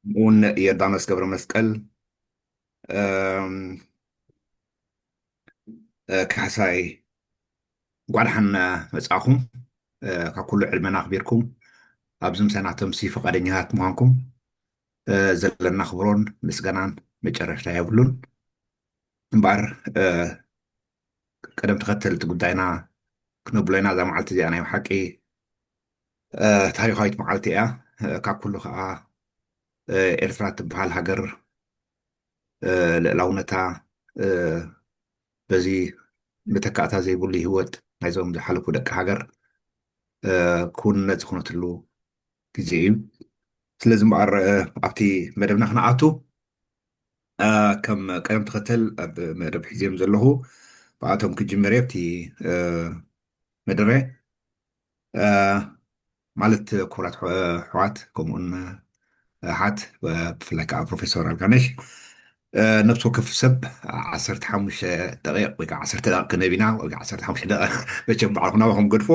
እውን ዮርዳኖስ ገብረ መስቀል፣ እም፣ እ፣ ካሕሳይ፣ እንኳዕ ደሓን መጻእኹም። እ፣ ካብ ኩሉ ዕድመና ኣኽቢርኩም ኣብዚ ምሳና ተምሲ ፈቃደኛታት ምዃንኩም፣ እ፣ ዘለና ክብሮን ምስጋናን መጨረሽታ የብሉን። እምበኣር፣ እ፣ ቅደም ተኸተል እቲ ጉዳይና ክነብሎ ኢና። እዛ መዓልቲ እዚኣ ናይ ብሓቂ፣ እ፣ ታሪኻዊት መዓልቲ እያ። እ፣ ካብ ኩሉ ከዓ፣ እ፣ ኤርትራ ትበሃል ሃገር፣ እ፣ ልዕላውነታ፣ እ፣ በዚ መተካእታ ዘይብሉ ህይወት ናይዞም ዝሓለፉ ደቂ ሃገር፣ እ፣ ክውንነት ዝኾነትሉ ግዜ እዩ። ስለዚ እምበኣር፣ እ፣ ኣብቲ መደብና ክነኣቱ፣ እ፣ ከም ቀደም ተኸተል ኣብ መደብ ሒዝዮም ዘለኹ ብኣቶም ክጅምር እየ። ኣብቲ፣ እ፣ መደረ፣ እ፣ ማለት ክቡራት ኣሕ-፣ ኣሕዋት ከምኡውን ኣሓት፣ እ፣ ብፍላይ ከዓ ፕሮፌሰር ኣልጋነሽ፣ እ፣ ነብሲ ወከፍ ሰብ ዓሰርተ ሓሙሽተ ደቂቕ ወይ ከዓ ዓሰርተ ደቂቕ ክንህብ ኢና፣ ወይ ከዓ ዓሰርተ ሓሙሽተ ደቂቕ መቸም ባዕልኹም ናባኹም ገድፎ።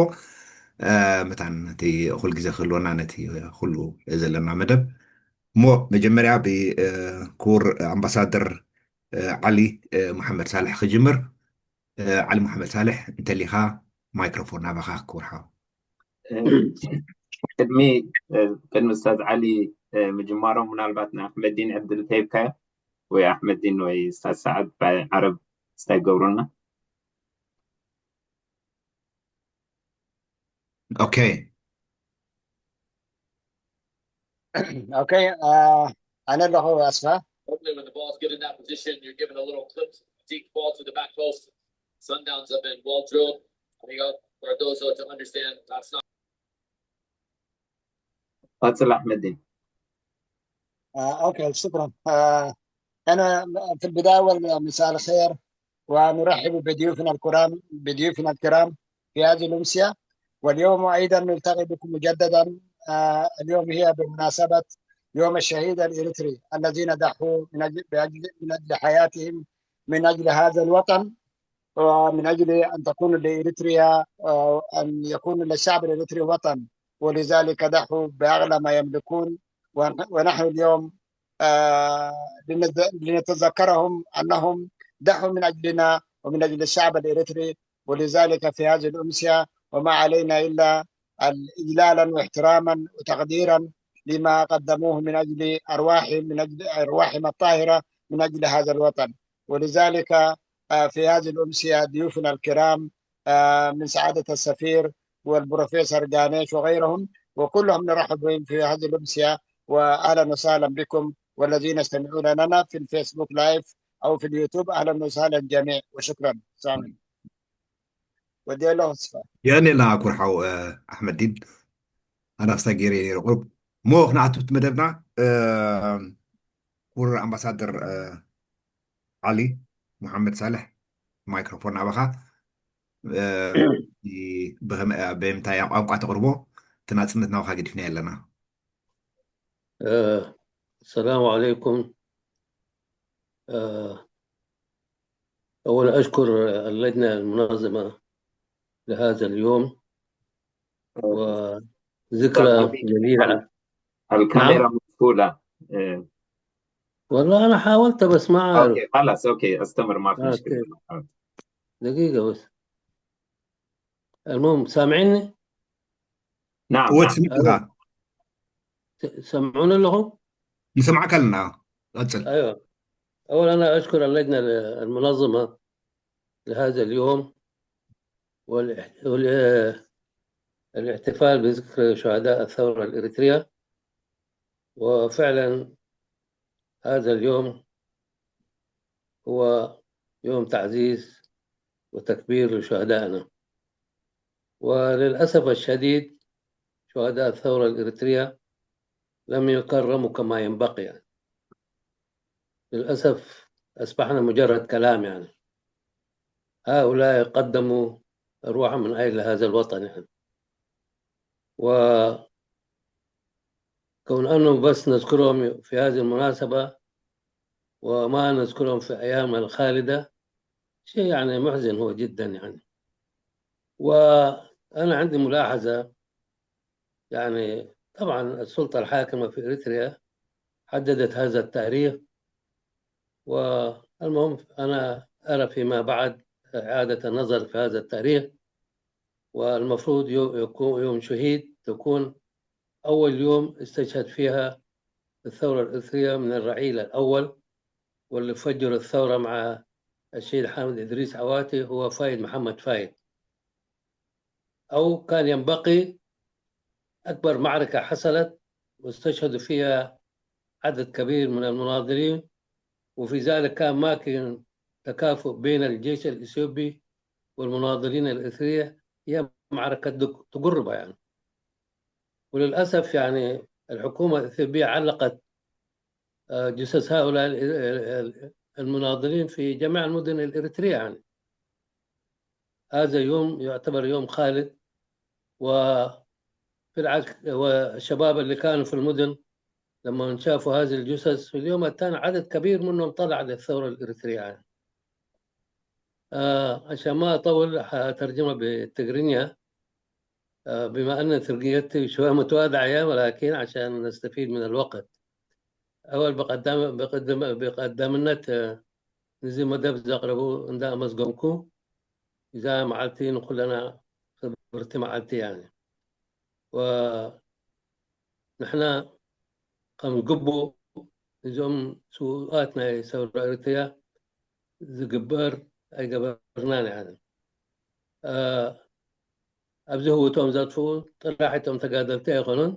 እ፣ መታን እቲ እኹል ግዜ ክህልወና ነቲ ኩሉ ዘለና መደብ። እሞ መጀመርያ ብ-፣ እ፣ ክቡር ኣምባሳደር፣ እ፣ ዓሊ፣ እ፣ መሓመድ ሳልሕ ክጅምር። እ፣ ዓሊ መሓመድ ሳልሕ፣ እንተሊኻ ማይክሮፎን ናባኻ ክቡር ሓው። እ፣ ቅድሚ፣ እ፣ ቅድሚ ኡስታዝ ዓሊ፣ እ፣ ምጅማሮም ምናልባት ንኣሕመዲን ዕድል ተሂብካዮ፣ ወይ ኣሕመዲን ወይ ኡስታዝ ሰዓድ ብዓረብ እንታይ ይገብሩልና? ኦኬ። ኦኬ፣ እ፣ ኣነ ኣለኹ ኣስፋ። Normally, when the ball's good in that position, you're given a little clip, deep ball to the back post. Sundowns have been well drilled. I think Cardozo to understand that's not. قاتل أحمد الدين. آه، أوكي، شكرا. آه، أنا في البداية أول مساء الخير، ونرحب بضيوفنا الكرام، بضيوفنا الكرام في هذه الأمسية. واليوم أيضا نلتقي بكم مجددا. آه، اليوم هي بمناسبة يوم الشهيد الإريتري الذين ضحوا من أجل، بأجل، من أجل حياتهم، من أجل هذا الوطن، ومن أجل أن تكون لإريتريا، آه، أن يكون للشعب الإريتري وطن، ولذلك ضحوا بأغلى ما يملكون. ون-، ونحن اليوم، آه، لنز-، لنتذكرهم أنهم ضحوا من أجلنا ومن أجل الشعب الإريتري، ولذلك في هذه الأمسية وما علينا إلا إجلالا واحتراما وتقديرا لما قدموه من أجل أرواحهم، من أجل أرواحهم الطاهرة، من أجل هذا الوطن. ولذلك، آه، في هذه الأمسية ضيوفنا الكرام، آه، من سعادة السفير والبروفيسور غانيش وغيرهم، وكلهم نرحب بهم في هذه الأمسية، وأهلا وسهلا بكم، والذين يستمعون لنا في الفيسبوك لايف أو في اليوتيوب، أهلا وسهلا جميع، وشكرا. سامي. ودي له صفة. የቐንየልና ክቡር ሓው፣ እ፣ ኣሕመዲን። ኣናስታ ገይረ ነይረ ቁሩብ። እሞ ክንኣቱ ኣብቲ መደብና፣ እ፣ ክቡር ኣምባሳደር፣ እ፣ ዓሊ መሓመድ ሳልሕ፣ ማይክሮፎን ናባኻ። እ፣ ይ-፣ ብኸመ-፣ ብምንታይ ቋንቋ ተቕርቦ? እቲ ናጽነት ናባኻ ገዲፍና ኣለና። آه، السلام عليكم. آه، أولا أشكر اللجنة المنظمة لهذا اليوم وذكرى جليلة. الكاميرا مقفولة. إيه. والله أنا حاولت بس ما أعرف. أوكي، خلاص، أوكي، استمر، ما في مشكلة. أوكي. دقيقة بس. المهم، سامعيني؟ نعم، እወ نعم. ትስምዕ ኣለኻ። س-، سمعوني لهم؟ ንሰምዓካ ኣለና። ቀጽል። أيوة. أولا أنا أشكر اللجنة المنظمة لهذا اليوم والإح-، وال-، الاحتفال بذكرى شهداء الثورة الإريترية. وفعلا هذا اليوم هو يوم تعزيز وتكبير لشهدائنا. وللأسف الشديد شهداء الثورة الإريترية لم يكرموا كما ينبغي، يعني. للأسف أصبحنا مجرد كلام، يعني. هؤلاء قدموا أرواحهم من أجل هذا الوطن، يعني. وكون أنه بس نذكرهم في هذه المناسبة وما نذكرهم في أيامنا الخالدة شيء، يعني، محزن هو جدًا، يعني. وأنا عندي ملاحظة، يعني، طبعًا السلطة الحاكمة في إريتريا حددت هذا التاريخ. والمهم، أنا أرى فيما بعد إعادة النظر في هذا التاريخ، والمفروض يو- يكون يوم شهيد، تكون أول يوم استشهد فيها الثورة الإريترية من الرعيل الأول، واللي فجر الثورة مع الشهيد حامد إدريس عواتي هو فايد محمد فايد. أو كان ينبغي أكبر معركة حصلت واستشهدوا فيها عدد كبير من المناضلين، وفي ذلك كان ماكن تكافؤ بين الجيش الإثيوبي والمناضلين الإريترية، هي معركة دق- تقربة يعني. وللأسف يعني الحكومة الإثيوبية علقت آه، جثث هؤلاء ال- ال- ال- المناضلين في جميع المدن الإريترية يعني. هذا يوم يعتبر يوم خالد، وفي العكس والشباب اللي كانوا في المدن لما شافوا هذه الجثث في اليوم الثاني عدد كبير منهم طلع للثورة الإريترية يعني. آه عشان ما أطول حترجمها بالتقرينية، آه بما أن ترقيتي شوية متواضعة يا، ولكن عشان نستفيد من الوقت. أول بقدم بقدم بقدمنت نزي مدب زقربو عند أمزقنكو إذا معلتين كلنا خبرتي معلتي يعني. ونحن ከም ግቡእ እዞም ስውኣት ናይ ሰውራ ኤርትርያ ዝግበር ኣይገበርናን ኢና። ኣብዚ ህውቶም ዘጥፍኡ ጥራሕ እቶም ተጋደልቲ ኣይኮኑን።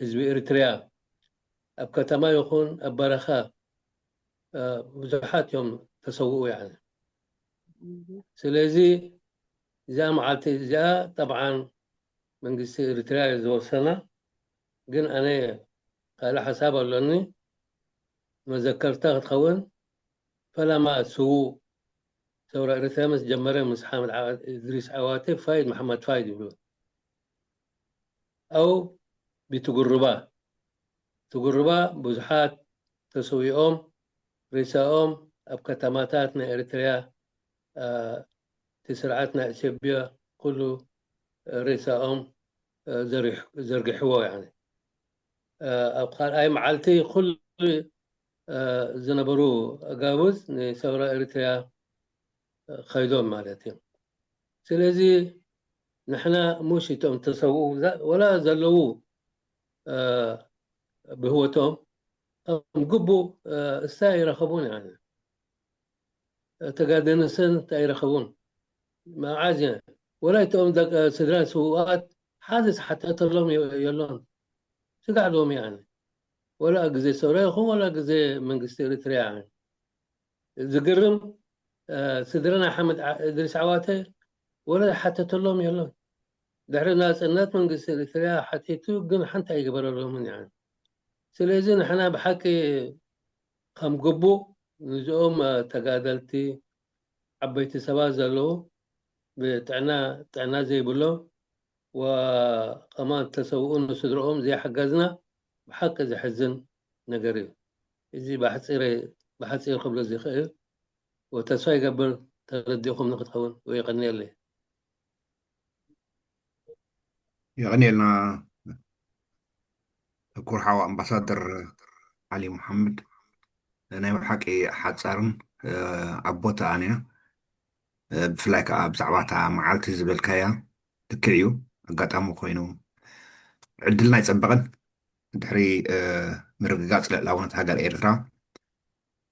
ህዝቢ ኤርትርያ ኣብ ከተማ ይኹን ኣብ በረኻ ብዙሓት እዮም ተሰውኡ ያኒ። ስለዚ እዚኣ መዓልቲ እዚኣ ጠብዓን መንግስቲ ኤርትርያ እዩ ዝወሰና። ግን ኣነ ካልእ ሓሳብ ኣሎኒ። መዘከርታ ክትኸውን ፈለማ ስዉእ ሰውራ ኤርትርያ ምስ ጀመረ ምስ ሓመድ እድሪስ ዓዋተ ፋይድ መሓመድ ፋይድ ይብሉ ኣው ብትጉርባ ትጉርባ ብዙሓት ተሰዊኦም ሬሳኦም ኣብ ከተማታት ናይ ኤርትርያ እቲ ስርዓት ናይ ኢትዮጵያ ኩሉ ሬሳኦም ዘርጊሕዎ። ኣብ ካልኣይ መዓልቲ ኩሉ ዝነበሩ ኣጋውዝ ንሰውራ ኤርትርያ ከይዶም ማለት እዮም። ስለዚ ንሕና ሙሽ እቶም ተሰውኡ ወላ ዘለዉ ብህወቶም ከም ግቡእ እስታ ይረኸቡን ተጋደንስን እንታይ ይረኸቡን መዓዝ ወላ እቶም ስድራን ስውኣት ሓደ ዝሓተተሎም የሎን። ስጋዕ ሎሚ ያኒ ወላ ግዜ ሰውራ ይኹን ወላ ግዜ መንግስቲ ኤርትርያ ዝግርም ስድራ ናይ ሓመድ እድሪስ ዓዋተ ወላ ዝሓተተሎም የሎን። ድሕሪ ናፅነት መንግስቲ ኤርትርያ ሓቲቱ ግን ሓንቲ ኣይገበረሎምን። ስለዚ ንሕና ብሓቂ ከም ግቡእ ንዝኦም ተጋደልቲ ዓበይቲ ሰባት ዘለዉ ብጥዕና ጥዕና ዘይብሎም ወከማን ተሰውኡ ንስድርኦም ዘይሓገዝና ብሓቂ ዘሕዝን ነገር እዩ። እዚ ብሓፂረ ብሓፂር ክብሎ ዝኽእል ወተስፋ ይገብር ተረዲእኹም ንክትኸውን ወይ ይቐንየለይ። የቐንየልና ክቡር ሓው ኣምባሳደር ዓሊ መሓመድ። ናይ ብሓቂ ሓፃርን ኣብ ቦታኣን እያ። ብፍላይ ከዓ ብዛዕባ እታ መዓልቲ ዝበልካያ ልክዕ እዩ። ኣጋጣሚ ኮይኑ ዕድልና ኣይፀበቐን። ድሕሪ ምርግጋፅ ልዕላውነት ሃገር ኤርትራ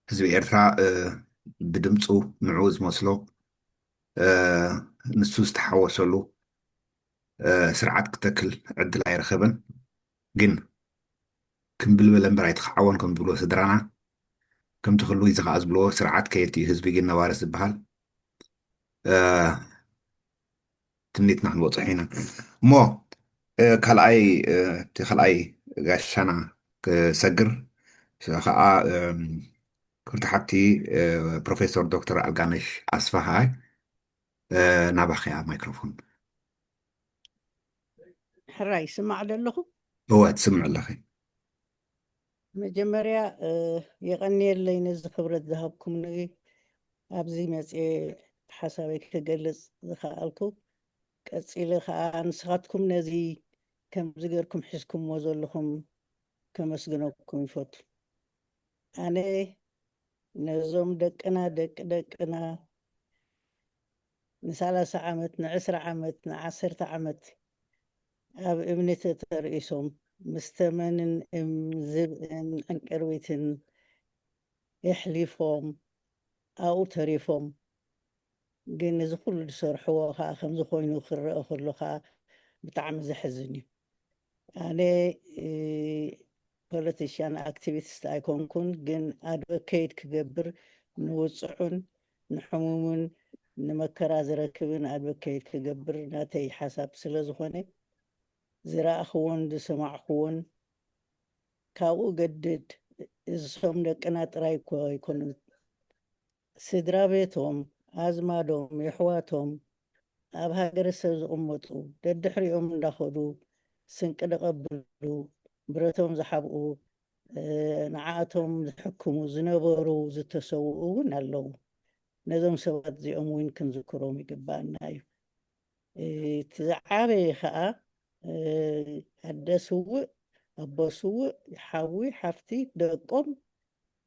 ህዝቢ ኤርትራ ብድምፁ ንዑ ዝመስሎ ንሱ ዝተሓወሰሉ ስርዓት ክተክል ዕድል ኣይረኸበን። ግን ክምብል በለ እምበር ኣይተኸዓወን ከም ዝብልዎ ስድራና ከምቲ ክሉ እዚ ከዓ ዝብልዎ ስርዓት ከየት እዩ ህዝቢ ግን ነባርስ ዝበሃል ትምኒትና ክንበፅሖ ኢና እሞ ካልኣይ እቲ ካልኣይ ጋሻና ክሰግር ከዓ ክብርቲ ሓቲ ፕሮፌሰር ዶክተር ኣልጋነሽ ኣስፋሃይ ናባኸያ ማይክሮፎን። ሕራይ ይስማዕ ዶ ኣለኹ? እወ ትስምዕ ኣለኺ። መጀመርያ የቐንየለይ ነዚ ክብረት ዝሃብኩምኒ ኣብዚ መፅየ ሓሳበይ ክገልፅ ዝኸኣልኩ። ቀፂለ ከዓ ንስኻትኩም ነዚ ከምዚ ገርኩም ሒዝኩምዎ ዘለኹም ከመስግነኩም ይፈቱ። ኣነ ነዞም ደቅና፣ ደቂ ደቅና፣ ንሰላሳ ዓመት፣ ንዕስራ ዓመት፣ ንዓሰርተ ዓመት ኣብ እምኒ ተተርኢሶም፣ ምስ ተመንን እም-፣ ዝብእን ዕንቅርቢትን የሕሊፎም፣ ኣብኡ ተሪፎም። ግን እዚ ኩሉ ዝሰርሕዎ ኸዓ ከምዚ ኮይኑ ክረአ ከሎ ኸዓ ብጣዕሚ ዘሕዝን እዩ። ኣነ፣ እ፣ ፖለቲሽያን ኣክቲቪስት ኣይኮንኩን፣ ግን ኣድቮኬት ክገብር ንውጽዑን ንሕሙምን ንመከራ ዝረክብን ኣድቮኬት ክገብር ናተይ ሓሳብ ስለ ዝኾነ፣ ዝረኣኽዎን ዝሰማዕኽዎን ካብኡ ገድድ። እዞም ደቅና ጥራይ እኮ ኣይኮኑን። ስድራ ቤቶም፣ ኣዝማዶም፣ የሕዋቶም፣ ኣብ ሃገረ ሰብ ዝቕመጡ፣ ደድሕሪኦም እንዳኸዱ ስንቂ ደቐብሉ፣ ብረቶም ዝሓብኡ፣ እ፣ ንዓኣቶም ዝሕክሙ ዝነበሩ፣ ዝተሰውኡ እውን ኣለዉ። ነዞም ሰባት እዚኦም እውን ክንዝክሮም ይግባኣና እዩ። እ፣ እቲ ዝዓበየ ኸዓ፣ እ፣ ኣደ ስውእ፣ ኣቦ ስውእ፣ ሓዊ፣ ሓፍቲ፣ ደቆም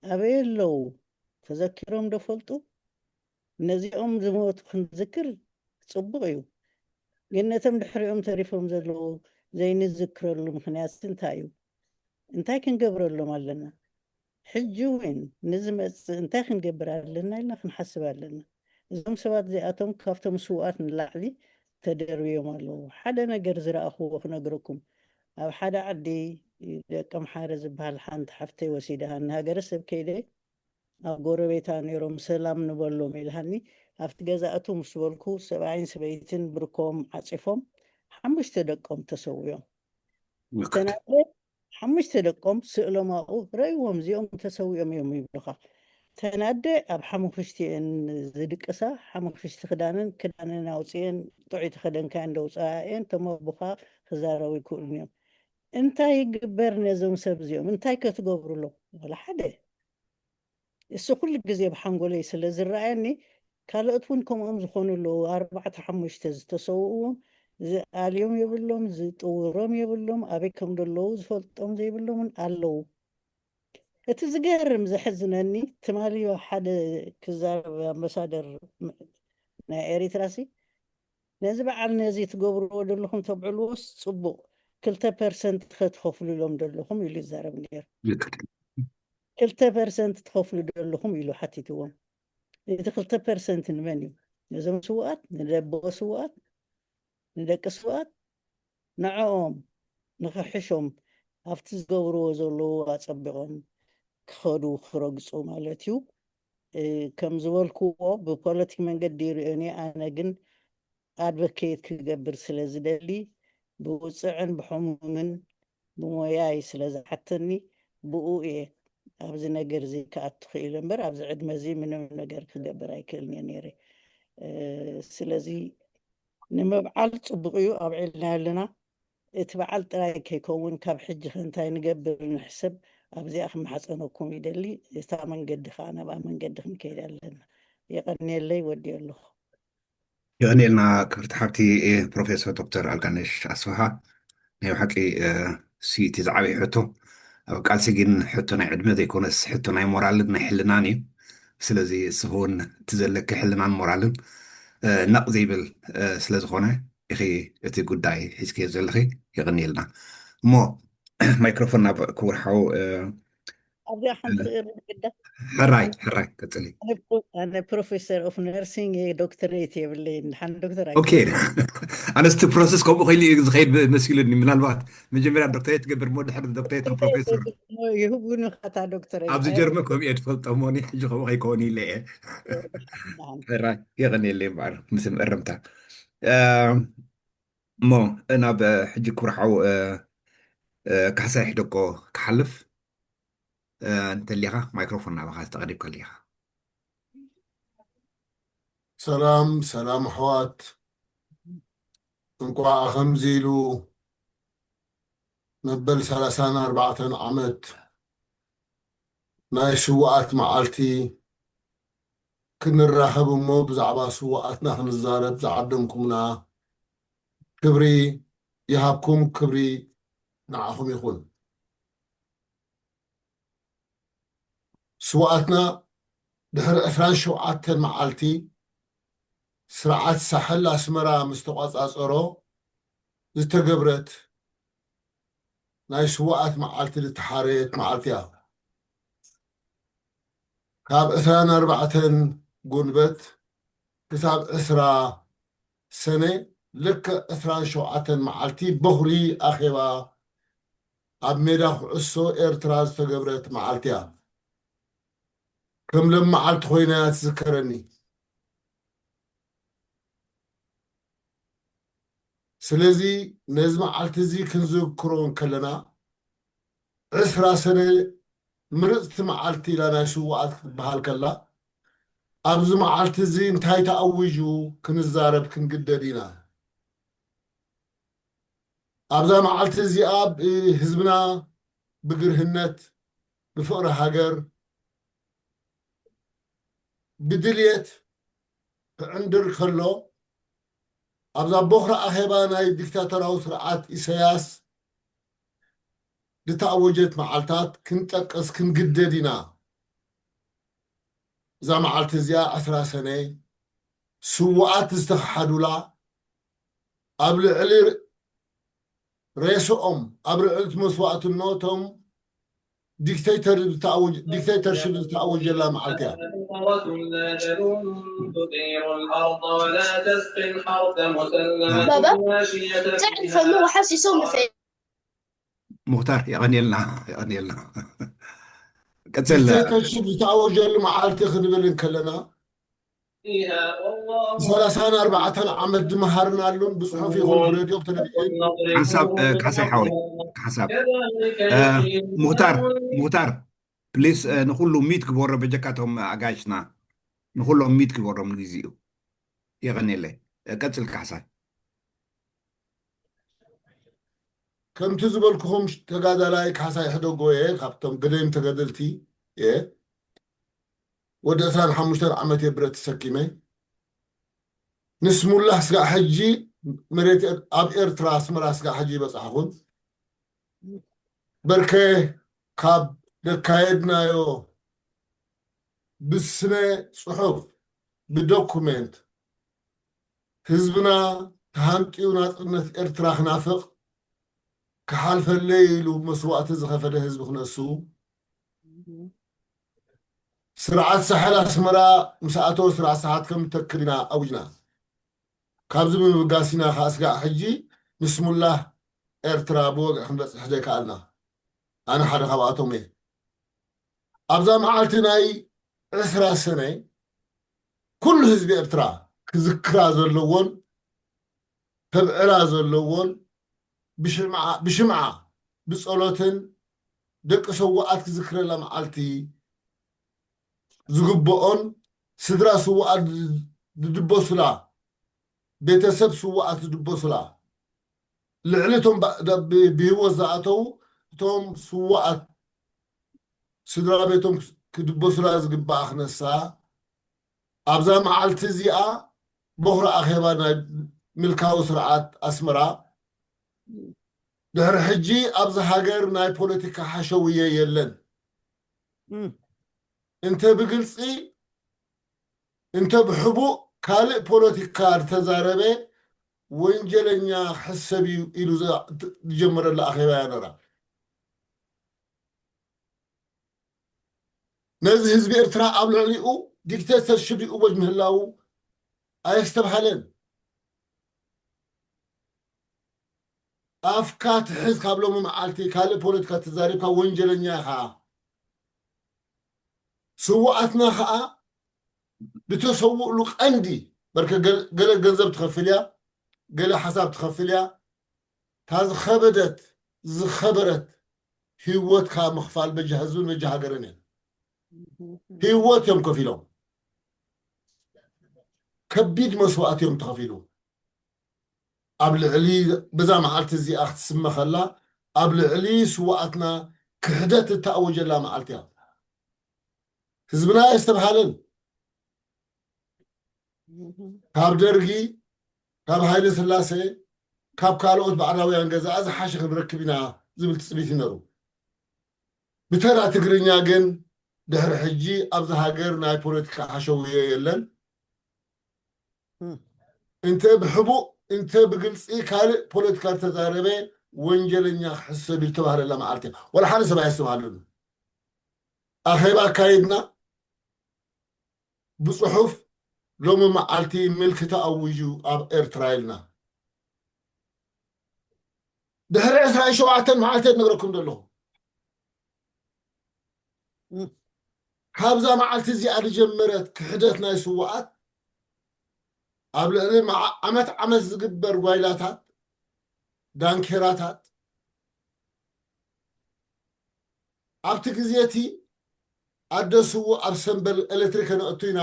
ኣበይ ኣለዉ? ተዘኪሮም ዶ ፈልጡ? ነዚኦም ዝሞቱ ክንዝክር ጽቡቕ እዩ። ግን ነቶም ድሕሪኦም ተሪፎም ዘለዉ ዘይንዝክረሉ ምኽንያት እንታይ እዩ? እንታይ ክንገብረሎም ኣለና? ሕጂ እውን ንዝመጽእ እንታይ ክንገብር ኣለና ኢልና ክንሓስብ ኣለና። እዞም ሰባት እዚኣቶም ካብቶም ስውኣት ንላዕሊ ተደርብዮም ኣለዉ። ሓደ ነገር ዝረኣኽዎ ክነግረኩም። ኣብ ሓደ ዓዲ ደቂ ኣምሓረ ዝበሃል ሓንቲ ሓፍተይ ወሲዳ፣ ንሃገረ ሰብ ከይደ ኣብ ጎረቤታ ነይሮም፣ ሰላም ንበሎም ኢልሃኒ። ኣብቲ ገዛ እቱ ምስ በልኩ፣ ሰብኣይን ሰበይትን ብርኮም ዓጺፎም፣ ሓሙሽተ ደቆም ተሰውዮም። ዝተናደ ሓሙሽተ ደቆም ስእሎም ኣብኡ ረእይዎም፣ እዚኦም ተሰዊኦም እዮም ይብሉኻ። ተናደ ኣብ ሓሙኽሽቲ እየን ዝድቅሳ፣ ሓሙኽሽቲ ክዳነን፣ ክዳነን ኣውፅኤን፣ ጥዑይ ተኸደንካ እንደውፅኣ እየን፣ ተመቡኻ ክዛረቡ ይክእሉን እዮም። እንታይ ይግበር ነዞም ሰብ እዚኦም? እንታይ ከ ትገብሩሎም? ወላ ሓደ። እሱ ኩሉ ግዜ ኣብ ሓንጎለይ ስለ ዝረኣየኒ፣ ካልኦት እውን ከምኦም ዝኾኑ ኣለዉ። ኣርባዕተ ሓሙሽተ ዝተሰውእዎም፣ ዝኣልዮም የብሎም፣ ዝጥውሮም የብሎም፣ ኣበይ ከም ዘለዉ ዝፈልጦም ዘይብሎምን ኣለዉ። እቲ ዝገርም ዘሕዝነኒ፣ ትማሊ ሓደ ክዛረብ ኣምባሳደር ም-፣ ናይ ኤሪትራሲ፣ ነዚ በዓል ነዚ ትገብርዎ ዘለኹም ተብዕልዎስ ጽቡቕ፣ ክልተ ፐርሰንት ከ ትኸፍሉ ኢሎም ዘለኹም ኢሉ ይዛረብ ነይሩ። ልክዕ። ክልተ ፐርሰንት ትኸፍሉ ዘለኹም ኢሉ ሓቲትዎም። እቲ ክልተ ፐርሰንት ንመን እዩ? ነዞም ስውኣት፣ ንደቦ ስውኣት፣ ንደቂ ስውኣት፣ ንዕኦም ንኽሕሾም ኣብቲ ዝገብርዎ ዘለዉ ኣጸቢቖም ክኸዱ ክረግጹ ማለት እዩ። እ፣ ከም ዝበልክዎ ብፖለቲክ መንገዲ ይርእዮን እየ። ኣነ ግን ኣድቮኬት ክገብር ስለ ዝደሊ ብውጽዕን ብሕሙምን ብሞያይ ስለ ዝሓተኒ ብኡ እየ ኣብዚ ነገር እዚ ክኣቱ ክኢለ እምበር ኣብዚ ዕድመ እዚ ምንም ነገር ክገብር ኣይክእልን እየ ነይረ። እ፣ ስለዚ ንምብዓል ጽቡቕ እዩ፣ ኣብዒልና ኣለና። እቲ በዓል ጥራይ ከይከውን ካብ ሕጂ ከ እንታይ ንገብር ንሕሰብ፣ ኣብዚኣ ክመሓጸነኩም ይደሊ። እታ መንገዲ ከኣ ናብኣ መንገዲ ክንከይድ ኣለና። የቐንየለይ፣ ወዲ ኣለኹ። የቐንየልና ክብርቲ ሓብቲ፣ እ፣ ፕሮፌሰር ዶክተር ኣልጋነሽ ኣስፍሃ። ናይ ብሓቂ፣ እ፣ ሲ እቲ ዝዓበየ ሕቶ ኣብ ቃልሲ ግን ሕቶ ናይ ዕድመ ዘይኮነስ ሕቶ ናይ ሞራልን ናይ ሕልናን እዩ። ስለዚ እስኺ እውን እቲ ዘለኪ ሕልናን ሞራልን፣ እ፣ ነቕ ዘይብል፣ እ፣ ስለ ዝኾነ ኢኺ እቲ ጉዳይ ሒዝክዮ ዘለኺ። የቐንየልና። እሞ ማይክሮፎን ናብ ክቡር ሓው፣ እ፣ ኣብዚኣ ሓንቲ እ፣ ክእርም ግዳ። ሕራይ፣ ሕራይ፣ ቀጽሊ። ኣነ ፕሮ-፣ ኣነ ፕሮፌሰር ኦፍ ነርሲንግ እየ፣ ዶክተሬት የብለይን። ድሓን ዶክተር ኦኬ። ኣይኮንኩን። ኣነስ እቲ ፕሮሰስ ከምኡ ከይሉ እዩ ዝኸይድ መሲሉኒ። ምናልባት መጀመርያ ዶክተሬት ትገብር እሞ ድሕሪ ዶክተሬት ናብ ፕሮፌሰር። ይህቡኒ ኸታ ዶክተሬት። ኣብዚ ጀርመን ከምኡ እየ ትፈልጦ እሞ እኔ ሕጂ ከምኡ ከይከውን ኢለ እየ። ድሓን። ሕራይ፣ የቐንየለይ እምበኣር ምስ እርምታ። እ፣ እሞ ናብ፣ እ፣ ሕጂ ክቡር ሓው፣ እ፣ እ፣ ካሕሳይ ሕደጎ ክሓልፍ፣ እ፣ እንተሊኻ ማይክሮፎን ናባኻ ተቐሪብካ ኣሊኻ። ሰላም፣ ሰላም ኣሕዋት። እንቋዕ ከምዚ ኢሉ መበል ሰላሳን ኣርባዕተን ዓመት ናይ ስውኣት መዓልቲ ክንራኸብ እሞ ብዛዕባ ስውኣትና ክንዛረብ ዝዓደምኩምና ክብሪ ይሃብኩም፣ ክብሪ ንዓኹም ይኹን። ስውኣትና ድሕሪ ዕስራን ሸውዓተን መዓልቲ ስርዓት ሳሕል ኣስመራ ምስ ተቋጻጸሮ ዝተገብረት ናይ ስውኣት መዓልቲ ዝተሓረየት መዓልቲ እያ። ካብ ዕስራን ኣርባዕተን ጉንበት ክሳብ ዕስራ ሰነ ልክዕ ዕስራን ሸውዓተን መዓልቲ በኹሪ ኣኼባ ኣብ ሜዳ ኩዕሶ ኤርትራ ዝተገብረት መዓልቲ እያ። ከም ሎም መዓልቲ ኮይና እያ ትዝከረኒ። ስለዚ ነዚ መዓልቲ እዚ ክንዝክሮ እንከለና ዕስራ ሰነ ምርፅቲ መዓልቲ ኢላ ናይ ስውኣት ክትበሃል ከላ ኣብዚ መዓልቲ እዚ እንታይ ተኣዊጁ ክንዛረብ ክንግደድ ኢና። ኣብዛ መዓልቲ እዚኣ ህዝብና ብግርህነት ብፍቕሪ ሃገር ብድልየት ክዕንድር ከሎ ኣብዛ ቦኽሪ ኣኼባ ናይ ዲክታተራዊ ስርዓት ኢሳያስ ዝተኣወጀት መዓልታት ክንጠቅስ ክንግደድ ኢና። እዛ መዓልቲ እዚኣ ዕስራ ሰነ ስውኣት ዝተኸሓዱላ ኣብ ልዕሊ ሬስኦም ኣብ ልዕሊ እቲ መስዋእትነቶም ዲክቴተርሽፕ ዝተኣወጀላ መዓልቲ እያ። ባባ ጫዕድ ፈሙ ወሓሲሶም ንፈ ሙክታር የቐንየልና የቐንየልና። ቀፅል። ዲክቴተርሽፕ ዝተኣወጀሉ መዓልቲ ክንብል እንከለና ሰላሳን ኣርባዕተን ዓመት ዝመሃርናሉን ብፅሑፍ ይኹን ብሬድዮ ብቴሌቪዥን ሓንሳብ ካሳይ ሓወይ ሓንሳብ ሙክታር ሙክታር ፕሊስ ንኩሉ ሚት ግበሮ በጀካቶም ኣጋይሽና ንኩሎም ሚት ግበሮም ንግዚኡ። የቐንየለይ። ቀፅል ካሕሳይ። ከምቲ ዝበልኩኹም ተጋዳላይ ካሕሳይ ሕደጎ እየ። ካብቶም ግደይም ተጋደልቲ እየ። ወዲ ዕስራን ሓሙሽተን ዓመት እየ ብረት ተሰኪመ። ንስሙላህ ስጋዕ ሕጂ መሬት ኣብ ኤርትራ ኣስመራ ስጋዕ ሕጂ ይበጻሕኹን በርከ ካብ ደካየድናዮ ብስነ ጽሑፍ ብዶኩሜንት ህዝብና ተሃንጥዩ ናጽነት ኤርትራ ክናፍቕ ክሓልፈለይ ኢሉ መስዋእቲ ዝኸፈለ ህዝቢ ክነሱ ስርዓት ሳሕል ኣስመራ ምስ ኣተወ ስርዓት ሳሓት ከም ተክል ኢና ኣውጅና። ካብዚ ብምብጋስ ኢና ከዓ ስጋዕ ሕጂ ንስሙላህ ኤርትራ ብወግዒ ክንበፅሕ ዘይከኣልና። ኣነ ሓደ ካብኣቶም እየ። ኣብዛ መዓልቲ ናይ ዕስራ ሰነ ኩሉ ህዝቢ ኤርትራ ክዝክራ ዘለዎን ከብዕላ ዘለዎን ብሽምዓ ብፀሎትን ደቂ ሰዋኣት ክዝክረላ መዓልቲ ዝግብኦን ስድራ ስዋኣት ዝድበሱላ ቤተሰብ ስዋኣት ዝድበሱላ ልዕሊ እቶም ብህይወት ዝኣተዉ እቶም ስዋኣት ስድራ ቤቶም ክድበሱላ ዝግባኣ ክነሳ ኣብዛ መዓልቲ እዚኣ ቦኽሪ ኣኼባ ናይ ምልካዊ ስርዓት ኣስመራ ድሕሪ ሕጂ ኣብዚ ሃገር ናይ ፖለቲካ ሓሸውየ የለን እንተ ብግልፂ እንተ ብሕቡእ ካልእ ፖለቲካ ዝተዛረበ ወንጀለኛ ክሕሰብ እዩ ኢሉ ዝጀመረሉ ኣኼባ እያ ነራ። ነዚ ህዝቢ ኤርትራ ኣብ ልዕሊኡ ዲክቴተርሽፕ ይእወጅ ምህላዉ ኣየስተብሃለን። ኣፍካ ትሕዝ ካብ ሎሚ መዓልቲ ካልእ ፖለቲካ ተዛሪብካ ወንጀለኛ ኢኻ። ስውኣትና ኸኣ ዝተሰውእሉ ቀንዲ በርከ ገለ ገንዘብ ትኸፍል እያ፣ ገለ ሓሳብ ትኸፍል እያ። እታ ዝኸበደት ዝኸበረት ህይወትካ ምኽፋል በጃ ህዝብን በጃ ሃገርን እያ። ህይወት እዮም ከፊሎም። ከቢድ መስዋእቲ እዮም ተኸፊሉ። ኣብ ልዕሊ በዛ መዓልቲ እዚኣ ክትስመ ከላ ኣብ ልዕሊ ስውኣትና ክሕደት እተኣወጀላ መዓልቲ እያ። ህዝብና ኣየስተብሃለን። ካብ ደርጊ ካብ ሃይለ ስላሴ ካብ ካልኦት ባዕዳውያን ገዛኣ ዝሓሸ ክንረክብ ኢና ዝብል ትፅቢት እዩ ነሩ። ብተራ ትግርኛ ግን ድሕሪ ሕጂ ኣብዚ ሃገር ናይ ፖለቲካ ሓሸውየ የለን። እንተ ብሕቡእ እንተ ብግልፂ ካልእ ፖለቲካ ዝተዛረበ ወንጀለኛ ክሕሰብ ዝተባህለላ መዓልቲ ወላ ሓደ ሰብ ኣየስተባሃለሉ። ኣኼባ ኣካይድና ብፅሑፍ ሎሚ መዓልቲ ምልኪ ተኣዊጁ ኣብ ኤርትራ ኢልና። ድሕሪ ዕስራን ሸውዓተን መዓልቲ ነግረኩም ዘለኹ። ካብዛ መዓልቲ እዚኣ ዝጀመረት ክሕደት ናይ ስዋኣት ኣብ ልዕሊ ዓመት ዓመት ዝግበር ጓይላታት፣ ዳንኬራታት፣ ኣብቲ ግዜ እቲ ኣደ ስዉእ ኣብ ሰምበል ኤሌክትሪክ ከነእቱ ኢና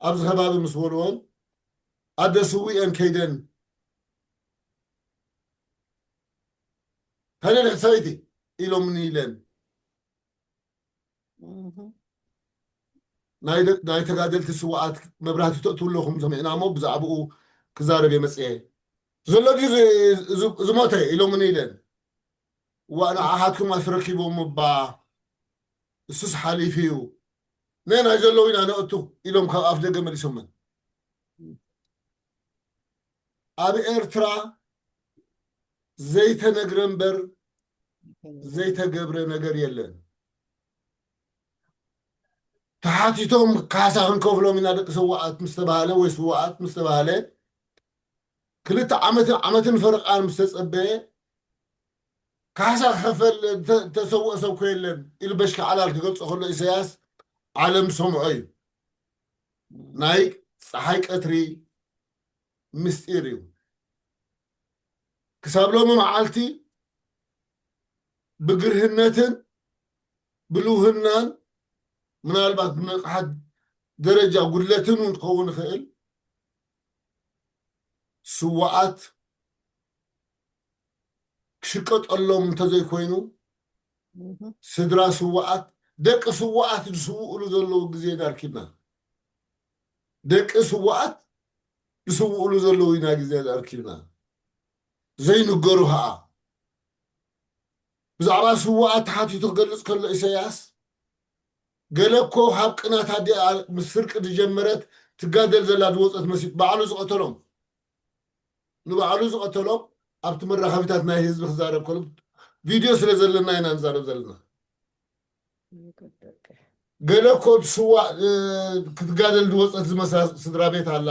ኣብዚ ከባቢ ምስ በልዎን ኣደ ስዉእ እየን ከይደን ከነድሕት ሰበይቲ ኢሎምኒ ኢለን ናይ ተጋደልቲ ስውኣት መብራህቲ ተእትዉ ኣለኹም ሰሚዕና እሞ ብዛዕባኡ ክዛረብ እየ መፅየ ዘሎ ድዩ ዝሞተ ኢሎምኒ ኢለን እዋ ንዓኻትኩም ኣስረኪቦም እባ እሱስ ሓሊፉ እዩ ናይ ዘለዉ ኢና ነእቱ ኢሎም ካብ ኣፍ ደገ መሊሶመን ኣብ ኤርትራ ዘይተነግረ እምበር ዘይተገብረ ነገር የለን። ተሓቲቶም ካሳ ክንከፍሎም ኢና ደቂ ስውኣት ምስ ተባሃለ ወይ ስውኣት ምስ ተባሃለ ክልተ ዓመትን ዓመትን ፈረቓን ምስ ተጸበየ ካሳ ክኸፈል ተሰውኦ ሰብ ኮ የለን ኢሉ በሽኪ ዓላል ክገልጾ ከሎ ኢሳያስ ዓለም ሰምዖ እዩ። ናይ ፀሓይ ቀትሪ ምስጢር እዩ። ክሳብ ሎሚ መዓልቲ ብግርህነትን ብልውህናን ምናልባት ብመፅሓት ደረጃ ጉድለትን እውን ክኸውን ይኽእል ስዋኣት ክሽቀጠሎም እንተዘይኮይኑ ስድራ ስዋኣት ደቂ ስዋኣት ዝስውእሉ ዘለዉ ግዜ ዳርኪብና ደቂ ስዋኣት ዝስውእሉ ዘለዉ ኢና ግዜ ዳርኪብና ዘይንገሩ ከዓ ብዛዕባ ስዋኣት ተሓቲቱ ክገልፅ ከሎ ኢሳያስ ገለ እኮ ካብ ቅናት ኣዲኣ ምስ ስርቂ ዝጀመረት ትጋደል ዘላ ዝወፀት መሲሉ ባዕሉ ዝቐተሎም ንባዕሉ ዝቐተሎም ኣብቲ መራኸቢታት ናይ ህዝቢ ክዛረብ ከሎ ቪድዮ ስለ ዘለና ኢና ንዛረብ ዘለና ገለ እኮ ስዋ ክትጋደል ዝወፀት ዝመስላ ስድራ ቤት ኣላ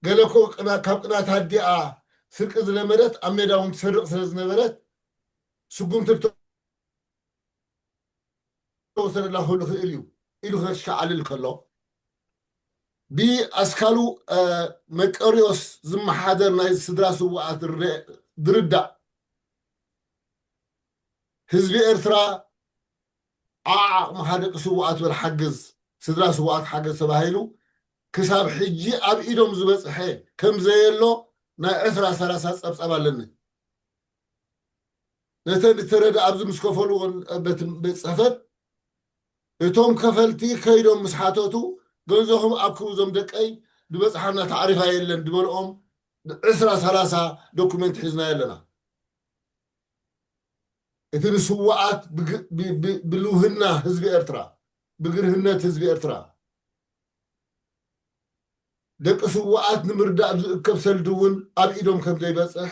ገለ እኮ ካብ ቅናት ኣዲኣ ስርቂ ዝለመደት ኣብ ሜዳ እውን ትሰርቕ ስለ ዝነበረት ስጉምቲ ወሰደላ ክህሉ ክእል እዩ ኢሉ ከሽዓልል ከሎ ብኣስካሉ መቀሪዮስ ዝመሓደር ናይ ስድራ ስውኣት ዝርዳእ ህዝቢ ኤርትራ ዓዓቕሚ ሓደ ስውኣት በል ሓግዝ ስድራ ስውኣት ሓገዝ ተባሂሉ ክሳብ ሕጂ ኣብ ኢዶም ዝበፅሐ ከም ዘየሎ ናይ ዕስራ ሰላሳ ፀብፃብ ኣለኒ ነተን እተረዳ ኣብዚ ምስ ከፈሉ ቤት ፅሕፈት እቶም ከፈልቲ ከይዶም ምስ ሓተቱ ገንዘኹም ኣክቡ ዞም ደቀይ ዝበፅሓና ታዕሪፋ የለን ዝበልኦም ዕስራ ሰላሳ ዶኩመንት ሒዝና ኣለና እቲ ንስዋኣት ብልውህና ህዝቢ ኤርትራ ብግርህነት ህዝቢ ኤርትራ ደቂ ስውኣት ንምርዳእ ዝእከብ ሰልዲ እውን ኣብ ኢዶም ከም ዘይበፅሕ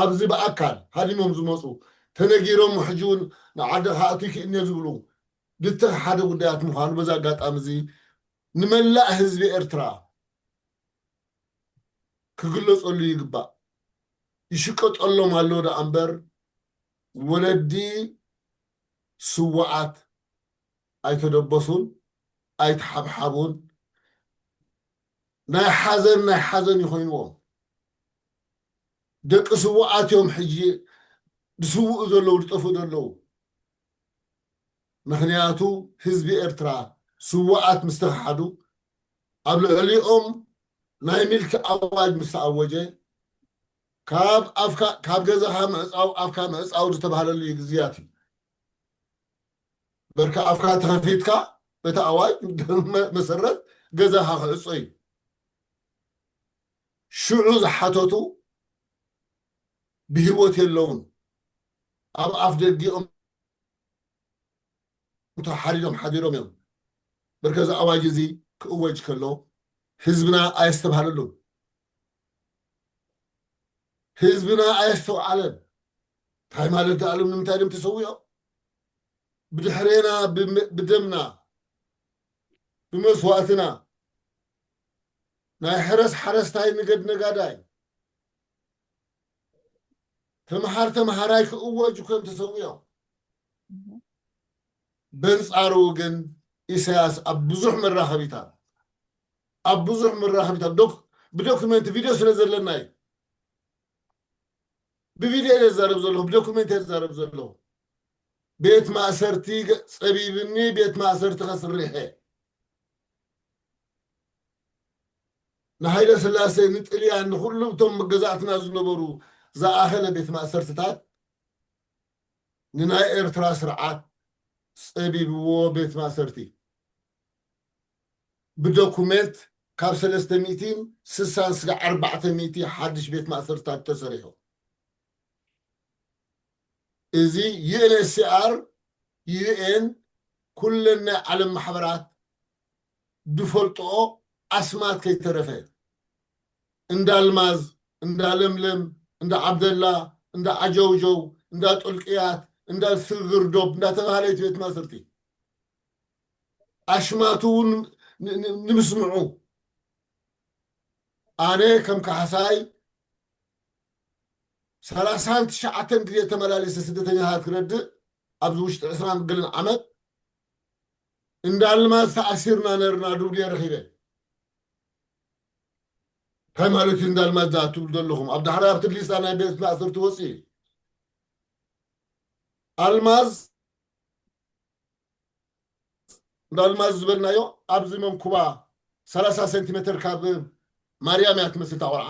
ኣብዚ ብኣካል ሃዲሞም ዝመፁ ተነጊሮም ሕጂ እውን ንዓዲ ክኣቱ ይክእልኒ ዝብሉ ድተኽ ሓደ ጉዳያት ምዃኑ በዚ ኣጋጣሚ እዚ ንመላእ ህዝቢ ኤርትራ ክግለፀሉ ይግባእ። ይሽቀጠሎም ኣሎ ደኣ እምበር ወለዲ ስውኣት ኣይተደበሱን ኣይተሓብሓቡን ናይ ሓዘን ናይ ሓዘን ይኮይንዎም ደቂ ስውኣት እዮም ሕጂ ዝስውኡ ዘለዉ ዝጠፍኡ ዘለዉ ምክንያቱ ህዝቢ ኤርትራ ስውኣት ምስተክሓዱ ኣብ ልዕሊኦም ናይ ሚልኪ ኣዋጅ ምስተኣወጀ ካብ ኣፍካ ካብ ገዛኻ ምዕፃው ኣፍካ ምዕፃው ዝተባሃለሉ ግዝያት እዩ በርካ ኣፍካ ተኸፊትካ በቲ ኣዋጅ መሰረት ገዛኻ ክዕፆ እዩ ሽዑ ዝሓተቱ ብህይወት የለውን ኣብ ኣፍ ደጊኦም እንተሓሪዶም ሓዲሮም እዮም። በርከ እዚ ኣዋጅ እዚ ክእወጅ ከሎ ህዝብና ኣየስተብሃለሉን። ህዝብና ኣየስተውዓለን። እንታይ ማለት ደኣሎም ንምንታይ ድም ተሰዊኦም? ብድሕሬና ብደምና ብመስዋእትና ናይ ሕረስ ሓረስታይ ንገድ ነጋዳይ ተምሃር ተምሃራይ ክእወጅ እኮ እዮም ተሰዊኦም። በንጻሩ ግን ኢሳያስ ኣብ ብዙሕ መራኸቢታት ኣብ ብዙሕ መራኸቢታት ብዶክመንት ቪድዮ ስለ ዘለና እዩ። ብቪድዮ እየ ዘዛረብ ዘለኹ፣ ብዶክመንት እየ ዘዛረብ ዘለኹ። ቤት ማእሰርቲ ጸቢብኒ፣ ቤት ማእሰርቲ ከስርሐ ንሃይለ ስላሴ ንጥልያን ንኩሉ እቶም መገዛእትና ዝነበሩ ዝኣኸለ ቤት ማእሰርትታት ንናይ ኤርትራ ስርዓት ጸቢብዎ ቤት ማእሰርቲ ብዶኩሜንት ካብ ሰለስተ ሚእትን ስሳን ስጋዕ ኣርባዕተ ሚእቲ ሓድሽ ቤት ማእሰርትታት ተሰሪሑ። እዚ ዩኤንኤስሲኣር፣ ዩኤን፣ ኩለን ናይ ዓለም ማሕበራት ዝፈልጥኦ ኣስማት ከይተረፈ እንዳ ኣልማዝ፣ እንዳ ለምለም፣ እንዳ ዓብደላ፣ እንዳ ዓጀውጀው፣ እንዳ ጡልቅያት፣ እንዳ ስግርዶብ እንዳተባህለ እቲ ቤት ማእሰርቲ ኣሽማቱ እውን ንምስምዑ ኣነ ከም ካሕሳይ ሰላሳን ትሽዓተን ግዜ ተመላሊሰ ስደተኛታት ክረድእ ኣብዚ ውሽጢ ዕስራን ገለን ዓመት እንዳ ኣልማዝ ተኣሲርና ነርና ድብሉ እየ ረኺበ። እንታይ ማለት እዩ እንዳ ኣልማዝ ዳ ትብሉ ዘለኹም? ኣብ ዳሕራይ ኣብቲ ሊስታ ናይ ቤት ማእሰርቲ ወፂኡ ኣልማዝ እንዳ ኣልማዝ ዝበልናዮ ኣብዚ መንኩባ ሰላሳ ሴንቲሜትር ካብ ማርያም እያ ትመስል እታ ቆልዓ።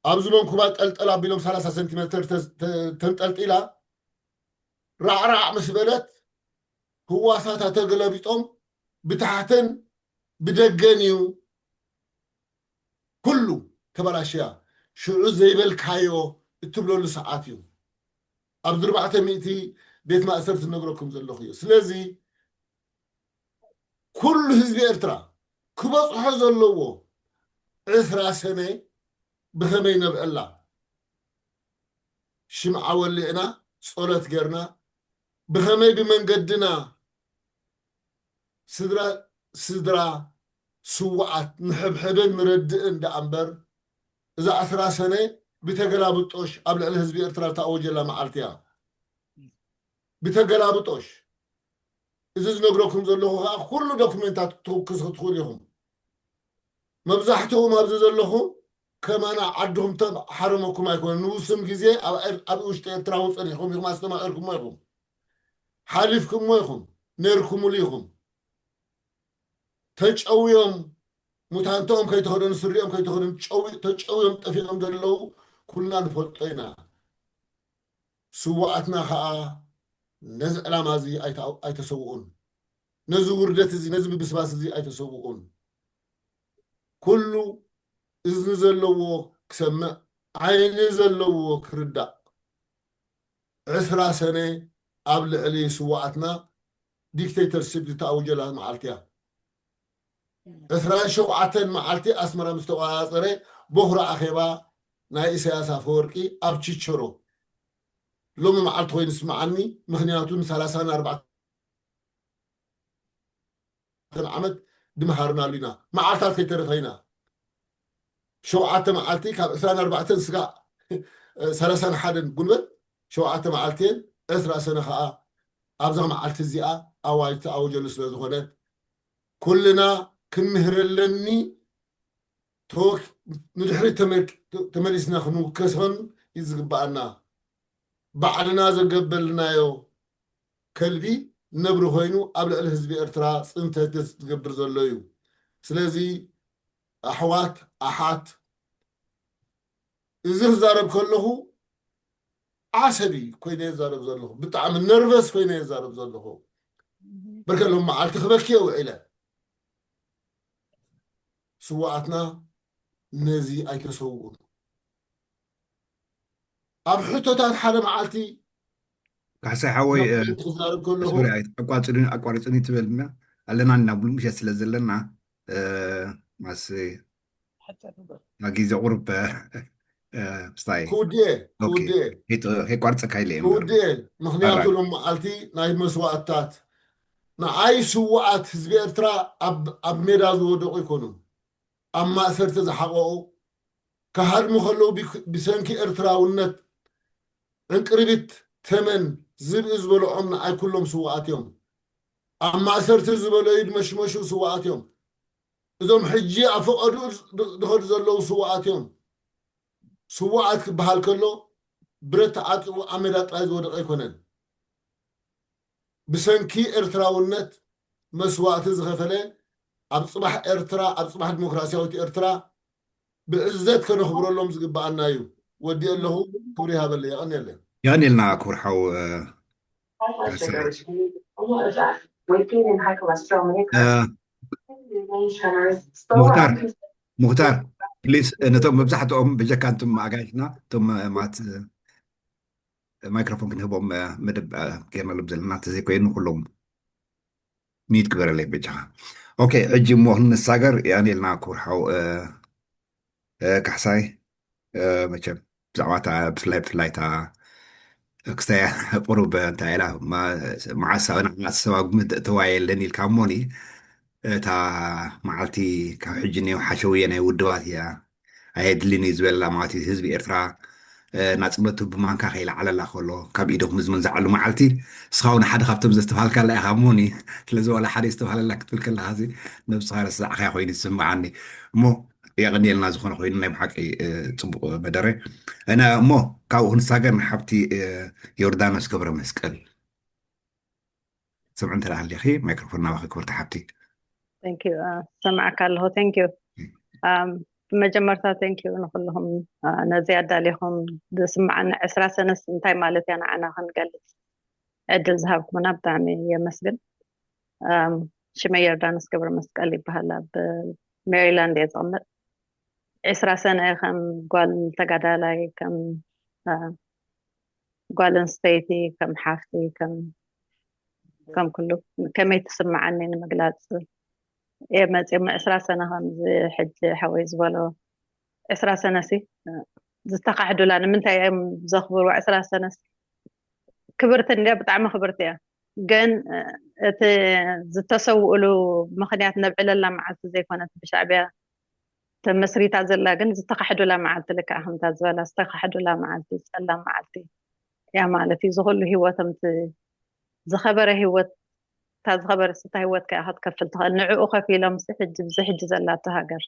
ኣብዚ መንኩባ ጠልጠል ኣቢሎም ሰላሳ ሴንቲሜትር ተንጠልጢላ ራዕራዕ ምስ በለት ህዋሳታ ተገለቢጦም ብታሕትን ብደገን እዩ ኩሉ ተበላሽያ። ሽዑ ዘይበልካዮ እትብለሉ ሰዓት እዩ። ኣብዚ ኣርባዕተ ሚእቲ ቤት ማእሰርቲ ዝነግረኩም ዘለኹ እዩ። ስለዚ ኩሉ ህዝቢ ኤርትራ ክበፅሖ ዘለዎ ዕስራ ሰነ ብኸመይ ነብዕላ? ሽምዓ ወሊዕና፣ ጸሎት ጌርና፣ ብኸመይ ብመንገድና ስድራ ስድራ ስውኣት ንሕብሕብን ንረድእን ደኣ እምበር እዛ ዕስራ ሰነ ብተገላብጦሽ ኣብ ልዕሊ ህዝቢ ኤርትራ ዝተኣወጀላ መዓልቲ እያ። ብተገላብጦሽ እዚ ዝነግረኩም ዘለኹ ከዓ ኩሉ ዶኩሜንታት ክትውክሱ ክትኽእሉ ኢኹም። መብዛሕትኹም ኣብዚ ዘለኹም ከማና ዓድኹም ተሓረመኩም ኣይኮነን። ንውሱን ግዜ ኣብ ውሽጢ ኤርትራ እውን ጸኒሕኩም ኢኹም፣ ኣስተማቒርኩሞ ኢኹም፣ ሓሊፍኩሞ ኢኹም፣ ነርኩምሉ ኢኹም። ተጨውዮም ሙታንተኦም ከይተኸደኑ ስሪኦም ከይተኸደኑ ተጨውዮም ጠፊኦም ዘለዉ ኩልና ንፈልጦ ኢና። ስዋኣትና ኸኣ ነዚ ዕላማ እዚ ኣይተሰውኡን። ነዚ ውርደት እዚ ነዚ ምብስባስ እዚ ኣይተሰውኡን። ኩሉ እዝኒ ዘለዎ ክሰምዕ ዓይኒ ዘለዎ ክርዳእ። ዕስራ ሰነ ኣብ ልዕሊ ስዋኣትና ዲክቴተርሽፕ ዝተኣውጀላ መዓልቲ እያ። ዕስራን ሸውዓተን መዓልቲ ኣስመራ ምስ ተቆጻጸረ ቦኽሪ ኣኼባ ናይ ኢሳያስ ኣፈወርቂ ኣብ ቺቸሮ ሎሚ መዓልቲ ኮይኑ ይስምዓኒ። ምኽንያቱ ንሰላሳን ኣርባዕተን ዓመት ድምሃርናሉ ኢና። መዓልታት ከይተረፈ ኢና። ሸውዓተ መዓልቲ ካብ ዕስራን ኣርባዕተን ስጋዕ ሰላሳን ሓደን ጉልበት ሸውዓተ መዓልቲ እየን። ዕስራ ሰነ ከዓ ኣብዛ መዓልቲ እዚኣ ኣዋጅ ተኣወጀሉ ስለ ዝኾነት ኩልና ክንምህረለኒ ንድሕሪት ተመሊስና ክንውከሶን እዩ ዝግባኣና። ባዕልና ዘገበልናዮ ከልቢ ነብሪ ኮይኑ ኣብ ልዕሊ ህዝቢ ኤርትራ ፅንተት ዝገብር ዘሎ እዩ። ስለዚ ኣሕዋት ኣሓት እዚ ክዛረብ ከለኹ ዓሰቢ ኮይነ የዛረብ ዘለኹ፣ ብጣዕሚ ነርቨስ ኮይነ የዛረብ ዘለኹ። በርከሎም መዓልቲ ክበኪ ውዒለ። ስዋኣትና ነዚ ኣይተሰውኡን። ኣብ ሕቶታት ሓደ መዓልቲ ካሕሳይ ሓወይ፣ እ፣ ክዛረብ ከለኹ ሶሪ፣ ኣይ-፣ ኣቋርፅኒ፣ ኣቋርፅኒ ትበልና ኣለና እና፣ ብሉ ምሸት ስለ ዘለና፣ እ፣ ማስ-፣ ናብ ግዜ ቁሩብ፣ እ፣ እ፣ ምስታይ። ክውዴ ኦኬ። ክውዴ ከይጥ-፣ ከይቋርፀካ ኢለ እየ እምበር። ክውዴ ምክንያቱ ኣራይ። ሎም መዓልቲ ናይ መስዋእትታት ንኣይ ስውኣት ህዝቢ ኤርትራ ኣብ ኣብ ሜዳ ዝወደቑ ኣይኮኑን። ኣብ ማእሰርቲ ዝሓቐቑ፣ ክሃድሙ ከለዉ ቢክ-፣ ብሰንኪ ኤርትራውነት ዕንቅርቢት ተመን ዝብኢ ዝበልዖም ንኣይ ኩሎም ስውኣት እዮም። ኣብ ማእሰርቲ ዝበለዩ ድመሽመሹ ስውኣት እዮም። እዞም ሕጂ ኣብ ፈቐዱ ድ-፣ ድኸዱ ዘለዉ ስውኣት እዮም። ስውኣት ክበሃል ከሎ ብረት ተዓጢቑ ኣብ ሜዳ ጥራይ ዝወደቐ ኣይኮነን። ብሰንኪ ኤርትራውነት መስዋእቲ ዝኸፈለ ኣብ ጽባሕ ኤርትራ፣ ኣብ ጽባሕ ዲሞክራሲያዊት ኤርትራ ብዕዘት ከነኽብረሎም ዝግበኣና እዩ። ወዲእ ኣለኹ። ክብሪ ይሃበለይ። የቐንየለይ። የቐንየልና ክቡር ሓው፣ እ፣ High blood sugar is almost that. Weight gain and high cholesterol may እ፣ occur. Range tremors, slow ሙኽታር፣ acting ሙኽታር፣ ፕሊዝ፣ ነቶም መብዛሕትኦም ብጀካ እንቶም ኣጋይሽና፣ እቶም፣ እ፣ ማት፣ እ፣ ማይክሮፎን ክንህቦም፣ እ፣ መደብ፣ እ፣ ጌርናሎም ዘለና፣ እንተዘይኮይኑ ኩሎም ሚዩት ግበረለይ በጃኻ። ኦኬ፣ ሕጂ እሞ ክንሳገር። የቐንየልና ክቡር ሓው፣ እ፣ እ፣ ካሕሳይ፣ እ፣ መቸም ብዛዕባ እታ ብፍላይ፣ ብፍላይ እታ ክስተያ ቁሩብ እንታይ ኢላ፣ ማ-፣ መዓስ ንዓና ሰባብ ምድ-፣ ተዋየለን ኢልካ እሞኒ፣ እታ መዓልቲ ካብ ሕጂ ንየው ሓሸውየ ናይ ውድባት እያ፣ ኣየድልን እዩ ዝበላ ማለት እዩ። ህዝቢ ኤርትራ፣ እ፣ ናጽነቱ ብማንካ ከይለዓለላ ከሎ፣ ካብ ኢዶም ዝመንዝዓሉ መዓልቲ፣ ንስኻ እውን ሓደ ካብቶም ዘስተብሃልካላ ኢኻ እሞኒ፣ ስለዚ ዋላ ሓደ የስተብሃለላ ክትብል ከለኻ፣ እዚ ነብስኻ ረሳዕካያ ኮይኑ ዝስምዓኒ። እሞ የቐንየልና ዝኾነ ኮይኑ ናይ ብሓቂ፣ እ፣ ጽቡቕ መደረ። እና እሞ ካብኡ ክንሳገር ንሓብቲ፣ እ፣ ዮርዳኖስ ገብረ መስቀል። ስምዒ እንተ ደኣ ሃሊኺ ማይክሮፎን ናባኺ ክብርቲ ሓብቲ። Thank you። እ፣ ሰማዕካ ኣለኹ። Thank you። ኣም፣ ብመጀመርታ thank you ንኹልኹም፣ እ፣ ነዚ ኣዳሊኹም ዝስምዓና ዕስራ ሰነስ እንታይ ማለት እያ ንዓና ክንገልጽ ዕድል ዝሃብኩምና ብጣዕሚ የመስግን። ኣም፣ ሽመይ ዮርዳኖስ ገብረ መስቀል ይበሃል። ኣብ ሜሪላንድ እየ ዝቕመጥ። ዕስራ ሰነ ከም ጓል ተጋዳላይ፣ ከም፣ እ፣ ጓል ኣንስተይቲ፣ ከም ሓፍቲ፣ ከም፣ ከም ኩሉ ከመይ ትስምዓኒ ንምግላጽ እየ መጽየ። ዕስራ ሰነ ከምዚ ሕጂ ሓወይ ዝበሎ ዕስራ ሰነሲ ዝተኻሕዱላ ንምንታይ እዮም ዘኽብርዋ? ዕስራ ሰነስ ክብርቲ እንድያ፣ ብጣዕሚ ክብርቲ እያ። ግን እቲ ዝተሰውእሉ ምኽንያት ነብዕለላ መዓልቲ ዘይኮነት ብሻዕብያ ተመስሪታ ዘላ፣ ግን ዝተኻሕዱላ መዓልቲ፣ ልክዕ ከምታ ዝበላ ዝተኻሕዱላ መዓልቲ፣ ጸላም መዓልቲ እያ ማለት እዩ። ዝኹሉ ህይወቶም እቲ ዝኸበረ ህይወት፣ እታ ዝኸበረ ስታ ህይወት ከኣ ክትከፍል ትኽእል። ንዕኡ ከፊሎም ሲ ሕጂ፣ ብዚ ሕጂ ዘላቶ ሃገር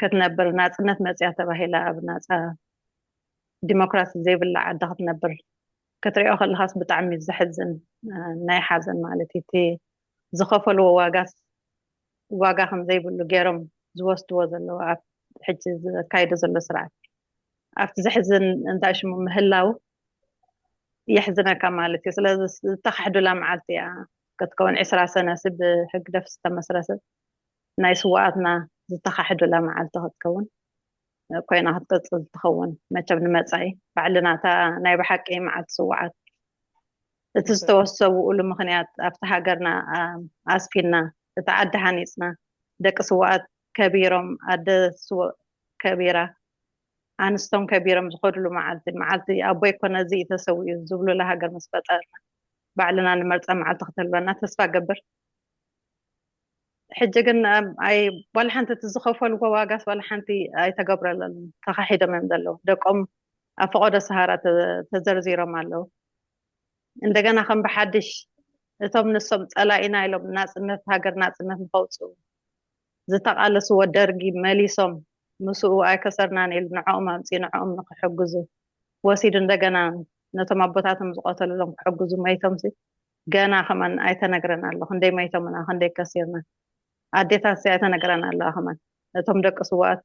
ክትነብር፣ ናጽነት መጽያ ተባሂላ ኣብ ናጻ ዲሞክራሲ ዘይብላ ዓዲ ክትነብር ክትሪኦ ከለኻስ ብጣዕሚ ዘሕዝን፣ እ፣ ናይ ሓዘን ማለት እዩ። እቲ ዝኸፈልዎ ዋጋስ፣ ዋጋ ከም ዘይብሉ ገይሮም ዝወስድዎ ዘለዉ ኣብ ሕጂ ዘካይዶ ዘሎ ስርዓት። ኣብቲ ዘሕዝን እንታይ ሽሙ ምህላው የሕዝነካ ማለት እዩ። ስለዚ ዝተኻሕዱላ መዓልቲ እያ ክትከውን። ዕስራ ሰነ ሲ ብህግደፍ ዝተመስረተ ናይ ስውኣትና ዝተኻሕዱላ መዓልቲ ክትከውን ኮይና ክትቅጽል ትኸውን። መቸም ንመጻኢ ባዕልና እታ ናይ ብሓቂ መዓልቲ ስውኣት፣ እቲ ዝተወሰውኡሉ ምኽንያት፣ ኣብቲ ሃገርና፣ ኣ-፣ ኣስፊና፣ እታ ዓዲ ሃኒጽና፣ ደቂ ስውኣት ከቢሮም፣ ኣደ ስውእ ከቢራ፣ ኣንስቶም ከቢሮም ዝኸድሉ መዓልቲ፣ መዓልቲ ኣቦይ እኮ ነዚ እዩ ተሰዊኡ ዝብሉላ ሃገር ምስ ፈጠርና፣ ባዕልና ንመርጻ መዓልቲ ክትህልወና ተስፋ እገብር። ሕጂ ግን፣ ኣም፣ ኣይ፣ ዋላ ሓንቲ እቲ ዝኸፈልዎ ዋጋስ ዋላ ሓንቲ ኣይተገብረለሉን፣ ተኻሒዶም እዮም ዘለዉ። ደቆም ኣብ ፈቐዶ ሰሃራ ተ-፣ ተዘርዚሮም ኣለዉ። እንደገና ከም ብሓድሽ እቶም ንሶም ጸላኢና ኢሎም ናጽነት፣ ሃገር ናጽነት ንኸውጽኡ ዝተቓለስዎ ደርጊ መሊሶም ምስኡ ኣይከሰርናን ኢሉ ንዕኦም ኣምጺኡ ንዕኦም ንኽሕግዙ ወሲዱ እንደገና ነቶም ኣቦታቶም ዝቐተሉሎም ክሕግዙ መይቶም ሲ ገና ከማን ኣይተነግረን ኣሎ። ክንደይ መይቶምና፣ ክንደይ ከሲርና። ኣዴታት ሲ ኣይተነግረን ኣለዋ ከማን። እቶም ደቂ ስውኣት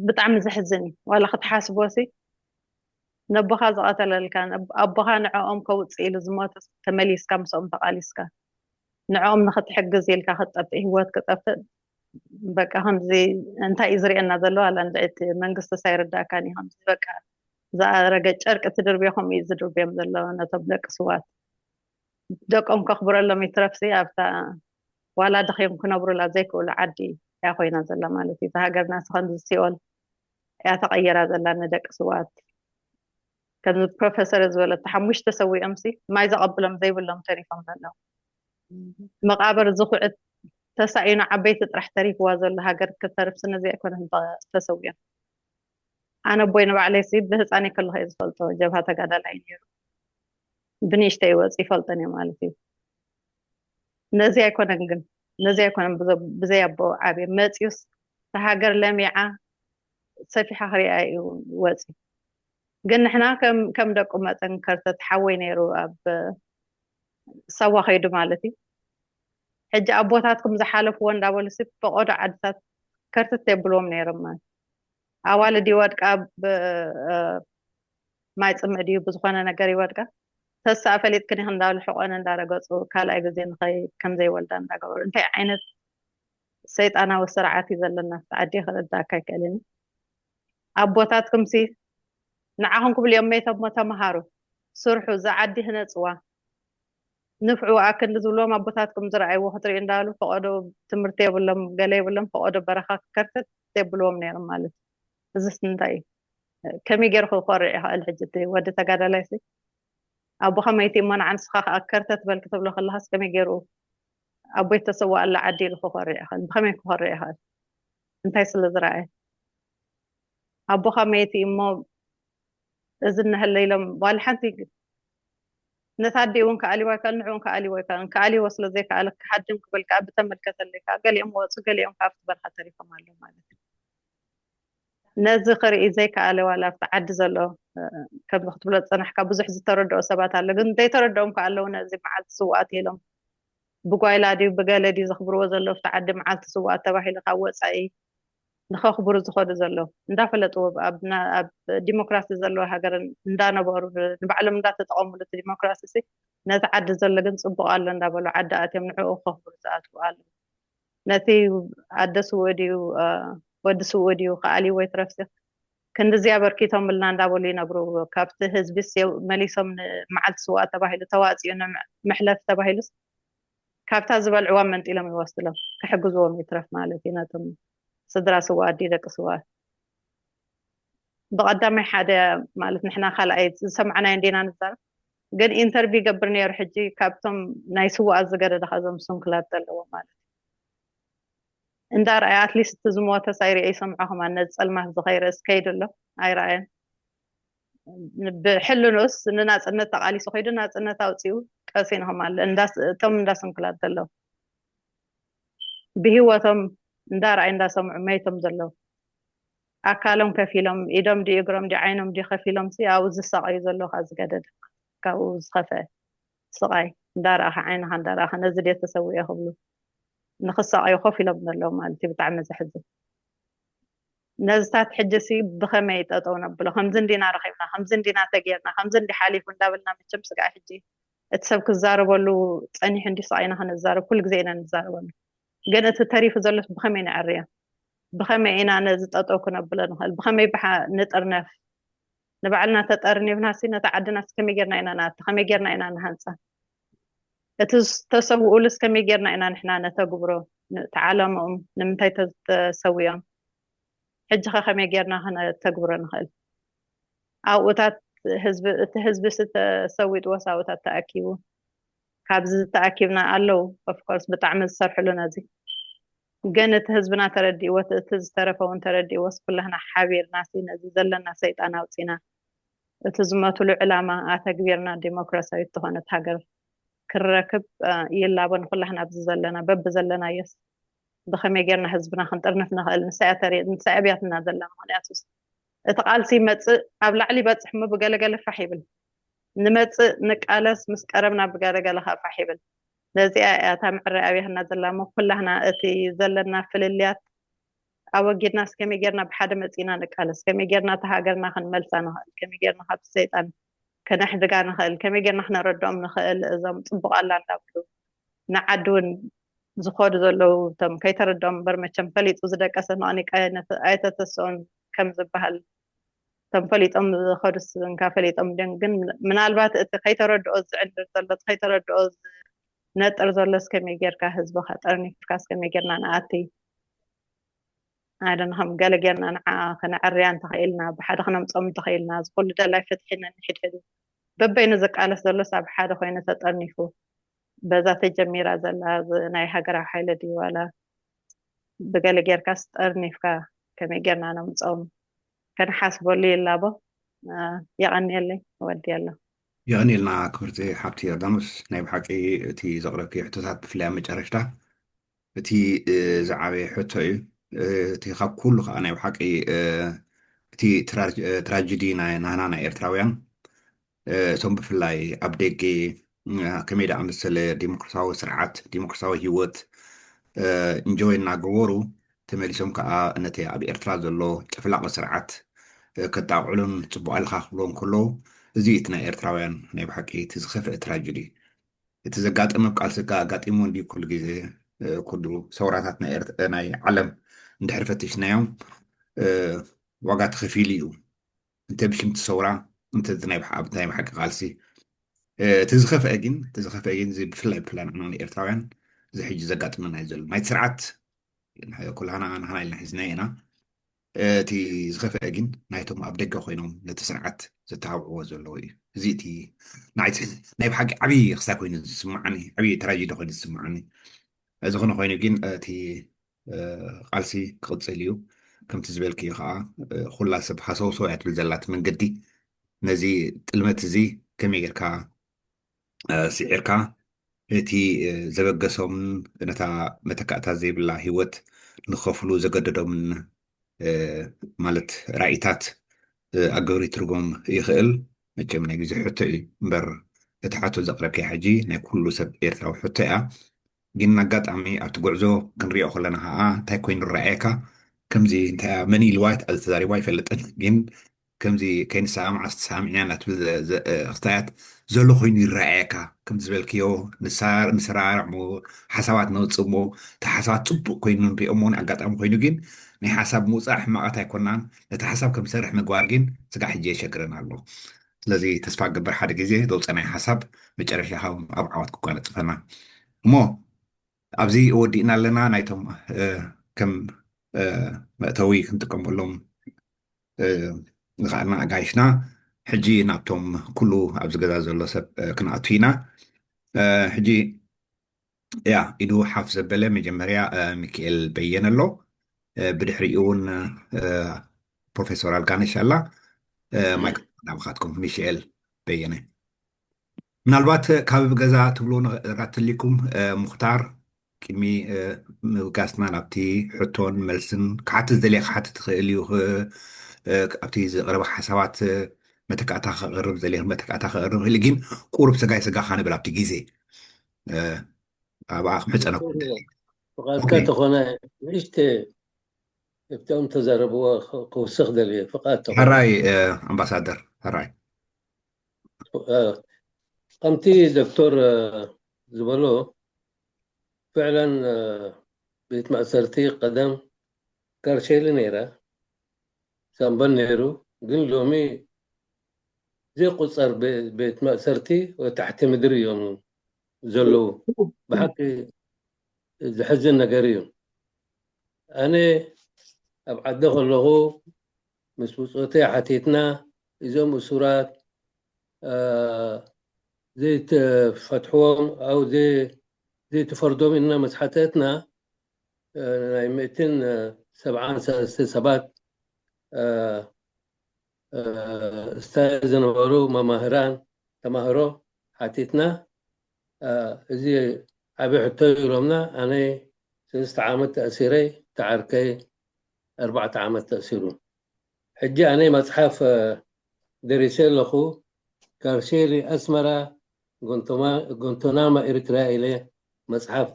ብጣዕሚ ዘሕዝን እዩ። ዋላ ክትሓስቦ ሲ ነቦኻ ዝቐተለልካ፣ ነብ-፣ ኣቦኻ ንዕኦም ከውጽእ ኢሉ ዝሞተ ተመሊስካ ምስኦም ተቓሊስካ፣ ንዕኦም ንኽትሕግዝ ኢልካ ክትጠፍእ፣ ህይወት ክጠፍእ፣ በቃ ከምዚ እንታይ እዩ ዝርእየና ዘሎ? ዋላ እንድዒ እቲ መንግስቲ ሳይርዳእካን እዩ። ከምዚ በቃ ዝኣረገ ጨርቂ ትድርብዮ ከምኡ እዩ ዝድርብዮም ዘሎ ነቶም ደቂ ስዋት። ደቆም ከኽብረሎም ይትረፍሲ ኣብታ ዋላ ድኺም ክነብሩላ ዘይክእሉ ዓዲ እያ ኮይና ዘላ ማለት እዩ። እዛ ሃገርና ስኸንዚ ሲኦል እያ ተቐየራ ዘላ ንደቂ ስዋት። ከምዚ ፕሮፌሰር ዝበለቶ ሓሙሽተ ሰዊኦምሲ ማይ ዘቐብሎም ዘይብሎም ተሪፎም ዘለዉ። መቓብር ዝኹዕት ተሳኢኑ ዓበይቲ ጥራሕ ተሪፍዋ ዘሎ ሃገር ክተርፍሲ ነዚ ኣይኮነን ተሰዊኦም። ኣነ ኣቦይ ንባዕለይሲ ብህፃነይ ከለኹ እየ ዝፈልጦ። ጀብሃ ተጋዳላይ ነይሩ። ብንእሽተይ ወፂ ይፈልጠን እየ ማለት እዩ። ነዚ ኣይኮነን ግን ነዚ ኣይኮነን ብዘ- ብዘይ ኣቦ ዓብየ መፅዩስ እታ ሃገር ለሚዓ ሰፊሓ ክሪኣ እዩ ወፂ። ግን ንሕና ከም ከም ደቁ መጠን ከርተት ሓወይ ነይሩ ኣብ ሳዋ ከይዱ ማለት እዩ። ሕጂ ኣቦታትኩም ዝሓለፍዎ እንዳበሉ ሲ ፈቆዶ ዓድታት ከርተት የብልዎም ነይሮም ማለት ኣዋልድ ይወድቃ ብ- ማይ ፅምእ ድዩ ብዝኾነ ነገር ይወድቃ ተስኣ ፈሊጥክን ኢኽ እንዳበሉ ሕቆን እንዳረገፁ ካልኣይ ግዜ ንኸይ ከም ዘይወልዳ እንዳገበሩ እንታይ ዓይነት ሰይጣናዊ ስርዓት እዩ ዘለና ኣብቲ ዓዲ ክርዳእካ ኣይክእልን። ኣቦታትኩም ሲ ንዓኹም ክብሉ እዮም መይቶም እሞ ተምሃሩ ስርሑ እዛ ዓዲ ህነፅዋ ንፍዑ ኣክንዲ ዝብልዎም ኣቦታትኩም ዝረኣይዎ ክትሪኡ እንዳበሉ ፈቆዶ ትምህርቲ የብሎም ገለ የብሎም ፈቆዶ በረኻ ክከርተት የብልዎም ነይሮም ማለት እዩ። እዚስ እንታይ እዩ? ከመይ ገይሩ ክኮርዕ ይኽእል? ሕጂ እቲ ወዲ ተጋዳላይ ሲ ኣቦኻ መይቲ እሞ ንዓ ንስኻ ከዓ ከርተት በል ክትብሎ ከለኻስ ከመይ ገይሩ ኣቦይ ተሰዋኣላ ዓዲ ኢሉ ክኮርዕ ይኽእል? ብኸመይ ክኮርዕ ይኽእል? እንታይ ስለ ዝረኣየ? ኣቦኻ መይቲ እሞ እዚ እነሀለ ኢሎም ዋላ ሓንቲ ነታ ኣዲኡ እውን ክኣልይዋ ይክእል ንዕኡ ክኣልይዎ ይክእል ክኣልይዎ ስለ ዘይከኣለ ክሃድም ክብል ከዓ ብተመልከተለይ ከዓ ገሊኦም ወፁ ገሊኦም ካብቲ በረኻ ተሪፎም ኣለዉ ማለት እዩ። ነዚ ክርኢ ዘይከኣለ ዋላ ኣብቲ ዓዲ ዘሎ ከምዚ ክትብሎ ዝፀናሕካ ብዙሕ ዝተረድኦ ሰባት ኣሎ ግን ዘይተረድኦም ከዓ ኣለዉ ነዚ መዓልቲ ስውኣት ኢሎም ብጓይላ ድዩ ብገለ ድዩ ዘኽብርዎ ዘለዉ ኣብቲ ዓዲ መዓልቲ ስውኣት ተባሂሉ ካብ ወፃኢ ንኸኽብሩ ዝኸዱ ዘለዉ እንዳፈለጥዎ ኣብ ዲሞክራሲ ዘለዎ ሃገር እንዳነበሩ ንባዕሎም እንዳተጠቐምሉ እቲ ዲሞክራሲ ሲ ነቲ ዓዲ ዘሎ ግን ፅቡቕ ኣሎ እንዳበሉ ዓዲ ኣትዮም ንዕኡ ከኽብሩ ዝኣትዉ ኣለዉ። ነቲ ኣደ ስውእ ድዩ ወዲ ስውእ ድዩ ከኣልይዎ ይትረፍሲ ክንድዚ ኣበርኪቶምልና እንዳበሉ ይነብሩ። ካብቲ ህዝቢስ መሊሶም ንመዓልቲ ስውኣት ተባሂሉ ተዋፂኡ መሕለፊ ተባሂሉስ ካብታ ዝበልዕዋ መንጢሎም ይወስድሎም ክሕግዝዎም ይትረፍ ማለት እዩ ነቶም ስድራ ስውኣት ድዩ ደቂ ስውኣት። ብቐዳማይ ሓደ ማለት ንሕና ካልኣይ ዝሰማዕናዮ እንዲና ንዛረብ ግን ኢንተርቪው ይገብር ነይሩ ሕጂ ካብቶም ናይ ስውኣት ዝገደደ ከዞም ስንኩላት ዘለዎ ማለት እዩ እንዳ ረኣየ ኣትሊስት እቲ ዝሞተ ሳይሪኦ ይሰምዖ ከማን ነዚ ፀልማት ዝኸይርእ እስከይዱ ኣሎ ኣይረኣየን ብሕልንኡስ ንናፅነት ተቃሊሱ ከይዱ ናፅነት ኣውፅኡ ቀሲኑ ከማለ እቶም እንዳ ስንኩላት ዘለዉ ብሂወቶም እንዳረኣዩ እንዳሰምዑ መይቶም ዘለዉ ኣካሎም ከፊሎም ኢዶም ድዩ እግሮም ድዩ ዓይኖም ድዩ ከፊሎም ሲ ኣብኡ ዝሳቀዩ ዘለዉ ከዓ ዝገደደ ካብኡ ዝኸፍአ ስቃይ እንዳረኣኻ ዓይንኻ እንዳረኣኻ ነዚ ድየ ተሰዊኦ ክብሉ ንክሳቀዩ ኮፍ ኢሎም ዘለዉ ማለት እዩ ብጣዕሚ ዘሕዝን ነዝታት ሕጂ ሲ ብኸመይ ጠጠው ነብሎ ከምዚ እንዲና ረኺብና ከምዚ እንዲና ተጌርና ከምዚ እንዲ ሓሊፉ እንዳበልና መቸም ስጋዕ ሕጂ እቲ ሰብ ክዛረበሉ ፀኒሑ እንዲ ስቃይና ክንዛረብ ኩሉ ግዜ ኢና ንዛረበሉ ግን እቲ ተሪፉ ዘሎስ ብኸመይ ነዕርዮ ብኸመይ ኢና ነዚ ጠጠው ክነብሎ ንኽእል ብኸመይ ብሓ ንጥርነፍ ንባዕልና ተጠርኒፍና ሲ ነታ ዓድና ሲ ከመይ ጌርና ኢና ንኣቲ ከመይ ጌርና ኢና ንሃንፃ እቲ ዝተሰውኡሉስ ከመይ ጌርና ኢና ንሕና ነተግብሮ ተዓለምኦም ንምንታይ ተሰዊኦም ሕጂ ከ ከመይ ጌርና ክነተግብሮ ንኽእል ኣብኡታት ህዝቢ እቲ ህዝቢ ሲ ተሰዊጥዎ ሳብኡታት ተኣኪቡ ካብዚ ተኣኪብና ኣለዉ ኦፍኮርስ ብጣዕሚ ዝሰርሕሉ ነዚ ግን እቲ ህዝብና ተረዲእዎ እቲ ዝተረፈ እውን ተረዲእዎስ ኩላህና ሓቢርና ሲ ነዚ ዘለና ሰይጣን ኣውፂና እቲ ዝመትሉ ዕላማ ኣተግቢርና ዲሞክራሲያዊት ዝኾነት ሃገር ክረክብ ይላቦ ንኩላህና ኣብዚ ዘለና በቢ ዘለናዮስ ብኸመይ ጌርና ህዝብና ክንጥርንፍ ንኽእል ንሳያ ተሪእ ንሳያ ኣብያትና ዘላ ምክንያቱስ እቲ ቃልሲ ይመፅእ ኣብ ላዕሊ ይበፅሕ እሞ ብገለገለ ፋሕ ይብል ንመፅእ ንቃለስ ምስ ቀረብና ብገለገለ ከዓ ፋሕ ይብል ነዚኣ እያ እታ ምዕረ ኣብያትና ዘላ እሞ ኩላህና እቲ ዘለና ፍልልያት ኣወጊድናስ ከመይ ጌርና ብሓደ መፂና ንቃለስ ከመይ ጌርና እታ ሃገርና ክንመልሳ ንኽእል ከመይ ጌርና ካብ ሰይጣን ከነሕድጋ ንኽእል ከመይ ጌርና ክነረድኦም ንኽእል እዞም ፅቡቅ ኣላ እንዳብሉ ንዓዲ እውን ዝኸዱ ዘለዉ እቶም ከይተረድኦም እምበር መቸም ፈሊጡ ዝደቀሰ መቕኒቀ ኣይተተስኦን ከም ዝበሃል እቶም ፈሊጦም ዝኸዱስ እንካ ፈሊጦም ድዮም? ግን ምናልባት እቲ ከይተረድኦ ዝዕንድር ዘሎ፣ እቲ ከይተረድኦ ዝነጥር ዘሎስ ከመይ ጌርካ ህዝብኻ ጠርኒፍካስ ከመይ ጌርና ንኣቲ? ኣይደን ከም ገለ ጌርና ንዓ ክነዕርያ እንተኽኢልና፣ ብሓደ ክነምጾም እንተኽኢልና፣ እዚ ኩሉ ደላይ ፍትሒ ነንሕድሕዱ በበይኑ ዝቃለስ ዘሎስ ኣብ ሓደ ኮይኑ ተጠርኒፉ፣ በዛ ተጀሚራ ዘላ፣ እዚ ናይ ሃገራዊ ሓይሊ ድዩ ዋላ ብገለ ጌርካስ ጠርኒፍካ ከመይ ጌርና ነምጾም ከነሓስበሉ ይላቦ። የቐንየለይ፣ ወዲ ኣሎ። የቐንየልና ክብርቲ ሓብቲ ዮርዳኖስ። ናይ ብሓቂ እቲ ዘቕረብኪ ሕቶታት ብፍላይ ኣብ መጨረሽታ እቲ ዝዓበየ ሕቶ እዩ። እቲ ካብ ኩሉ ከዓ ናይ ብሓቂ እቲ ትራጅዲ ናይ ናህና ናይ ኤርትራውያን እቶም ብፍላይ ኣብ ደገ ከመይ ደኣ መሰለ ዲሞክራሲያዊ ስርዓት ዲሞክራሲያዊ ህይወት እንጆይ እናገበሩ ተመሊሶም ከዓ ነቲ ኣብ ኤርትራ ዘሎ ጨፍላቂ ስርዓት ከጣቕዑሉን ፅቡቅ ኣለካ ክብልዎም ከለዉ እዚ እቲ ናይ ኤርትራውያን ናይ ብሓቂ እቲ ዝኸፍአ ትራጅዲ እቲ ዘጋጠመ ኣብ ቃልሲ ኣጋጢሙ እንዲ ኩሉ ግዜ ኩሉ ሰውራታት ናይ ዓለም እንድሕር ፈቲሽናዮም ዋጋ ተኸፊሉ እዩ። እንተ ብሽምቲ ሰውራ እንተ ናይ ብሓቂ ቃልሲ እቲ ዝኸፍአ ግን እቲ ዝኸፍአ ግን እዚ ብፍላይ ብፍላይ ንሕና ንኤርትራውያን እዚ ሕጂ ዘጋጥመና እዩ ዘሎ ናይ ስርዓት ኩላና ንሕና ኢልና ሒዝና ኢና። እቲ ዝኸፍአ ግን ናይቶም ኣብ ደገ ኮይኖም ነቲ ስርዓት ዘተባብዕዎ ዘለዉ እዩ። እዚ እቲ ናይ ብሓቂ ዓብዪ ክስታ ኮይኑ ዝስምዓኒ፣ ዓብዪ ትራጀዲ ኮይኑ ዝስምዓኒ። ዝኾነ ኮይኑ ግን እቲ ቃልሲ ክቕፅል እዩ። ከምቲ ዝበልክዮ ከዓ ኩላ ሰብ ሃሰውሰው እያ ትብል ዘላ እቲ መንገዲ። ነዚ ጥልመት እዚ ከመይ ጌርካ ስዒርካ እቲ ዘበገሶምን ነታ መተካእታ ዘይብላ ህይወት ንኸፍሉ ዘገደዶምን ማለት ራኢታት ኣገብሪ ትርጉም ይኽእል። መቸም ናይ ግዜ ሕቶ እዩ እምበር እቲ ሓቶ ዘቕረብከ ሕጂ ናይ ኩሉ ሰብ ኤርትራዊ ሕቶ እያ። ግን ኣጋጣሚ ኣብቲ ጉዕዞ ክንሪኦ ከለና ከዓ እንታይ ኮይኑ ረኣየካ ከምዚ እንታይ መን ኢልዋ ተዛሪቦ ኣይፈልጥን ግን ከምዚ ከይንሰማማዕ ተሰማሚዕና እናትብል ክስታያት ዘሎ ኮይኑ ይረኣየካ። ከምዚ ዝበልክዮ ንሰራርዕ እሞ ሓሳባት ነውፅእ እሞ እቲ ሓሳባት ፅቡቅ ኮይኑ ንሪኦ እሞ ኣጋጣሚ ኮይኑ ግን ናይ ሓሳብ ምውፃእ ሕማቃት ኣይኮናን። ነቲ ሓሳብ ከም ዝሰርሕ ምግባር ግን ስጋዕ ሕጂ የሸግረን ኣሎ። ስለዚ ተስፋ ገብር ሓደ ግዜ ዘውፀናይ ሓሳብ መጨረሻ ካብ ኣብ ዓወት ክቋነፅፈና እሞ ኣብዚ ወዲእና ኣለና። ናይቶም ከም መእተዊ ክንጥቀመሎም ንኽኣልና ኣጋይሽና ሕጂ ናብቶም ኩሉ ኣብዚ ገዛ ዘሎ ሰብ ክንኣቱ ኢና። ሕጂ ያ ኢዱ ሓፍ ዘበለ መጀመርያ ሚካኤል በየነ ኣሎ። ብድሕሪኡ እውን ፕሮፌሰር ኣልጋነሽ ኣላ። ማይክሮፎን ናብኻትኩም ሚሽኤል በየነ። ምናልባት ካብ ገዛ ትብሉ ነገራት ተሊኩም ሙክታር ቅድሚ ምብጋስና ናብቲ ሕቶን መልስን ክሓትት ዝደልየ ክሓትት ትኽእል እዩ። ኣብቲ ዝቕረበ ሓሳባት መተካእታ ከቕርብ ዝደልየ መተካእታ ከቕርብ ይኽእል ግን ቁሩብ ስጋይ ስጋኻ ንብል ኣብቲ ግዜ ኣብኣ ክምሕፀነኩም ፍቓድካ ተኾነ ንእሽተ እብቶም ተዛረብዎ ክውስኽ ደልየ ፍቓድ ተኾነ ሕራይ ኣምባሳደር ሕራይ ከምቲ ዶክተር ዝበሎ ፍዕለን ቤት ማእሰርቲ ቀደም ካርሼሊ ነይራ ሳምበል ነይሩ ግን ሎሚ ዘይቁፀር ቤት ማእሰርቲ ታሕቲ ምድሪ እዮም ዘለዉ ብሓቂ ዝሕዝን ነገር እዩ ኣነ ኣብ ዓዲ ከለኹ ምስ ብፆተይ ሓቲትና እዞም እሱራት ዘይትፈትሕዎም ኣው ዘይትፈርዶም ኢልና ምስ ሓተትና ናይ ምእትን ሰብዓን ሰለስተ ሰባት ስታይ ዝነበሩ መማህራን ተማህሮ ሓቲትና እዚ ዓብዪ ሕቶ ኢሎምና ኣነ ሰለስተ ዓመት ተእሲረይ ተዓርከይ ኣርባዕተ ዓመት ተእሲሩ ሕጂ ኣነ መፅሓፍ ደሪሰ ኣለኹ ካርሴሊ ኣስመራ ጎንቶናማ ኤርትራ ኢለ መፅሓፍ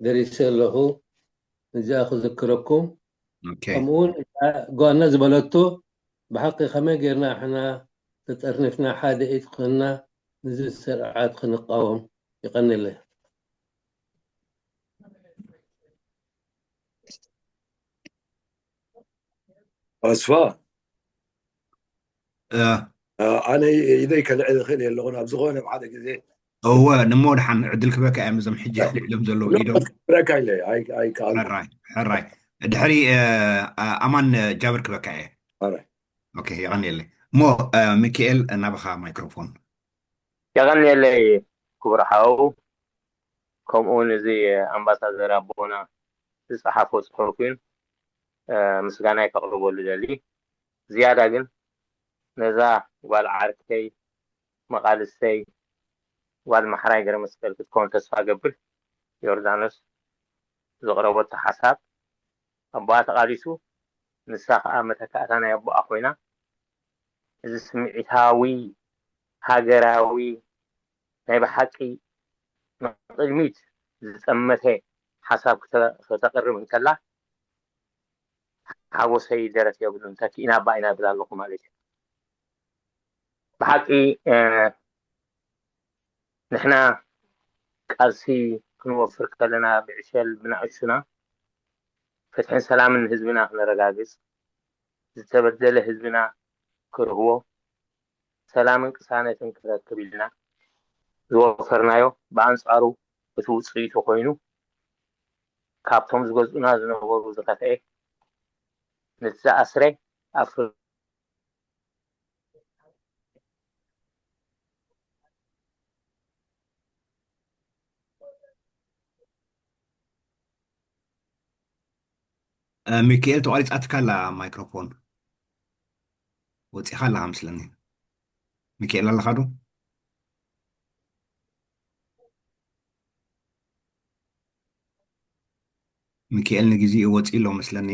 ደሪሰ ኣለኹ እዚኣ ክዝክረኩም ከምኡውን ጓና ዝበለቶ ብሓቂ ከመይ ጌርና ሕና ተጠርኒፍና ሓደ ኢድ ኮይንና ንዚ ስርዓት ክንቃወም ይቀንለ ኣስፋ ኣነ ኢደይ ከልዕል እኽእል እየ ኣለኹ ናብ ዝኾነ ሓደ ግዜ። እወ፣ ንሞ ደሓን ዕድል ክበካ እዮም እዞም ሕጂ ልዕሎም ዘለዉ ኢዶም። ክረካ ኢለ ኣይከኣልኩ። ሕራይ ሕራይ። ድሕሪ ኣማን ጃብር ክበካ እየ። ኦኬ፣ የቐንየለይ። እሞ ሚካኤል፣ ናባኻ ማይክሮፎን። የቐንየለይ ክቡር ሓው፣ ከምኡ እውን እዚ ኣምባሳደር ኣቦና ዝፀሓፎ ፅሑፍ እውን ምስጋናይ ከቕርበሉ ደሊ። ዝያዳ ግን ነዛ ጓል ዓርከይ፣ መቓልስተይ፣ ጓል ማሕራይ ገረመስቀል ክትከውን ተስፋ ገብር። ዮርዳኖስ ዘቕረበቶ ሓሳብ ኣቦኣ ተቓሊሱ፣ ንሳ ከዓ መተካእታ ናይ ኣቦኣ ኮይና፣ እዚ ስምዒታዊ ሃገራዊ ናይ ብሓቂ ንቕድሚት ዝጠመተ ሓሳብ ክተ- ከተቕርብ እንከላ ሓጎሰይ ደረት የብሉን፣ ተኪእና ኣባ ኢና ብል ኣለኹ ማለት እዩ። ብሓቂ ንሕና ቃልሲ ክንወፍር ከለና ብዕሸል ብናእሹና ፍትሕን ሰላምን ህዝብና ክነረጋግፅ፣ ዝተበደለ ህዝብና ክርህቦ፣ ሰላምን ቅሳነትን ክረክብ ኢልና ዝወፈርናዮ ብኣንፃሩ እቲ ውፅኢቱ ኮይኑ ካብቶም ዝገዝኡና ዝነበሩ ዝኸፍኤ፣ ነቲ ዝኣስረ ኣብ ፍርዲ ሚካኤል ተቋሪፃትካ ኣላ ማይክሮፎን ወፂኻ ኣለኻ ምስለኒ። ሚካኤል ኣለኻ ዶ? ሚካኤል ንግዜኡ ወፂኡ ኣሎ መስለኒ።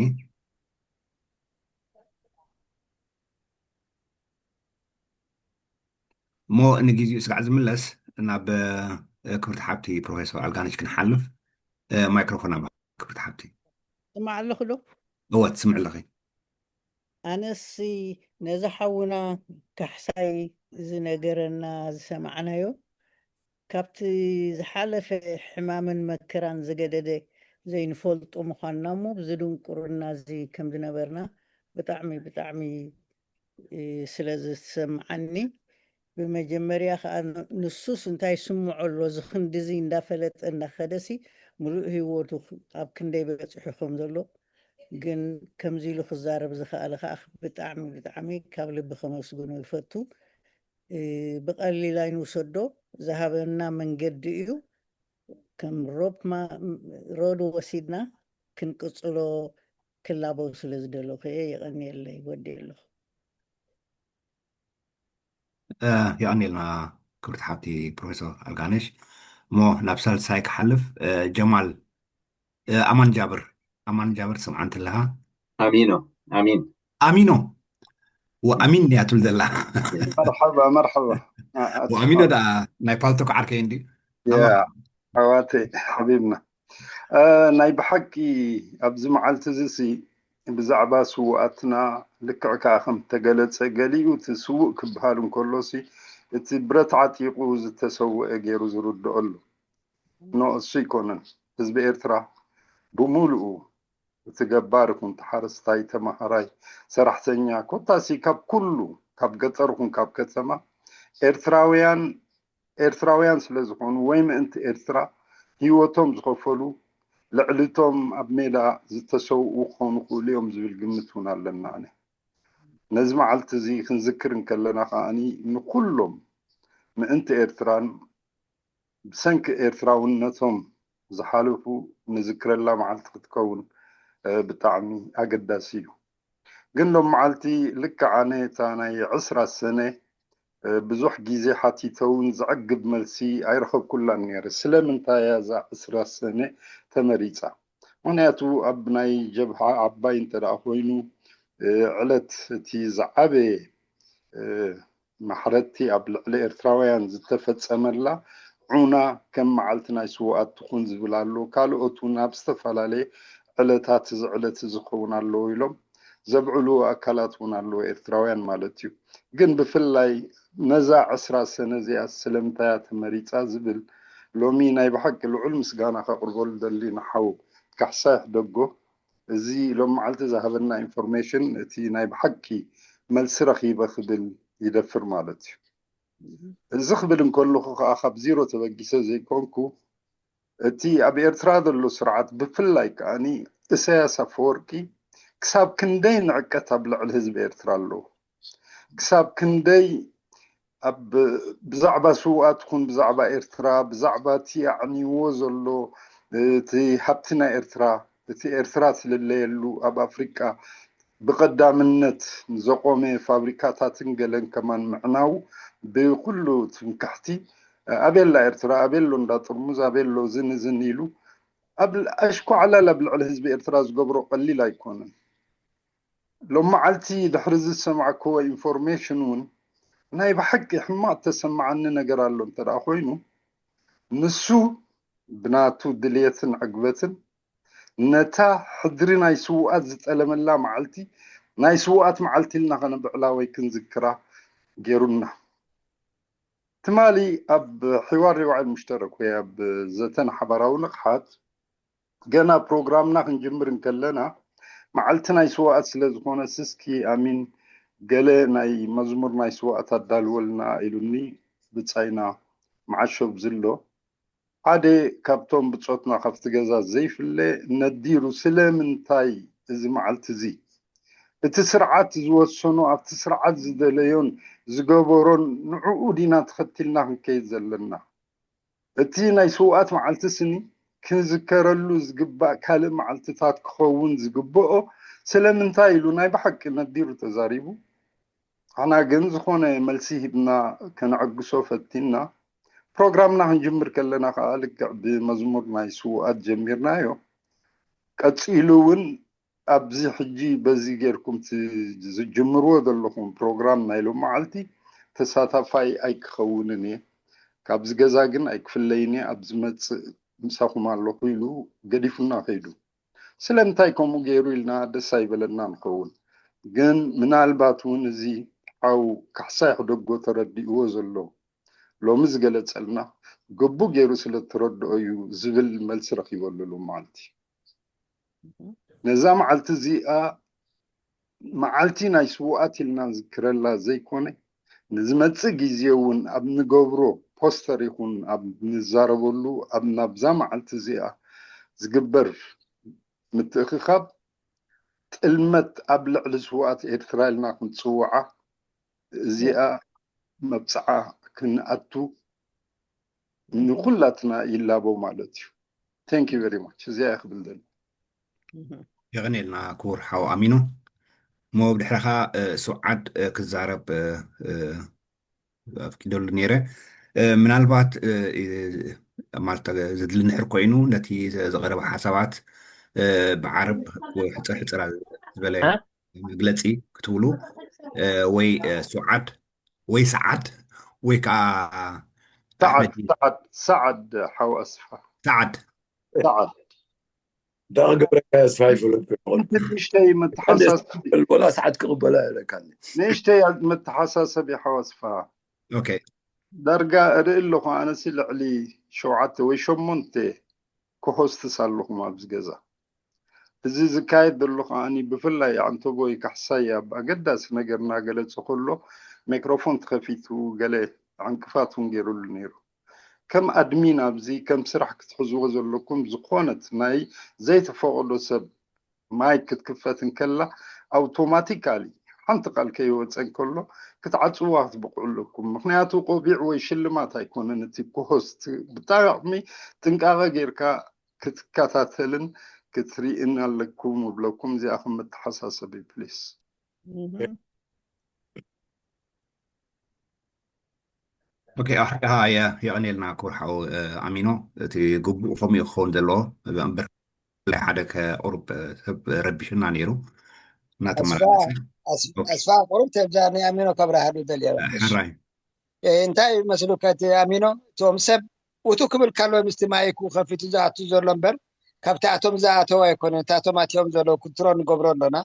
እሞ ንግዜኡ ስጋዕ ዝምለስ ናብ ክብርቲ ሓብቲ ፕሮፌሰር ኣልጋነሽ ክንሓልፍ፣ ማይክሮፎን ኣብ ክብርቲ ሓብቲ። ስማዕ ኣለኹ ዶ? እወ ትስምዕ ኣለኺ። ኣነሲ ነዚ ሓውና ካሕሳይ ዝነገረና ዝሰማዕናዮ ካብቲ ዝሓለፈ ሕማምን መከራን ዝገደደ ዘይንፈልጦ ምዃንና እሞ ብዚ ድንቁርና እዚ ከም ዝነበርና ብጣዕሚ ብጣዕሚ ስለ ዝሰምዓኒ ብመጀመርያ ከዓ ንሱስ እንታይ ስምዖ ኣሎ እዚ ክንድዚ እንዳፈለጠ እንዳኸደሲ ምሉእ ህይወቱ ኣብ ክንደይ በፂሑ ከም ዘሎ ግን ከምዚ ኢሉ ክዛረብ ዝኸኣለ ከዓ ብጣዕሚ ብጣዕሚ ካብ ልቢ ከመስግኖ ይፈቱ። ብቐሊል ኣይንውሰዶ ዝሃበና መንገዲ እዩ። ከም ሮድ ወሲድና ክንቅፅሎ ክላበው ስለ ዝደለኹ እየ። የቐንየለይ። ወዲ ኣለኹ። የቐንየልና ክብርቲ ሓብቲ ፕሮፌሰር ኣልጋነሽ። እሞ ናብ ሳልሳይ ክሓልፍ ጀማል ኣማን ጃብር። ኣማን ጃብር ትሰምዓ እንተለኻ? ኣሚኖ ኣሚን ኣሚኖ ወኣሚን እያ ትብል ዘላ። መርሓባ መርሓባ። ወኣሚኖ ደኣ ናይ ፓልቶክ ዓርከይ እንዲ ኣሕዋተይ ሓቢብና። ናይ ብሓቂ ኣብዚ መዓልቲ እዚ ሲ ብዛዕባ ስውኣትና ልክዕ ከኣ ከም ተገለጸ ገሊኡ እቲ ስውእ ክበሃል እንከሎ ሲ እቲ ብረት ዓጢቑ ዝተሰወአ ገይሩ ዝርድኦ ኣሎ። ኖ እሱ ኣይኮነን። ህዝቢ ኤርትራ ብሙሉኡ እቲ ገባር ይኹን ተሓረስታይ፣ ተማሃራይ፣ ሰራሕተኛ ኮታሲ ካብ ኩሉ ካብ ገጠር ይኹን ካብ ከተማ ኤርትራውያን ኤርትራውያን ስለ ዝኾኑ ወይ ምእንቲ ኤርትራ ህይወቶም ዝኸፈሉ ልዕሊ እቶም ኣብ ሜዳ ዝተሰውኡ ክኾኑ ይኽእሉ እዮም ዝብል ግምት እውን ኣለና። ኣነ ነዚ መዓልቲ እዚ ክንዝክር እንከለና ከዓኒ ንኩሎም ምእንቲ ኤርትራን ብሰንኪ ኤርትራውነቶም ዝሓለፉ ንዝክረላ መዓልቲ ክትከውን ብጣዕሚ ኣገዳሲ እዩ። ግን ሎም መዓልቲ ልክዕ ኣነ እታ ናይ ዕስራ ሰነ ብዙሕ ግዜ ሓቲተ እውን ዘዕግብ መልሲ ኣይረኸብኩላን ነይረ። ስለምንታይ እያ እዛ ዕስራ ሰነ ተመሪፃ? ምክንያቱ ኣብ ናይ ጀብሃ ዓባይ እንተ ደኣ ኮይኑ ዕለት እቲ ዝዓበየ ማሕረድቲ ኣብ ልዕሊ ኤርትራውያን ዝተፈጸመላ ዑና ከም መዓልቲ ናይ ስውኣት ትኹን ዝብል ኣሎ። ካልኦት እውን ኣብ ዝተፈላለየ ዕለታት እዚ ዕለት እዚ ክኸውን ኣለዎ ኢሎም ዘብዕሉ ኣካላት እውን ኣለዎ፣ ኤርትራውያን ማለት እዩ። ግን ብፍላይ ነዛ ዕስራ ሰነ እዚኣ ስለምንታይ እያ ተመሪጻ ዝብል ሎሚ ናይ ብሓቂ ልዑል ምስጋና ከቕርበሉ ደሊ ንሓው ካሕሳይ ሕደጎ እዚ ሎም መዓልቲ ዝሃበና ኢንፎርሜሽን እቲ ናይ ብሓቂ መልሲ ረኺበ ክብል ይደፍር ማለት እዩ። እዚ ክብል እንከለኹ ከዓ ካብ ዚሮ ተበጊሰ ዘይኮንኩ፣ እቲ ኣብ ኤርትራ ዘሎ ስርዓት፣ ብፍላይ ከዓኒ ኢሳያስ ኣፈወርቂ፣ ክሳብ ክንደይ ንዕቀት ኣብ ልዕሊ ህዝቢ ኤርትራ ኣለዎ፣ ክሳብ ክንደይ ኣብ ብዛዕባ ስውኣት ይኹን ብዛዕባ ኤርትራ፣ ብዛዕባ እቲ ኣዕንይዎ ዘሎ እቲ ሃብቲ ናይ ኤርትራ፣ እቲ ኤርትራ ትልለየሉ፣ ኣብ ኣፍሪቃ ብቐዳምነት ንዘቖመ ፋብሪካታትን ገለን ከማን ምዕናው፣ ብኩሉ ትምክሕቲ፣ ኣበየላ ኤርትራ፣ ኣበየሎ እንዳ ጥርሙዝ፣ ኣበየሎ ዝን ዝን ኢሉ ኣብ ኣሽኳዕላል ኣብ ልዕሊ ህዝቢ ኤርትራ ዝገብሮ ቀሊል ኣይኮነን። ሎም መዓልቲ ድሕሪ ዝሰማዕክዎ ኢንፎርሜሽን እውን ናይ ብሓቂ ሕማቕ ተሰማዓኒ ነገር ኣሎ እንተ ደኣ ኮይኑ፣ ንሱ ብናቱ ድልየትን ዕግበትን ነታ ሕድሪ ናይ ስውኣት ዝጠለመላ መዓልቲ ናይ ስውኣት መዓልቲ ኢልና ከነብዕላ ወይ ክንዝክራ ገይሩና። ትማሊ ኣብ ሕዋር ሪዋዕል ሙሽተረክ ወይ ኣብ ዘተን ሓባራዊ ንቕሓት ገና ፕሮግራምና ክንጅምር እንከለና፣ መዓልቲ ናይ ስውኣት ስለ ዝኾነ፣ ስስኪ ኣሚን ገለ ናይ መዝሙር ናይ ስውኣት ኣዳልወልና ኢሉኒ ብጻይና መዓሾ ብዝሎ። ሓደ ካብቶም ብጾትና ካብቲ ገዛ ዘይፍለ ነዲሩ፣ ስለምንታይ እዚ መዓልቲ እዚ እቲ ስርዓት ዝወሰኖ፣ ኣብቲ ስርዓት ዝደለዮን ዝገበሮን ንዕኡ ዲና ተኸቲልና ክንከይድ ዘለና? እቲ ናይ ስውኣት መዓልቲ ስኒ ክንዝከረሉ ዝግባእ ካልእ መዓልትታት ክኸውን ዝግብኦ ስለምንታይ ኢሉ ናይ ብሓቂ ነዲሩ ተዛሪቡ። ኣና ግን ዝኾነ መልሲ ሂብና ከነዕግሶ ፈቲና። ፕሮግራምና ክንጅምር ከለና ከዓ ልክዕ ብመዝሙር ናይ ስውኣት ጀሚርናዮ። ቀጺሉ እውን ኣብዚ ሕጂ በዚ ጌርኩም ት-፣ ዝጅምርዎ ዘለኹም ፕሮግራም ናይ ሎም መዓልቲ ተሳታፋይ ኣይክኸውንን እየ። ካብዚ ገዛ ግን ኣይክፍለይን እየ። ኣብ ዝመጽእ ምሳኹም ኣለኹ ኢሉ ገዲፉና ከይዱ። ስለምንታይ ከምኡ ገይሩ ኢልና ደስ ኣይበለና ንኸውን። ግን ምናልባት እውን እዚ ሓው ካሕሳይ ሕደጎ ተረዲእዎ ዘሎ ሎሚ ዝገለጸልና ግቡእ ገይሩ ስለ እተረድኦ እዩ ዝብል መልሲ ረኺበሉ ሎም መዓልቲ። ነዛ መዓልቲ እዚኣ መዓልቲ ናይ ስውኣት ኢልና ንዝክረላ ዘይኮነ፣ ንዝመጽእ ግዜ እውን ኣብ ንገብሮ ፖስተር ይኹን ኣብ ንዛረበሉ፣ ኣብ ናብዛ መዓልቲ እዚኣ ዝግበር ምትእኽኻብ፣ ጥልመት ኣብ ልዕሊ ስውኣት ኤርትራ ኢልና ክንጽውዓ፣ እዚኣ መብጽዓ ክንኣቱ ንኹላትና ይላቦ ማለት እዩ። Thank you very much። እዚኣ እየ ክብል ደሊ። የቐኔልና ክቡር ሓው ኣሚኖ። እሞ ብድሕረኻ፣ እ፣ ሱዓድ፣ እ፣ ክዛረብ፣ እ፣ እ፣ ኣፍቂደሉ ነይረ። እ፣ ምናልባት፣ እ፣ እ፣ ማለት ዘድሊ እንድሕር ኮይኑ ነቲ ዘ-፣ ዝቐረበ ሓሳባት፣ እ፣ ብዓርብ ወይ ሕጽር ሕጽር ዝበለ እ? መግለጺ ክትብሉ፣ እ፣ ወይ፣ እ፣ ሱዓድ ወይ ሰዓድ ወይ ከዓ ሰዓድ ኣሕመድ ሰዓድ ሰዓድ ሓው ኣስፋ ሰዓድ ሰዓድ ዳኣ ገብረካ ኣስፋ ይፈልጥ ይኾን? ንእሽተይ መተሓሳሰቢ ወላ ሰዓት ክቕበላ ይብለካኒ። ንእሽተይ መተሓሳሰቢ ሓው ኣስፋ ኦኬ ዳርጋ እርኢ ኣለኹ። ኣነሲ ልዕሊ ሸውዓተ ወይ ሸሞንተ ክሆስትስ ኣለኹም ኣብዚ ገዛ። እዚ ዝካየድ ዘሎ ከዓኒ ብፍላይ ኣንቶቦይ ካሕሳይ ኣብ ኣገዳሲ ነገር እናገለጸ ከሎ ማይክሮፎን ተኸፊቱ ገለ ዕንቅፋት እውን ገይሩሉ ነይሩ። ከም ኣድሚን ኣብዚ ከም ስራሕ ክትሕዝዎ ዘለኩም ዝኾነት ናይ ዘይተፈቐዶ ሰብ ማይክ ክትክፈት እንከላ ኣውቶማቲካሊ ሓንቲ ቃል ከይወፀ እንከሎ ክትዓፅዋ ክትብቕዑ ኣለኩም። ምክንያቱ ቆቢዕ ወይ ሽልማት ኣይኮነን እቲ ኮሆስት። ብጣዕሚ ጥንቃቐ ጌርካ ክትከታተልን ክትሪእን ኣለኩም እብለኩም። እዚኣ ከም መተሓሳሰቢ ፕሊስ። ኦኬ ኣሕሪኻ የቐኔልና ክቡር ሓው ኣሚኖ። እቲ ግቡእ ከምኡ ክኸውን ዘለዎ እምበር ሓደ ከቁርብ ሰብ ረቢሽና ነይሩ እናተመላለሰ ኣስፋ ቁሩብ ተብዛ ናይ ኣሚኖ ከብረሃሉ ደልየ ሕራይ እንታይ መስሉ ከቲ ኣሚኖ እቶም ሰብ ውቱ ክብል ካሎ ምስቲ ማይኩ ከፊቱ ዝኣቱ ዘሎ እምበር ካብቲ ኣቶም ዝኣተው ኣይኮነን። እታቶም ኣትዮም ዘለዉ ክትሮ ንገብሮ ኣሎና።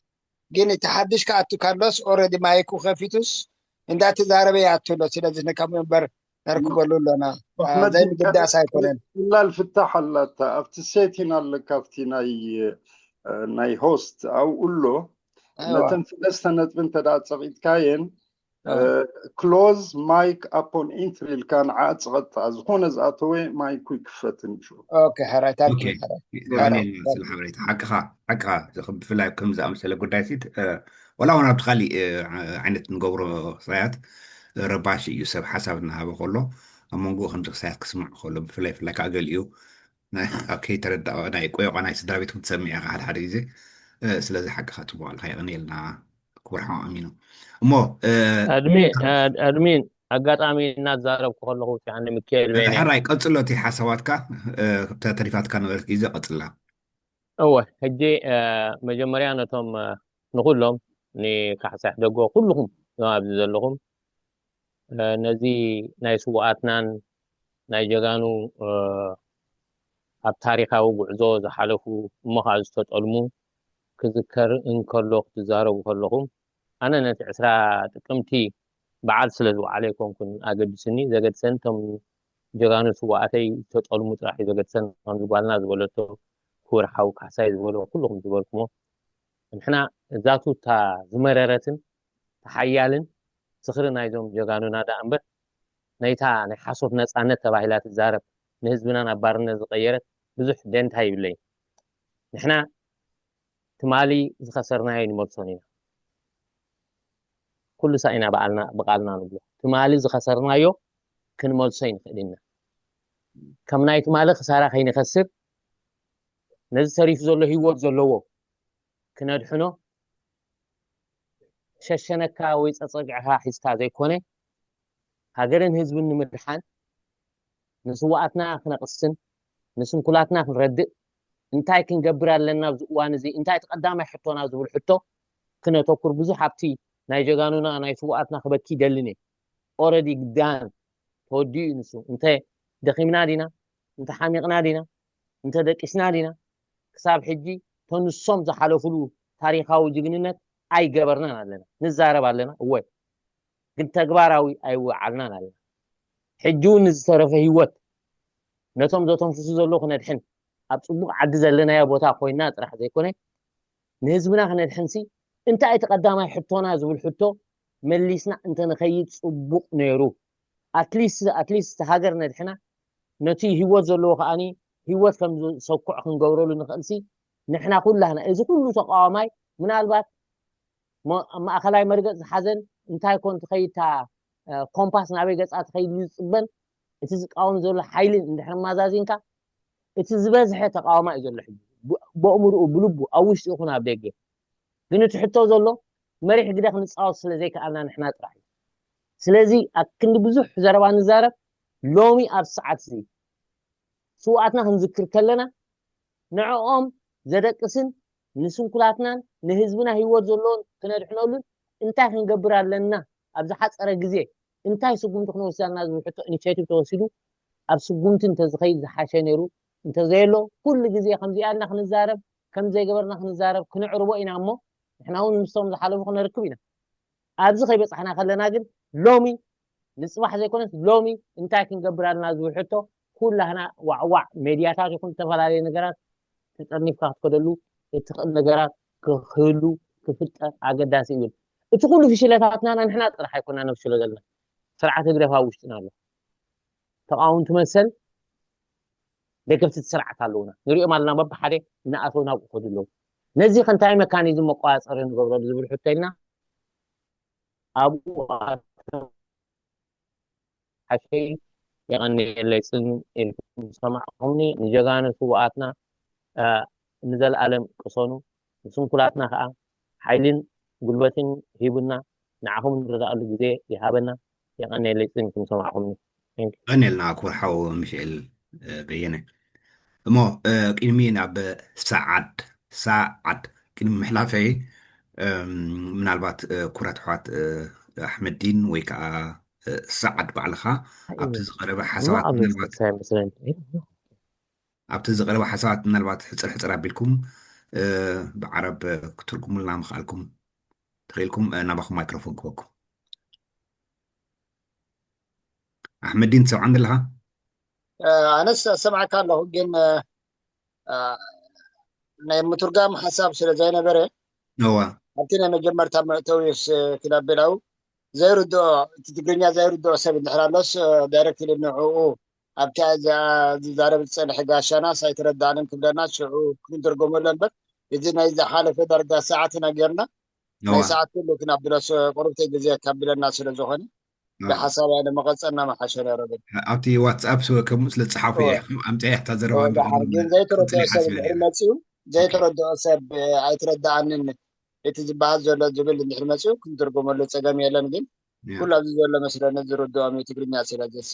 ግን እቲ ሓድሽ ክኣቱ ካሎስ ኦረዲ ማይኩ ከፊቱስ እንዳተዛረበ ይኣቱ ኣሎ። ስለዚ ንከምኡ እምበር ነርክበሉ ኣሎና። ዘይ ምግዳስ ኣይኮነን። ቀላል ፍታሕ ኣላታ ኣብቲ ሴቲን ኣለካ ኣብቲ ናይ ናይ ሆስት ኣብኡ ኣሎ። ነተን ሰለስተ ነጥቢ እንተ ደኣ ጸቒጥካየን close mic upon entry ኢልካ ንዓ ጽቐጥታ ዝኾነ ዝኣተወ ማይኩ ይክፈትን እዩ። ኦኬ፣ ሕራይ ታንኪ ኦኬ። ሕራይ ዳንኤል፣ ስለ ሓበሬታ ሓቅኻ፣ ሓቅኻ። ብፍላይ ከም ዝኣመሰለ ጉዳይ ሲት ወላ እውን ኣብቲ ካሊእ እ፣ ዓይነት ንገብሮ ክሳያት ረባሽ እዩ። ሰብ ሓሳብ እናሃበ ከሎ ኣብ መንጎ ከምዚ ክሳያት ክስማዕ ከሎ ብፍላይ ፍላይ ከዓ ገሊኡ ናይ ኦኬ ተረዳኦ ናይ ቆዮቋ ናይ ስድራ ቤት ክትሰምዕ ኢኻ ሓደ ሓደ ግዜ። እ፣ ስለዚ ሓቅኻ ጽቡቕ ኣለካ። የቕንየልና ክቡር ሓው ኣሚኑ። እሞ እ፣ ኣድሚን ኣድ- ኣድሚን ኣጋጣሚ እናዛረብኩ ከለኹ ውፅዓኒ ምክኤል በይነ ሕራይ ቀጽሎ እቲ ሓሳባትካ እ፣ ተሪፋትካ ነበረት ግዜ ቀጽላ። እወ ሕጂ እ፣ መጀመርያ ነቶም እ፣ ንኩሎም ንካሕሳይ ሕደጎ ኩልኹም ኣብዚ ዘለኹም እ፣ ነዚ ናይ ስውኣትናን ናይ ጀጋኑ እ፣ ኣብ ታሪካዊ ጉዕዞ ዝሓለፉ እሞ ከዓ ዝተጠልሙ ክዝከር እንከሎ ክትዛረቡ ከለኹም ኣነ ነቲ ዕስራ ጥቅምቲ በዓል ስለ ዝወዓለ ኣይኮንኩን ኣገድስኒ። ዘገድሰኒ እቶም ጀጋኑ ስውኣተይ ዝተጠልሙ ጥራሕ እዩ ዘገድሰኒ። ከምዚ ጓልና ዝበለቶ ክቡር ሓው ካሕሳይ ዝበሎ ኩልኹም ዝበልኩሞ ንሕና እዛ ቱታ ዝመረረትን ተሓያልን ዝኽሪ ናይዞም ጀጋኑና ደኣ እምበር ናይታ ናይ ሓሶት ነፃነት ተባሂላ ትዛረብ ንህዝብና ናብ ባርነት ዝቐየረት ብዙሕ ደንታ ይብለይ። ንሕና ትማሊ ዝኸሰርናዮ ንመልሶን ኢና። ኩሉ ሳኢና በዓልና ብቓልና ንብሎ ትማሊ ዝኸሰርናዮ ክንመልሶ ይንኽእል ኢና። ከም ናይ ትማሊ ክሳራ ከይንኸስር ነዚ ተሪፉ ዘሎ ህይወት ዘለዎ ክነድሕኖ ሸሸነካ ወይ ጸጸግዕኻ ሒዝካ ዘይኮነ ሃገርን ህዝብን ንምድሓን ንስዋኣትና ክነቕስን ንስንኩላትና ክንረድእ እንታይ ክንገብር ኣለና ኣብዚ እዋን እዚ እንታይ እቲ ቀዳማይ ሕቶና ዝብል ሕቶ ክነተኩር ብዙሕ ኣብቲ ናይ ጀጋኑና ናይ ስዋኣትና ክበኪ ይደልን እየ። ኦረዲ ግዳን ተወዲኡ ንሱ እንተ ደኺምና ዲና እንተ ሓሚቕና ዲና እንተ ደቂስና ዲና ክሳብ ሕጂ ተንሶም ዝሓለፉሉ ታሪካዊ ጅግንነት ኣይገበርናን ኣለና። ንዛረብ ኣለና እወ ግን ተግባራዊ ኣይወዓልናን ኣለና። ሕጂ እውን ንዝተረፈ ህይወት ነቶም ዘተንፍሱ ዘለዉ ክነድሕን ኣብ ፅቡቅ ዓዲ ዘለናዮ ቦታ ኮይና ጥራሕ ዘይኮነ ንህዝብና ክነድሕንሲ እንታይ እቲ ቀዳማይ ሕቶና ዝብል ሕቶ መሊስና እንተንኸይድ ፅቡቅ ነይሩ። ኣትሊስት ኣትሊስት ሃገር ነድሕና ነቲ ህይወት ዘለዎ ከዓኒ ህይወት ከም ዝሰኩዕ ክንገብረሉ ንኽእልሲ ንሕና ኩላህና እዚ ኩሉ ተቃዋማይ ምናልባት ሞ- ኣብ ማእኸላይ መርገፅ ዝሓዘን እንታይ ኮን ትኸይድታ ኮምፓስ ናበይ ገፃ ትኸይድ ዝፅበን እቲ ዝቃወም ዘሎ ሓይልን እንድሕር ማዛዚንካ እቲ ዝበዝሐ ተቃዋማ እዩ ዘሎ ሕጂ ብ- ብኣእምርኡ ብልቡ ኣብ ውሽጢ ይኹን ኣብ ደገ ግን እቲ ሕቶ ዘሎ መሪሕ ግደ ክንፃወት ስለ ዘይከኣልና ንሕና ጥራሕ እዩ ስለዚ ኣብ ክንዲ ብዙሕ ዘረባ ንዛረብ ሎሚ ኣብ ሰዓት እዚ ስውኣትና ክንዝክር ከለና ንዕኦም ዘደቅስን ንስንኩላትናን ንህዝብና ህይወት ዘለዎን ክነድሕነሉን እንታይ ክንገብር ኣለና ኣብ ዝሓፀረ ግዜ እንታይ ስጉምቲ ክንወስድ ኣለና ዝብል ሕቶ ኢኒሼቲቭ ተወሲዱ ኣብ ስጉምቲ እንተዝኸይድ ዝሓሸ ነይሩ እንተዘየሎ ኩሉ ግዜ ከምዚኣልና ክንዛረብ ከም ዘይገበርና ክንዛረብ ክነዕርቦ ኢና እሞ ንሕና እውን ምስቶም ዝሓለፉ ክነርክብ ኢና ኣብዚ ከይበፃሕና ከለና ግን ሎሚ ንፅባሕ ዘይኮነስ ሎሚ እንታይ ክንገብር ኣለና ዝብል ሕቶ ኩላህና ዋዕዋዕ ሜድያታት ይኹን ዝተፈላለዩ ነገራት ተጠርኒፍካ ክትከደሉ እትኽእል ነገራት ክህሉ ክፍጠር ኣገዳሲ እዩ እቲ ኩሉ ፍሽለታትና ንሕና ጥራሕ ኣይኮና ነፍሽሎ ዘለና ስርዓት ህግደፍ ኣብ ውሽጥና ኣሎ ተቃወምቲ መሰል ደገፍቲ ስርዓት ኣለውና ንሪኦም ኣለና በብሓደ እናኣተው ናብኡ ከዱ ኣለዉ ነዚ ከንታይ መካኒዝም መቆፃፀሪ ንገብረሉ ዝብል ሕቶ ኢልና ኣብኡ ሓሸይ የቐንየለይ ፅን ኢልኩም ዝሰማዕኹምኒ ንጀጋኑ ስውኣትና ንዘለኣለም ቅሰኑ ንስንኩላትና ከዓ ሓይልን ጉልበትን ሂቡና ንዓኹም ንረዳእሉ ግዜ ይሃበና የቐንየለይ ፅን ኢልኩም ዝሰማዕኹምኒ ቀንየልና ክቡር ሓው ሚሽኤል በየነ እሞ ቅድሚ ናብ ሰዓድ ሰዓድ ቅድሚ ምሕላፈይ ምናልባት ኩራት ኣሕዋት ኣሕመዲን ወይ ከዓ ሰዓድ ባዕልኻ ኣብቲ ዝቀረበ ሓሳባት ምናልባት ኣብቲ ዝቀረበ ሓሳባት ምናልባት ሕፅር ሕፅር ኣቢልኩም ብዓረብ ክትርጉሙልና ምኽኣልኩም ተኽኢልኩም ናባኹም ማይክሮፎን ክበኩም ኣሕመዲን ትሰምዓኒ ኣለኻ ኣነስ ሰምዓካ ኣለኹ ግን ናይ ምትርጋም ሓሳብ ስለ ዘይነበረ እዋ ኣብቲ ናይ መጀመርታ መእተዊስ ክዳቤላዊ ዘይርድኦ፣ እቲ ትግርኛ ዘይርድኦ ሰብ እንድሕር ኣሎስ፣ ዳይሬክትሊ ንዕኡ ኣብቲ ዝዛረብ ዝጸንሐ ጋሻናስ ኣይተረዳእንን ክብለና ሽዑ ክንትርጎመሉ እምበር፣ እዚ ናይ ዝሓለፈ ዳርጋ ሰዓት ኢና ጌርና። ናይ ሰዓት ኩሉ ክናብሎስ ቁርብተይ ግዜ ከብለና ስለ ዝኾነ፣ ብሓሳብ ኣነ መቐጸልና መሓሸ ነይሩ። ግን ኣብቲ ዋትስኣፕ ከምኡ ስለ ዝጸሓፉ እየ ኣምጽያ እታ ዘረባ ግን ዘይተረድኦ ሰብ እንድሕር መጽኡ፣ ዘይተረድኦ ሰብ ኣይትረዳኣንን እቲ ዝበሃል ዘሎ ዝብል እንድሕር መጽኡ ክንትርጎመሉ ጸገም የለን። ግን ኩሉ ኣብዚ ዘሎ መስለኒ ዝርድኦም እዩ ትግርኛ ስለ ዘስ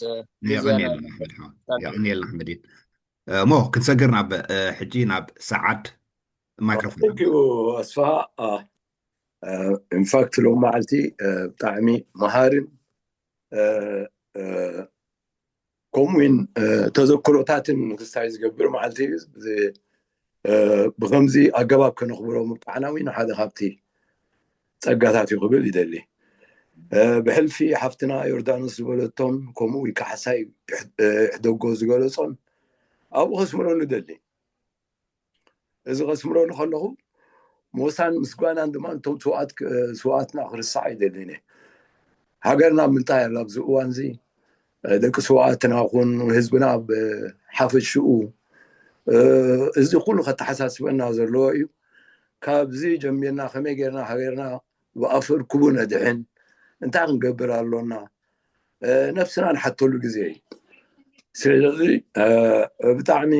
የቐንየልና ኣሕመድ። የቐንየልና ኣሕመድ። እሞ ክንሰግር ናብ ሕጂ ናብ ሰዓድ ማይክሮፎን። ኣስፋ። ኢንፋክት ሎም መዓልቲ ብጣዕሚ መሃርን ከምኡውን ተዘክሮታትን ክስታይ ዝገብር መዓልቲ እዩ። ብከምዚ ኣገባብ ከነኽብሮ ምብቃዕና እውን ሓደ ካብቲ ጸጋታት እዩ ክብል ይደሊ። ብሕልፊ ሓፍትና ዮርዳኖስ ዝበለቶን ከምኡ ካሕሳይ ሕደጎ ዝገለጾን ኣብኡ ከስምረሉ ደሊ። እዚ ከስምረሉ ከለኹ ሞሳን ምስጋናን ድማ እቶም ስውኣትና ክርስዕ ኣይደልን። ሃገርና ምንታይ ኣላ ኣብዚ እዋን እዚ ደቂ ስውኣትና ኹን ህዝብና ብሓፈሽኡ እዚ ኩሉ ከተሓሳስበና ዘለዎ እዩ። ካብዚ ጀሚርና ከመይ ጌርና ሃገርና ብኣፈር ክቡ ነድሕን እንታይ ክንገብር ኣሎና ነፍስና ንሓተሉ ግዜ እዩ። ስለዚ ብጣዕሚ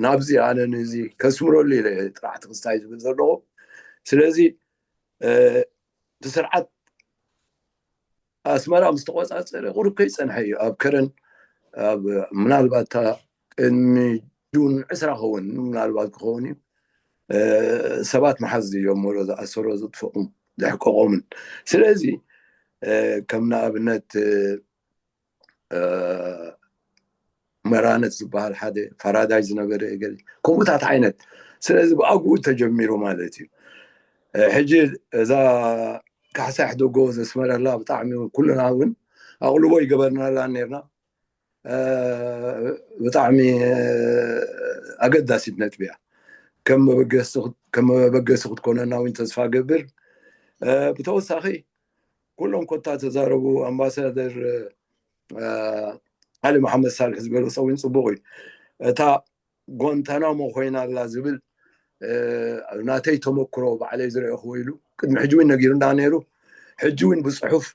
ናብዚ ኣነ ንዚ ከስምረሉ ኢለ ጥራሕ ትክስታይ ዝብል ዘለኹ። ስለዚ እቲ ስርዓት ኣስመራ ምስ ተቆጻጸረ ቁሩብ ከይጸንሐ እዩ ኣብ ከረን ምናልባት ቅድሚ ጁን ዕስራ ኸውን ምናልባት ክኸውን እዩ ሰባት መሓዝ ዝጀመሩ ዝኣሰሮ ዝጥፍኦም ዘሕቀቖምን። ስለዚ ከም ንኣብነት መራነት ዝበሃል ሓደ ፈራዳይ ዝነበረ ገለ ከምኡታት ዓይነት። ስለዚ ብኣግኡ ተጀሚሩ ማለት እዩ። ሕጂ እዛ ካሕሳይ ሕደጎ ዘስመረላ ብጣዕሚ ኩልና እውን ኣቕልቦ ይገበርናላ ነርና። ብጣዕሚ ኣገዳሲት ነጥቢ እያ። ከም መበገሲ ክትኮነና እውን ተስፋ ገብር። ብተወሳኺ ኩሎም ኮታ ተዛረቡ ኣምባሳደር ዓሊ መሓመድ ሳልሕ ዝገለፆ እውን ፅቡቅ እዩ። እታ ጓንታናሞ ኮይና ኣላ ዝብል ናተይ ተመክሮ ባዕለይ ዝረእኽዎ ኢሉ ቅድሚ ሕጂ እውን ነጊሩና ነይሩ። ሕጂ እውን ብፅሑፍ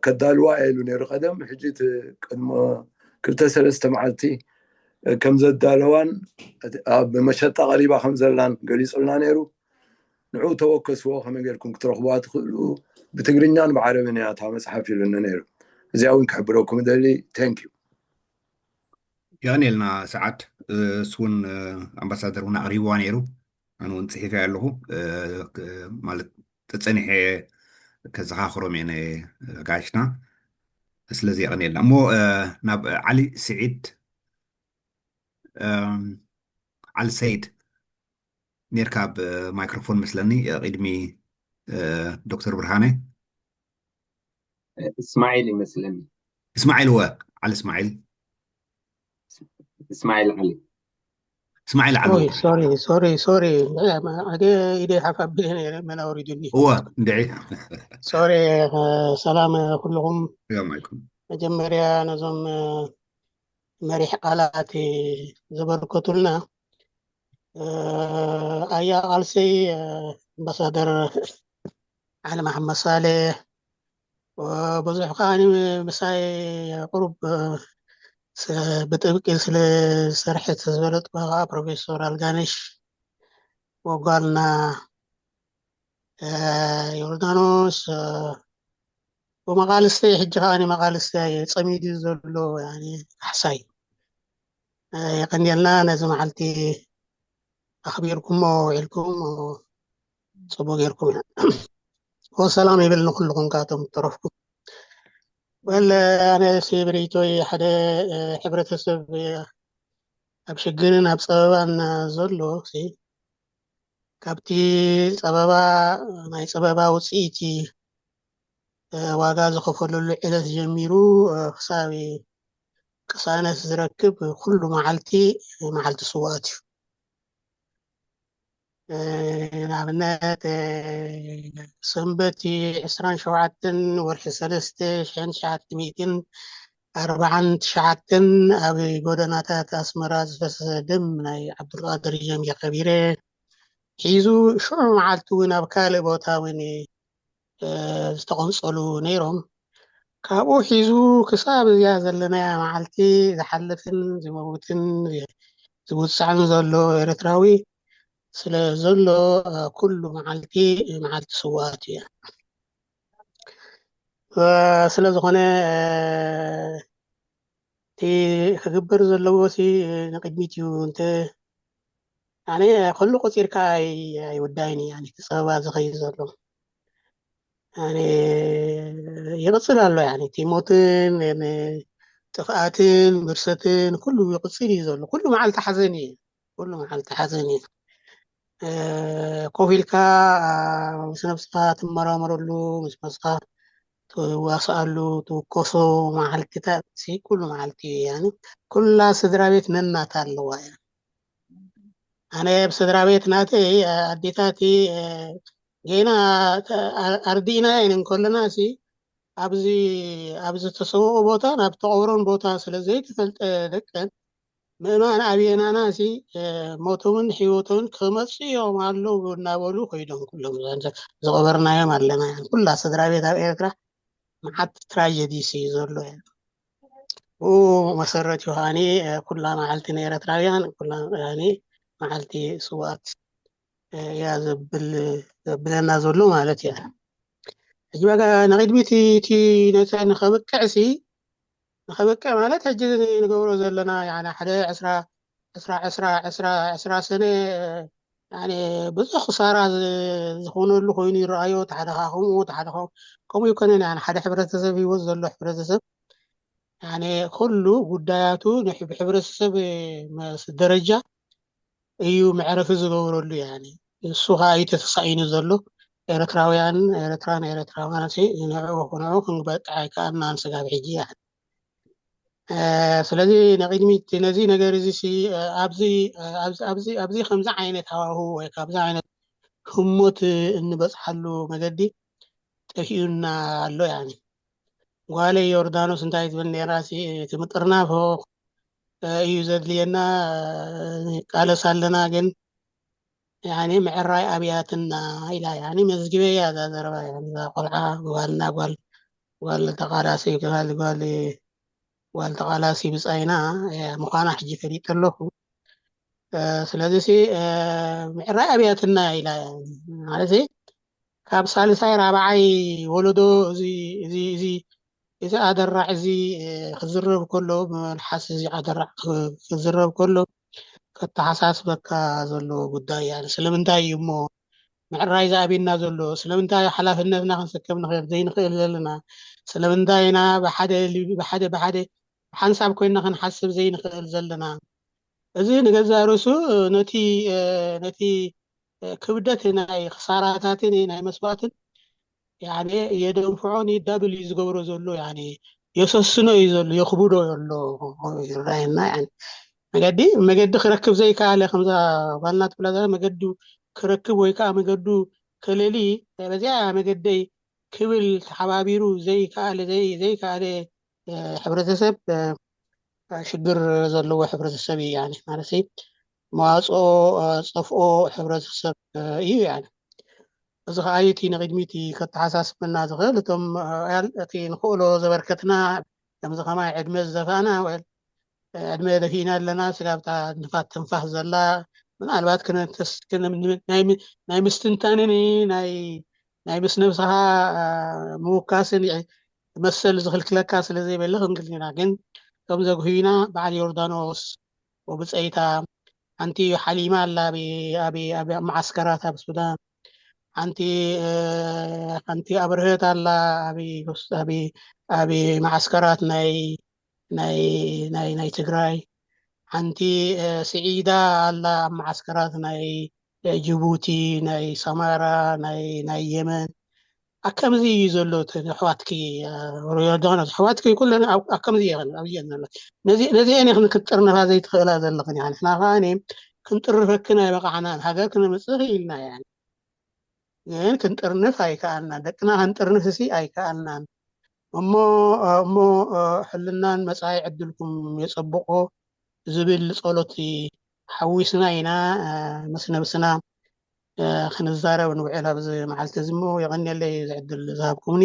ከዳልዋ ኢሉ ነይሩ ቀደም። ሕጂ ቅድሚ ክልተ ሰለስተ መዓልቲ ከም ዘዳለዋን ኣብ መሸጣ ቀሪባ ከም ዘላን ገሊፁልና ነይሩ። ንዑ ተወከስዎ ከመይ ጌርኩም ክትረኽቡዋ ትኽእሉ ብትግርኛን ብዓረብን እያ እታ መፅሓፍ ኢሉኒ ነይሩ። እዚኣ እውን ክሕብረኩም ደሊ። Thank you። የቐንየልና ሰዓድ። እሱ እውን ኣምባሳደር እውን ኣቕሪብዋ ነይሩ። ኣነ እውን ፅሒፈ ኣለኹ ማለት ተፀኒሐ ከዘኻኽሮም እየ ጋሽና። ስለዚ የቐንየልና እሞ ናብ ዓሊ ስዒድ ዓሊ ሰይድ ኔርካ ኣብ ማይክሮፎን መስለኒ ቅድሚ ዶክተር ብርሃነ። እስማዒል ይመስለኒ። እስማዒል ወ ዓሊ እስማዒል እስማዒል ዓሊ እስማዒል ዓሊ ሶሪ ሶሪ ሶሪ ኢደ ሓፍ ኣቢለ ነይረ መን ኣውሪዱኒ። እወ እንድዒ ሶሪ። ሰላም ኩልኹም። ሰላም ዓለይኩም። መጀመርያ ነዞም መሪሕ ቃላት ዘበርከቱልና ኣያ ቃልሰይ ኣምባሳደር ዓሊ መሓመድ ሳሌሕ ብዙሕ ከዓ ምሳይ ቁሩብ ብጥብቂ ስለ ዝሰርሐት ዝበለጥኩ ከዓ ፕሮፌሰር ኣልጋነሽ ወጓልና ዮርዳኖስ ብመቃልስተይ ሕጂ ከዓ ንመቃልስተይ ፀሚዱ ዘሎ ካሕሳይ የቀንየልና። ነዚ መዓልቲ ኣኽቢርኩሞ ውዒልኩም ፅቡቅ ጌርኩም። ወሰላም ይብል ንኩልኩም ካቶም እተረፍኩም። ወለ ኣነ ብሪቶይ ሓደ ሕብረተሰብ ኣብ ሽግርን ኣብ ፀበባን ዘሎ ካብቲ ፀበባ ናይ ፀበባ ውፅኢት ዋጋ ዝኸፈለሉ ዕለት ጀሚሩ ክሳብ ቅሳነት ዝረክብ ኩሉ መዓልቲ መዓልቲ ስውኣት እዩ። ንኣብነት ሰንበት ዕስራን ሸውዓተን ወርሒ ሰለስተ ሽሕን ትሽዓተ ሚእትን ኣርባዓን ትሽዓተን ኣብ ጎደናታት ኣስመራ ዝፈሰሰ ደም ናይ ዓብዱልቃድር ጀምየ ከቢረ ሒዙ ሽዑ መዓልቲ እውን ኣብ ካልእ ቦታ እውን ዝተቐንጸሉ ነይሮም። ካብኡ ሒዙ ክሳብ እዚኣ ዘለናያ መዓልቲ ዝሓልፍን ዝመውትን ዝውጻዕን ዘሎ ኤርትራዊ ስለ ዘሎ ኩሉ መዓልቲ መዓልቲ ስውኣት እዩ። ስለ ዝኾነ እቲ ክግበር ዘለዎ ሲ ንቅድሚት እዩ። እንተ ኣነ ኩሉ ቆጺርካ ኣይውዳይን እዩ። እቲ ጸበባ ዝኸይድ ዘሎ ኣነ ይቕጽል ኣሎ። ያኒ እቲ ሞትን ጥፍኣትን ብርሰትን ኩሉ ይቕጽል እዩ ዘሎ። ኩሉ መዓልቲ ሓዘን እዩ። ኩሉ መዓልቲ ሓዘን እዩ። ኮፍ ኢልካ ምስ ነብስኻ ትመራመረሉ፣ ምስ ነብስኻ ትዋስኣሉ፣ ትውከሶ መዓልትታት ኩሉ መዓልቲ እዩ። ያኒ ኩላ ስድራ ቤት ነናታ ኣለዋ እያ። ኣነ ኣብ ስድራ ቤት ናተይ ኣዴታቲ ጌና ኣርዲእና እየን እንከለና ሲ ኣብዚ ኣብ ዝተሰውኦ ቦታ ናብ ተቐብሮን ቦታ ስለ ዘይተፈልጠ ደቀን ምእማን ኣብየናና ሲ ሞቶምን ህይወቶምን ክመጽእ እዮም ኣለዉ እናበሉ ኮይዶም ኩሎም ዝቐበርናዮም ኣለና። ኩላ ስድራ ቤት ኣብ ኤርትራ መዓት ትራጀዲ ሲ ዘሎ እያ። ብኡ መሰረት እዩ ከዓኒ ኩላ መዓልቲ ንኤርትራውያን ኩላ መዓልቲ ስውኣት እያ ዘብል ዘብለና ዘሎ ማለት እያ። ሕጂ በቃ ንቕድሚት እቲ ነቲ ንኸብቅዕ ሲ ንኸብቅዕ ማለት ሕጂ ንገብሮ ዘለና ያኒ ሓደ ዕስራ ዕስራ ዕስራ ዕስራ ዕስራ ሰነ ያኒ ብዙሕ ክሳራ ዝ- ዝኾነሉ ኮይኑ ይረኣዮ። ሓደ ኸዓ ከምኡ ሓደ ኸዓ ከምኡ ይኮነን። ያኒ ሓደ ሕብረተሰብ ህይወት ዘሎ ሕብረተሰብ ያኒ ኩሉ ጉዳያቱ ንሕ- ብሕብረተሰብ መስ- ደረጃ እዩ መዕረፊ ዝገብረሉ። ያኒ እሱ ኸዓ እዩ ተተሳኢኑ ዘሎ። ኤርትራውያን ኤርትራን ኤርትራውያን ሲ ንዕኡ ንዕኡ ክንበቅዕ ኣይከኣልናን ስጋብ ሕጂ። ያኒ ስለዚ ንቕድሚት ነዚ ነገር እዚ ሲ ኣብዚ ኣብዚ ኣብዚ ኣብዚ ከምዚ ዓይነት ሃዋሁ ወይ ካብዚ ዓይነት ህሞት እንበፅሓሉ መገዲ ጠፊኡና ኣሎ። ያኒ ጓለይ ዮርዳኖስ እንታይ ትብል ነይራ ሲ እቲ ምጥርናፎ እዩ ዘድልየና፣ ቃለስ ኣለና ግን ያኒ ምዕራይ ኣብያትና ኢላ። ያኒ መዝግበያ እዛ ዘረባ። ያኒ እዛ ቆልዓ ጓልና ጓል ጓል ተቃላሲ ጓል ጓል ጓል ተቃላሲ ብጻይና ምዃና ሕጂ ፈሊጠ ኣለኹ። ስለዚ ሲ ምዕራይ ኣብያትና ኢላ ማለት ካብ ሳልሳይ ራብዓይ ወለዶ እዚ እዚ እዚ እዚ ኣደራዕ እዚ ክዝረብ ከሎ ብመልሓስ እዚ ኣደራዕ ክዝረብ ከሎ ከተሓሳስበካ ዘለዎ ጉዳይ እያ። ስለምንታይ እዩ እሞ ምዕራይ ዝኣብየና ዘሎ? ስለምንታይ ሓላፍነትና ክንስከም ንኽእል ዘይንኽእል ዘለና? ስለምንታይ ኢና ብሓደ ልቢ- ብሓደ ብሓደ ሓንሳብ ኮይንና ክንሓስብ ዘይንኽእል ዘለና? እዚ ንገዛእ ርእሱ ነቲ ነቲ ክብደት ናይ ክሳራታትን ናይ መስዋእትን ያኔ የደንፍዖን ዳብል እዩ ዝገብሮ ዘሎ። ያኔ የሰስኖ እዩ ዘሎ፣ የኽብዶ ኣሎ ይረኣየና። ያኔ መገዲ መገዲ ክረክብ ዘይከኣለ ከምዛ ጓልና ትብላ ዘላ መገዱ ክረክብ ወይ ከዓ መገዱ ከለሊ በዚኣ መገደይ ክብል ተሓባቢሩ ዘይከኣለ ዘይ- ዘይከኣለ ሕብረተሰብ ሽግር ዘለዎ ሕብረተሰብ እዩ። ያኔ ማለት መዋፅኦ ፀፍኦ ሕብረተሰብ እዩ። ያኔ እዚ ከዓ እቲ ንቅድሚት ከተሓሳስበና ዝኽእል እቶም እቲ ንኽእሎ ዘበርከትና ከምዚ ከማይ ዕድመ ዝደፋእና ዕድመ ደፊእና ኣለና። ስጋብታ ንፋት ትንፋስ ዘላ ምናልባት ናይ ምስትንታንን ናይ ናይ ምስ ነብስኻ ምውካስን መሰል ዝኽልክለካ ስለ ዘይበለ ክንክልክልና ግን ከም ዘግህዩና በዓል ዮርዳኖስ ወብፀይታ ሓንቲ ሓሊማ ኣላ ኣብ መዓስከራት ኣብ ሱዳን ሓንቲ ሓንቲ ኣብርህት ኣላ ኣብ መዓስከራት ናይ ናይ ናይ ናይ ትግራይ ሓንቲ ስዒዳ ኣላ ኣብ መዓስከራት ናይ ጅቡቲ ናይ ሰማራ ናይ ናይ የመን ኣከምዚ እዩ ዘሎ ኣሕዋትኪ ዮርዳኖስ ኣሕዋትኪ ኩለን ኣከምዚ እየን ኣብየን ዘሎ ነዚአን ኢኽን ክትጥርነፋ ዘይትኽእላ ዘለኽን ኢኻ ንሕና ከዓ ክንጥርፈክን ኣይበቃዕናን። ሃገር ክነምጽእ ክኢልና እያ። ግን ክንጥርንፍ ኣይከኣልናን። ደቅና ክንጥርንፍ እሲ ኣይከኣልናን። እሞ፣ እሞ፣ ሕልናን መጻኢ ዕድልኩም የጸብቆ ዝብል ጸሎት ሓዊስና ኢና፣ ምስ ነብስና፣ ክንዛረብ ንውዕል ኣብዚ መዓልቲ እዚ። እሞ የቐንየለይ እዚ ዕድል ዝሃብኩምኒ።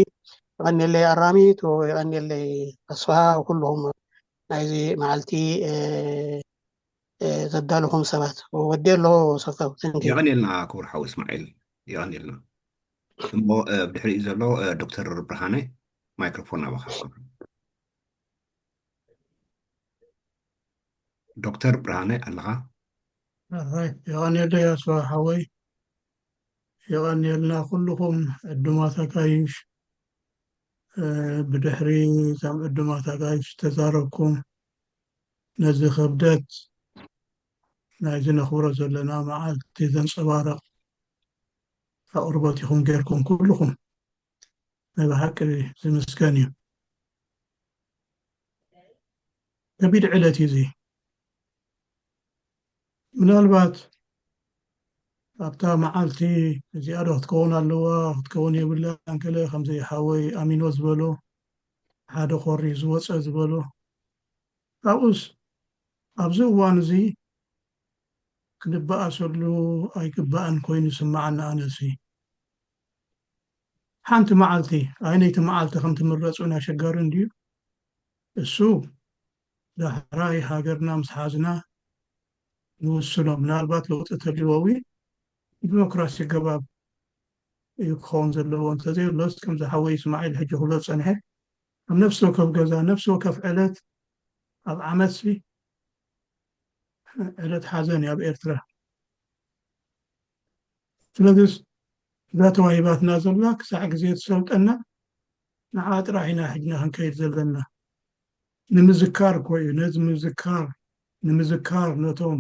የቐንየለይ ኣራሚት፣ የቐንየለይ ተስፋ፣ ኩልኹም ናይዚ መዓልቲ፣ ዘዳለኹም ሰባት። ወዲ ኣሎ ሰብታዊ። Thank you። የቐንየልና ክቡር ሓው እስማዒል፣ የቐንየልና። እሞ፣ ብድሕሪኡ ዘሎ፣ ዶክተር ብርሃነ፣ ማይክሮፎን ናባኻ። ዶክተር ብርሃነ ኣለኻ? ኣይ፣ የቐንየለይ ኣስፋ ሓወይ። የቐንየልና ኩልኹም ዕዱማት ኣጋይሽ። እ፣ ብድሕሪ እቶም ዕዱማት ኣጋይሽ ዝተዛረብኩም፣ ነዚ ክብደት ናይዚ ነኽብሮ ዘለና መዓልቲ ዘንጸባርቕ ኣቕርቦት ኢኹም ጌርኩም ኩልኹም። ናይ ብሓቂ ዝምስገን እዩ። ከቢድ ዕለት እዩ እዚ። ምናልባት ኣብታ መዓልቲ እዚኣ ዶ ክትከውን ኣለዋ፣ ክትከውን የብላን፣ ገለ ከምዚ ሓወይ ኣሚኖ ዝበሎ፣ ሓደ ኮሪ ዝወፀ ዝበሎ፣ ኣብኡስ ኣብዚ እዋን እዚ ክንበኣሰሉ ኣይግባእን ኮይኑ ይስምዓኒ። ኣነሲ ሓንቲ መዓልቲ፣ ኣይነይቲ መዓልቲ ከም ትምረጽ እውን ኣሸጋሪ እንድዩ። እሱ ዳሕራይ ሃገርና ምስ ሓዝና ንውስኖ። ምናልባት ለውጢ ተልዎ እውን ብዲሞክራሲ ገባብ እዩ ክኸውን ዘለዎ። እንተዘይብሎስ፣ ከምዚ ሓወይ እስማዒል ሕጂ ክብሎ ዝጸንሐ፣ ኣብ ነፍሲ ወከፍ ገዛ፣ ነፍሲ ወከፍ ዕለት፣ ኣብ ዓመትሲ ዕለት ሓዘን እዩ ኣብ ኤርትራ። ስለዚስ እዛ ተዋሂባትና ዘላ ክሳዕ ግዜ ትሰልጠና፣ ንዓ ጥራሕ ኢና ሕጅና ክንከይድ ዘለና። ንምዝካር እኮ እዩ፣ ነዚ ምዝካር፣ ንምዝካር ነቶም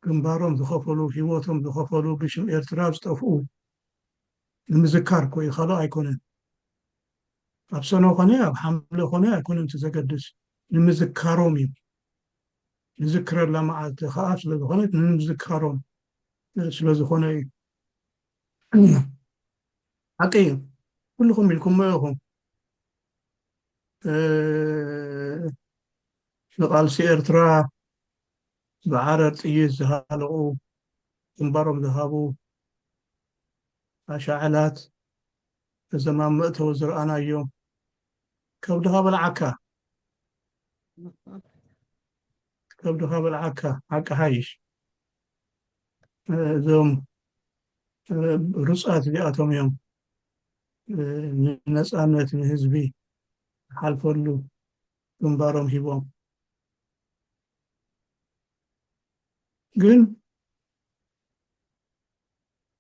ግንባሮም ዝኸፈሉ፣ ህይወቶም ዝኸፈሉ፣ ብሽም ኤርትራ ዝጠፍኡ ንምዝካር እኮ እዩ፣ ካልእ ኣይኮነን። ኣብ ሰነ ኾነ ኣብ ሓምለ ኾነ ኣይኮነን እቲ ዘገድስ፣ ንምዝካሮም እዩ። ንዝክረላ መዓልቲ ኸዓ ስለ ዝኾነት ንምዝካሮም ስለ ዝኾነ እዩ። ሓቂ እዩ። ኩልኹም ኢልኩሞ ኢኹም። እ፣ ንቓልሲ ኤርትራ ብዓረር ጥይት ዝሃለቑ፣ ግንባሮም ዝሃቡ ኣሻዕላት፣ እዞም ኣብ መእተዊ ዝረኣናዮም፣ ከብድኻ በልዓካ፣ ከብድኻ በልዓካ፣ ሓቂ ሓይሽ። እዞም ሩጻት እዚኣቶም እዮም ንነጻነት ንህዝቢ ሓልፈሉ ግንባሮም ሂቦም። ግን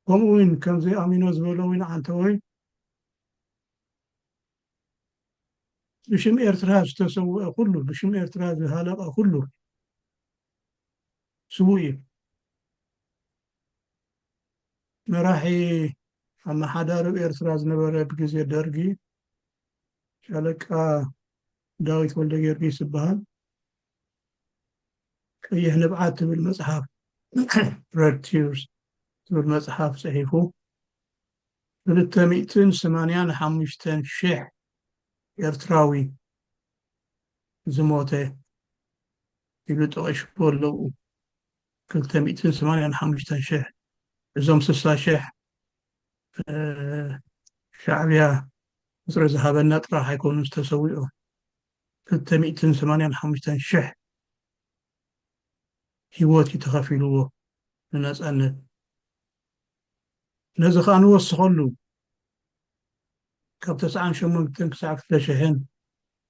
ከምኡ እውን ከምዚ ኣሚኖ ዝበሎ እውን ዓንተወይ ብሽም ኤርትራ ዝተሰውአ ኩሉ፣ ብሽም ኤርትራ ዝሃለቐ ኩሉ ስዉእ እዩ። መራሒ ኣመሓዳሪ ኤርትራ ዝነበረ ብግዜ ደርጊ ሻለቃ ዳዊት ወልደ ጊዮርጊስ ዝበሃል ቀይሕ ንብዓት ትብል መጽሓፍ፣ Red Tears ትብል መጽሓፍ ጽሒፉ፣ ክልተ ሚእትን ሰማንያን ሓሙሽተን ሽሕ ኤርትራዊ ዝሞተ ኢሉ ጠቒሱ ኣለዉ። ክልተ ሚእትን ሰማንያን ሓሙሽተን ሽሕ፣ እዞም ስሳ ሽሕ፣ እ፣ ሻዕብያ ቁጽሪ ዝሃበና ጥራሕ ኣይኮኑን ዝተሰዊኦም። ክልተ ሚእትን ሰማንያን ሓሙሽተን ሽሕ ህይወት እዩ ተኸፊልዎ ንነጻነት። ነዚ ኸኣ ንወስኸሉ፣ ካብ ተስዓን ሸሞንተን ክሳዕ ክልተ ሽሕን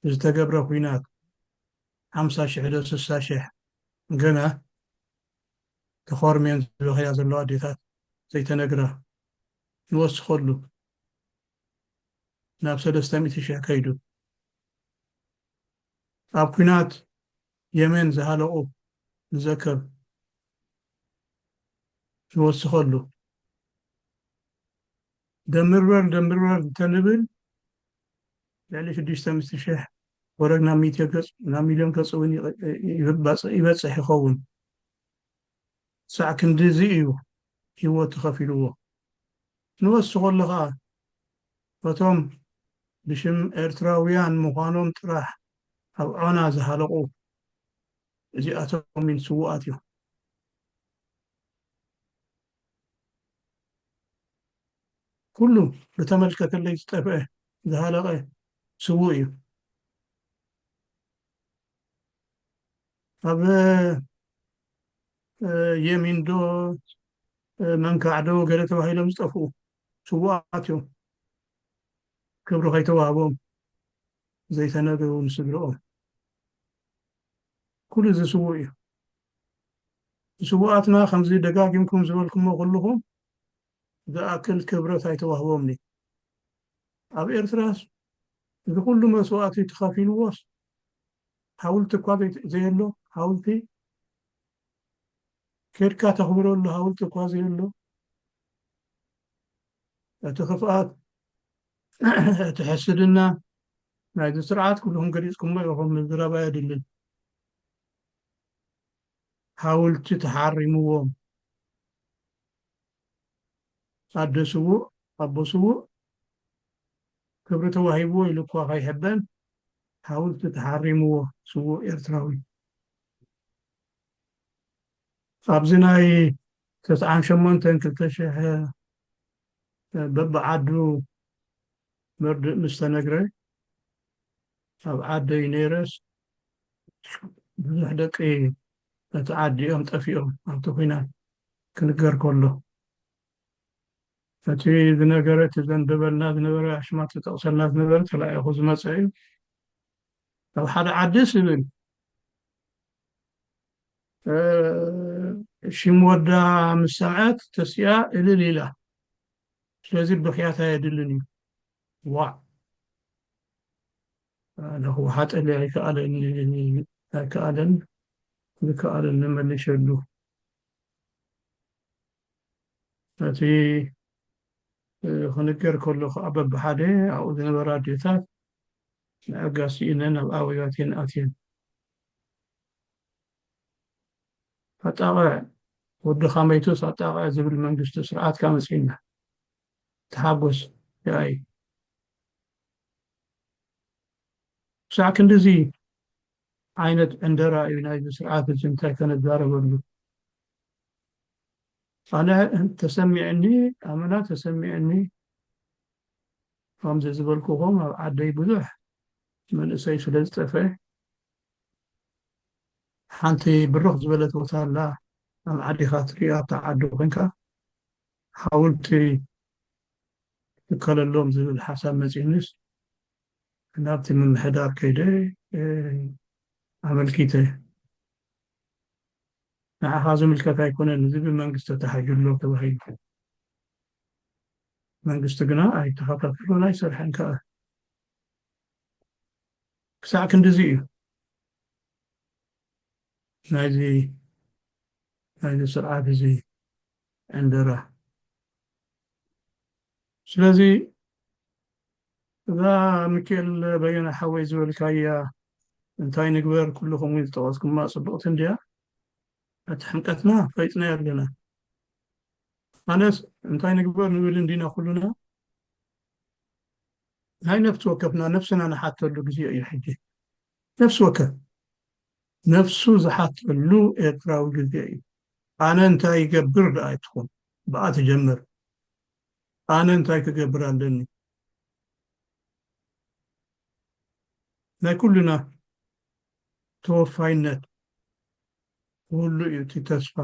ዝተገብረ ኲናት፣ ሓምሳ ሽሕ ዶ ስሳ ሽሕ ገና ተኾርምየን ዝበኽያ ዘለዋ ኣዴታት ዘይተነግራ፣ ንወስኸሉ ናብ ሰለስተ ሚእቲ ሽሕ ከይዱ። ኣብ ኲናት የመን ዝሃለቑ ንዘከር፣ ንወስኸሉ። ደምርበር፣ ደምርበር እንተንብል፣ ልዕሊ ሽዱሽተ ሚእቲ ሽሕ ወረግ ናብ ሚእቲ ገጽ፣ ናብ ሚልዮን ገጽ እውን ይበጽ-፣ ይበጽሕ ይኸውን። ክሳዕ ክንድዚ እዩ ህይወቱ ከፊልዎ። ንወስኸሉ ኸኣ፣ በቶም ብሽም ኤርትራውያን ምዃኖም ጥራሕ ኣብ ዖና ዝሃለቑ፣ እዚኣቶም ስዉኣት እዮም። ኩሉ ብተመልከተለይ ዝጠፍአ፣ ዝሃለቐ ስዉእ እዩ። ኣብ፣ እ፣ የሚንዶ፣ እ፣ መንካዕዶ ገለ ተባሂሎም ዝጠፍኡ ስዉኣት እዮም። ክብሪ ከይተዋህቦም ዘይተነግሩ ንስድርኦም። ኩሉ እዚ ስዉእ እዩ። ስዉኣትና ከምዚ ደጋጊምኩም ዝበልኩሞ ኩልኹም ዝኣክል ክብረት ኣይተዋህቦምን እዩ። ኣብ ኤርትራስ እዚ ኩሉ መስዋእቲ ተኸፊልዎስ ሓውልቲ እኳ ዘይ-፣ ዘየሎ፣ ሓውልቲ ኬድካ ተኽብረሉ ሓውልቲ እኳ ዘየሎ፣ እቲ ክፍኣት፣ እቲ ሕስድና ናይዚ ስርዓት ኩልኹም ገሊጽኩሞ ኢኹም፣ ምዝራብ ኣየድልን። ሓውልቲ ተሓሪምዎም፣ ኣደ ስዉእ፣ ኣቦ ስዉእ ክብሪ ተዋሂብዎ ኢሉ እኳ ከይሕበን፣ ሓውልቲ ተሓሪምዎ ስዉእ ኤርትራዊ። ኣብዚ ናይ ተስዓን ሸሞንተን ክልተ ሽሕ በብዓዱ መርድእ ምስ ተነግረ፣ ኣብ ዓደይ ነይረስ ብዙሕ ደቂ እቲ ዓዲ እዮም ጠፊኦም ኣብቲ ኲናት ክንገር ከሎ። እቲ ዝነገረ፣ እቲ ዘንበበልና ዝነበረ፣ ኣሽማት ዝጠቕሰልና ዝነበረ ተላኢኹ ዝመጸ እዩ። ኣብ ሓደ ዓዲ ስብል፣ እ፣ ሽም ወዳ ምስ ሰምዐት ተሲኣ እልል ኢላ። ስለዚ ብኽያት ኣየድልን እዩ። ዋዕ! ኣነ ክወሓጠለይ ኣይከኣለን፣ ኣይከኣለን፣ ዝከኣለኒ መሊሸሉ። እቲ፣ እ፣ ክንገር ከሎ ከኣ በብሓደ ኣብኡ ዝነበራ ኣዴታት ንኣጋ ስኢነን ኣብ ኣወያት እየን ኣትየን። ኣጣቕዕ፣ ወድኻ መይቱስ ኣጣቕዕ ዝብል መንግስቲ ስርዓትካ መጺእና። ተሓጎስ፣ ይኣይ። ክሳዕ ክንድዚ ዓይነት ዕንደራ እዩ ናይዚ ስርዓት እዚ፣ እንታይ ከነዛረበሉ? ኣነ ተሰሚዕኒ፣ ኣመና ተሰሚዕኒ፣ ከምዚ ዝበልኩኹም ኣብ ዓደይ ብዙሕ መንእሰይ ስለ ዝጠፍአ፣ ሓንቲ ብርኽ ዝበለት ቦታ ኣላ፣ ኣብ ዓዲኻ ትሪኣ፣ ኣብታ ዓዲ ኮንካ ሓወልቲ ትከለሎም ዝብል ሓሳብ መጺኡኒስ፣ ናብቲ ምምሕዳር ከይደ፣ እ፣ ኣመልኪተ። ንዓኻ ዝምልከት ኣይኮነን፣ እዚ ብመንግስቲ ተታሒዙ ኣሎ ተባሂሉ። መንግስቲ ግና ኣይተኸታተሎን ኣይሰርሐን ከኣ። ክሳዕ ክንድዚ እዩ ናይዚ፣ ናይዚ ስርዓት እዚ ዕንደራ። ስለዚ እዛ ሚካኤል በየነ ሓወይ ዝበልካያ እንታይ ንግበር፣ ኩልኹም እውን ዝጠቐስኩማ ጽብቕቲ እንድያ። እቲ ሕምቀትና ፈሊጥናዮ ኣለና። ኣነስ እንታይ ንግበር ንብል እንዲና ኩሉና። ናይ ነፍሲ ወከፍና ነፍስና ንሓተሉ ግዜ እዩ ሕጂ። ነፍሲ ወከፍ ነፍሱ ዝሓተሉ ኤርትራዊ ግዜ እዩ። ኣነ እንታይ ይገብር ደኣ ኣይትኹን፣ ብኣ ትጀምር። ኣነ እንታይ ክገብር ኣለኒ? ናይ ኩልና ተወፋይነት ክህሉ እዩ እቲ ተስፋ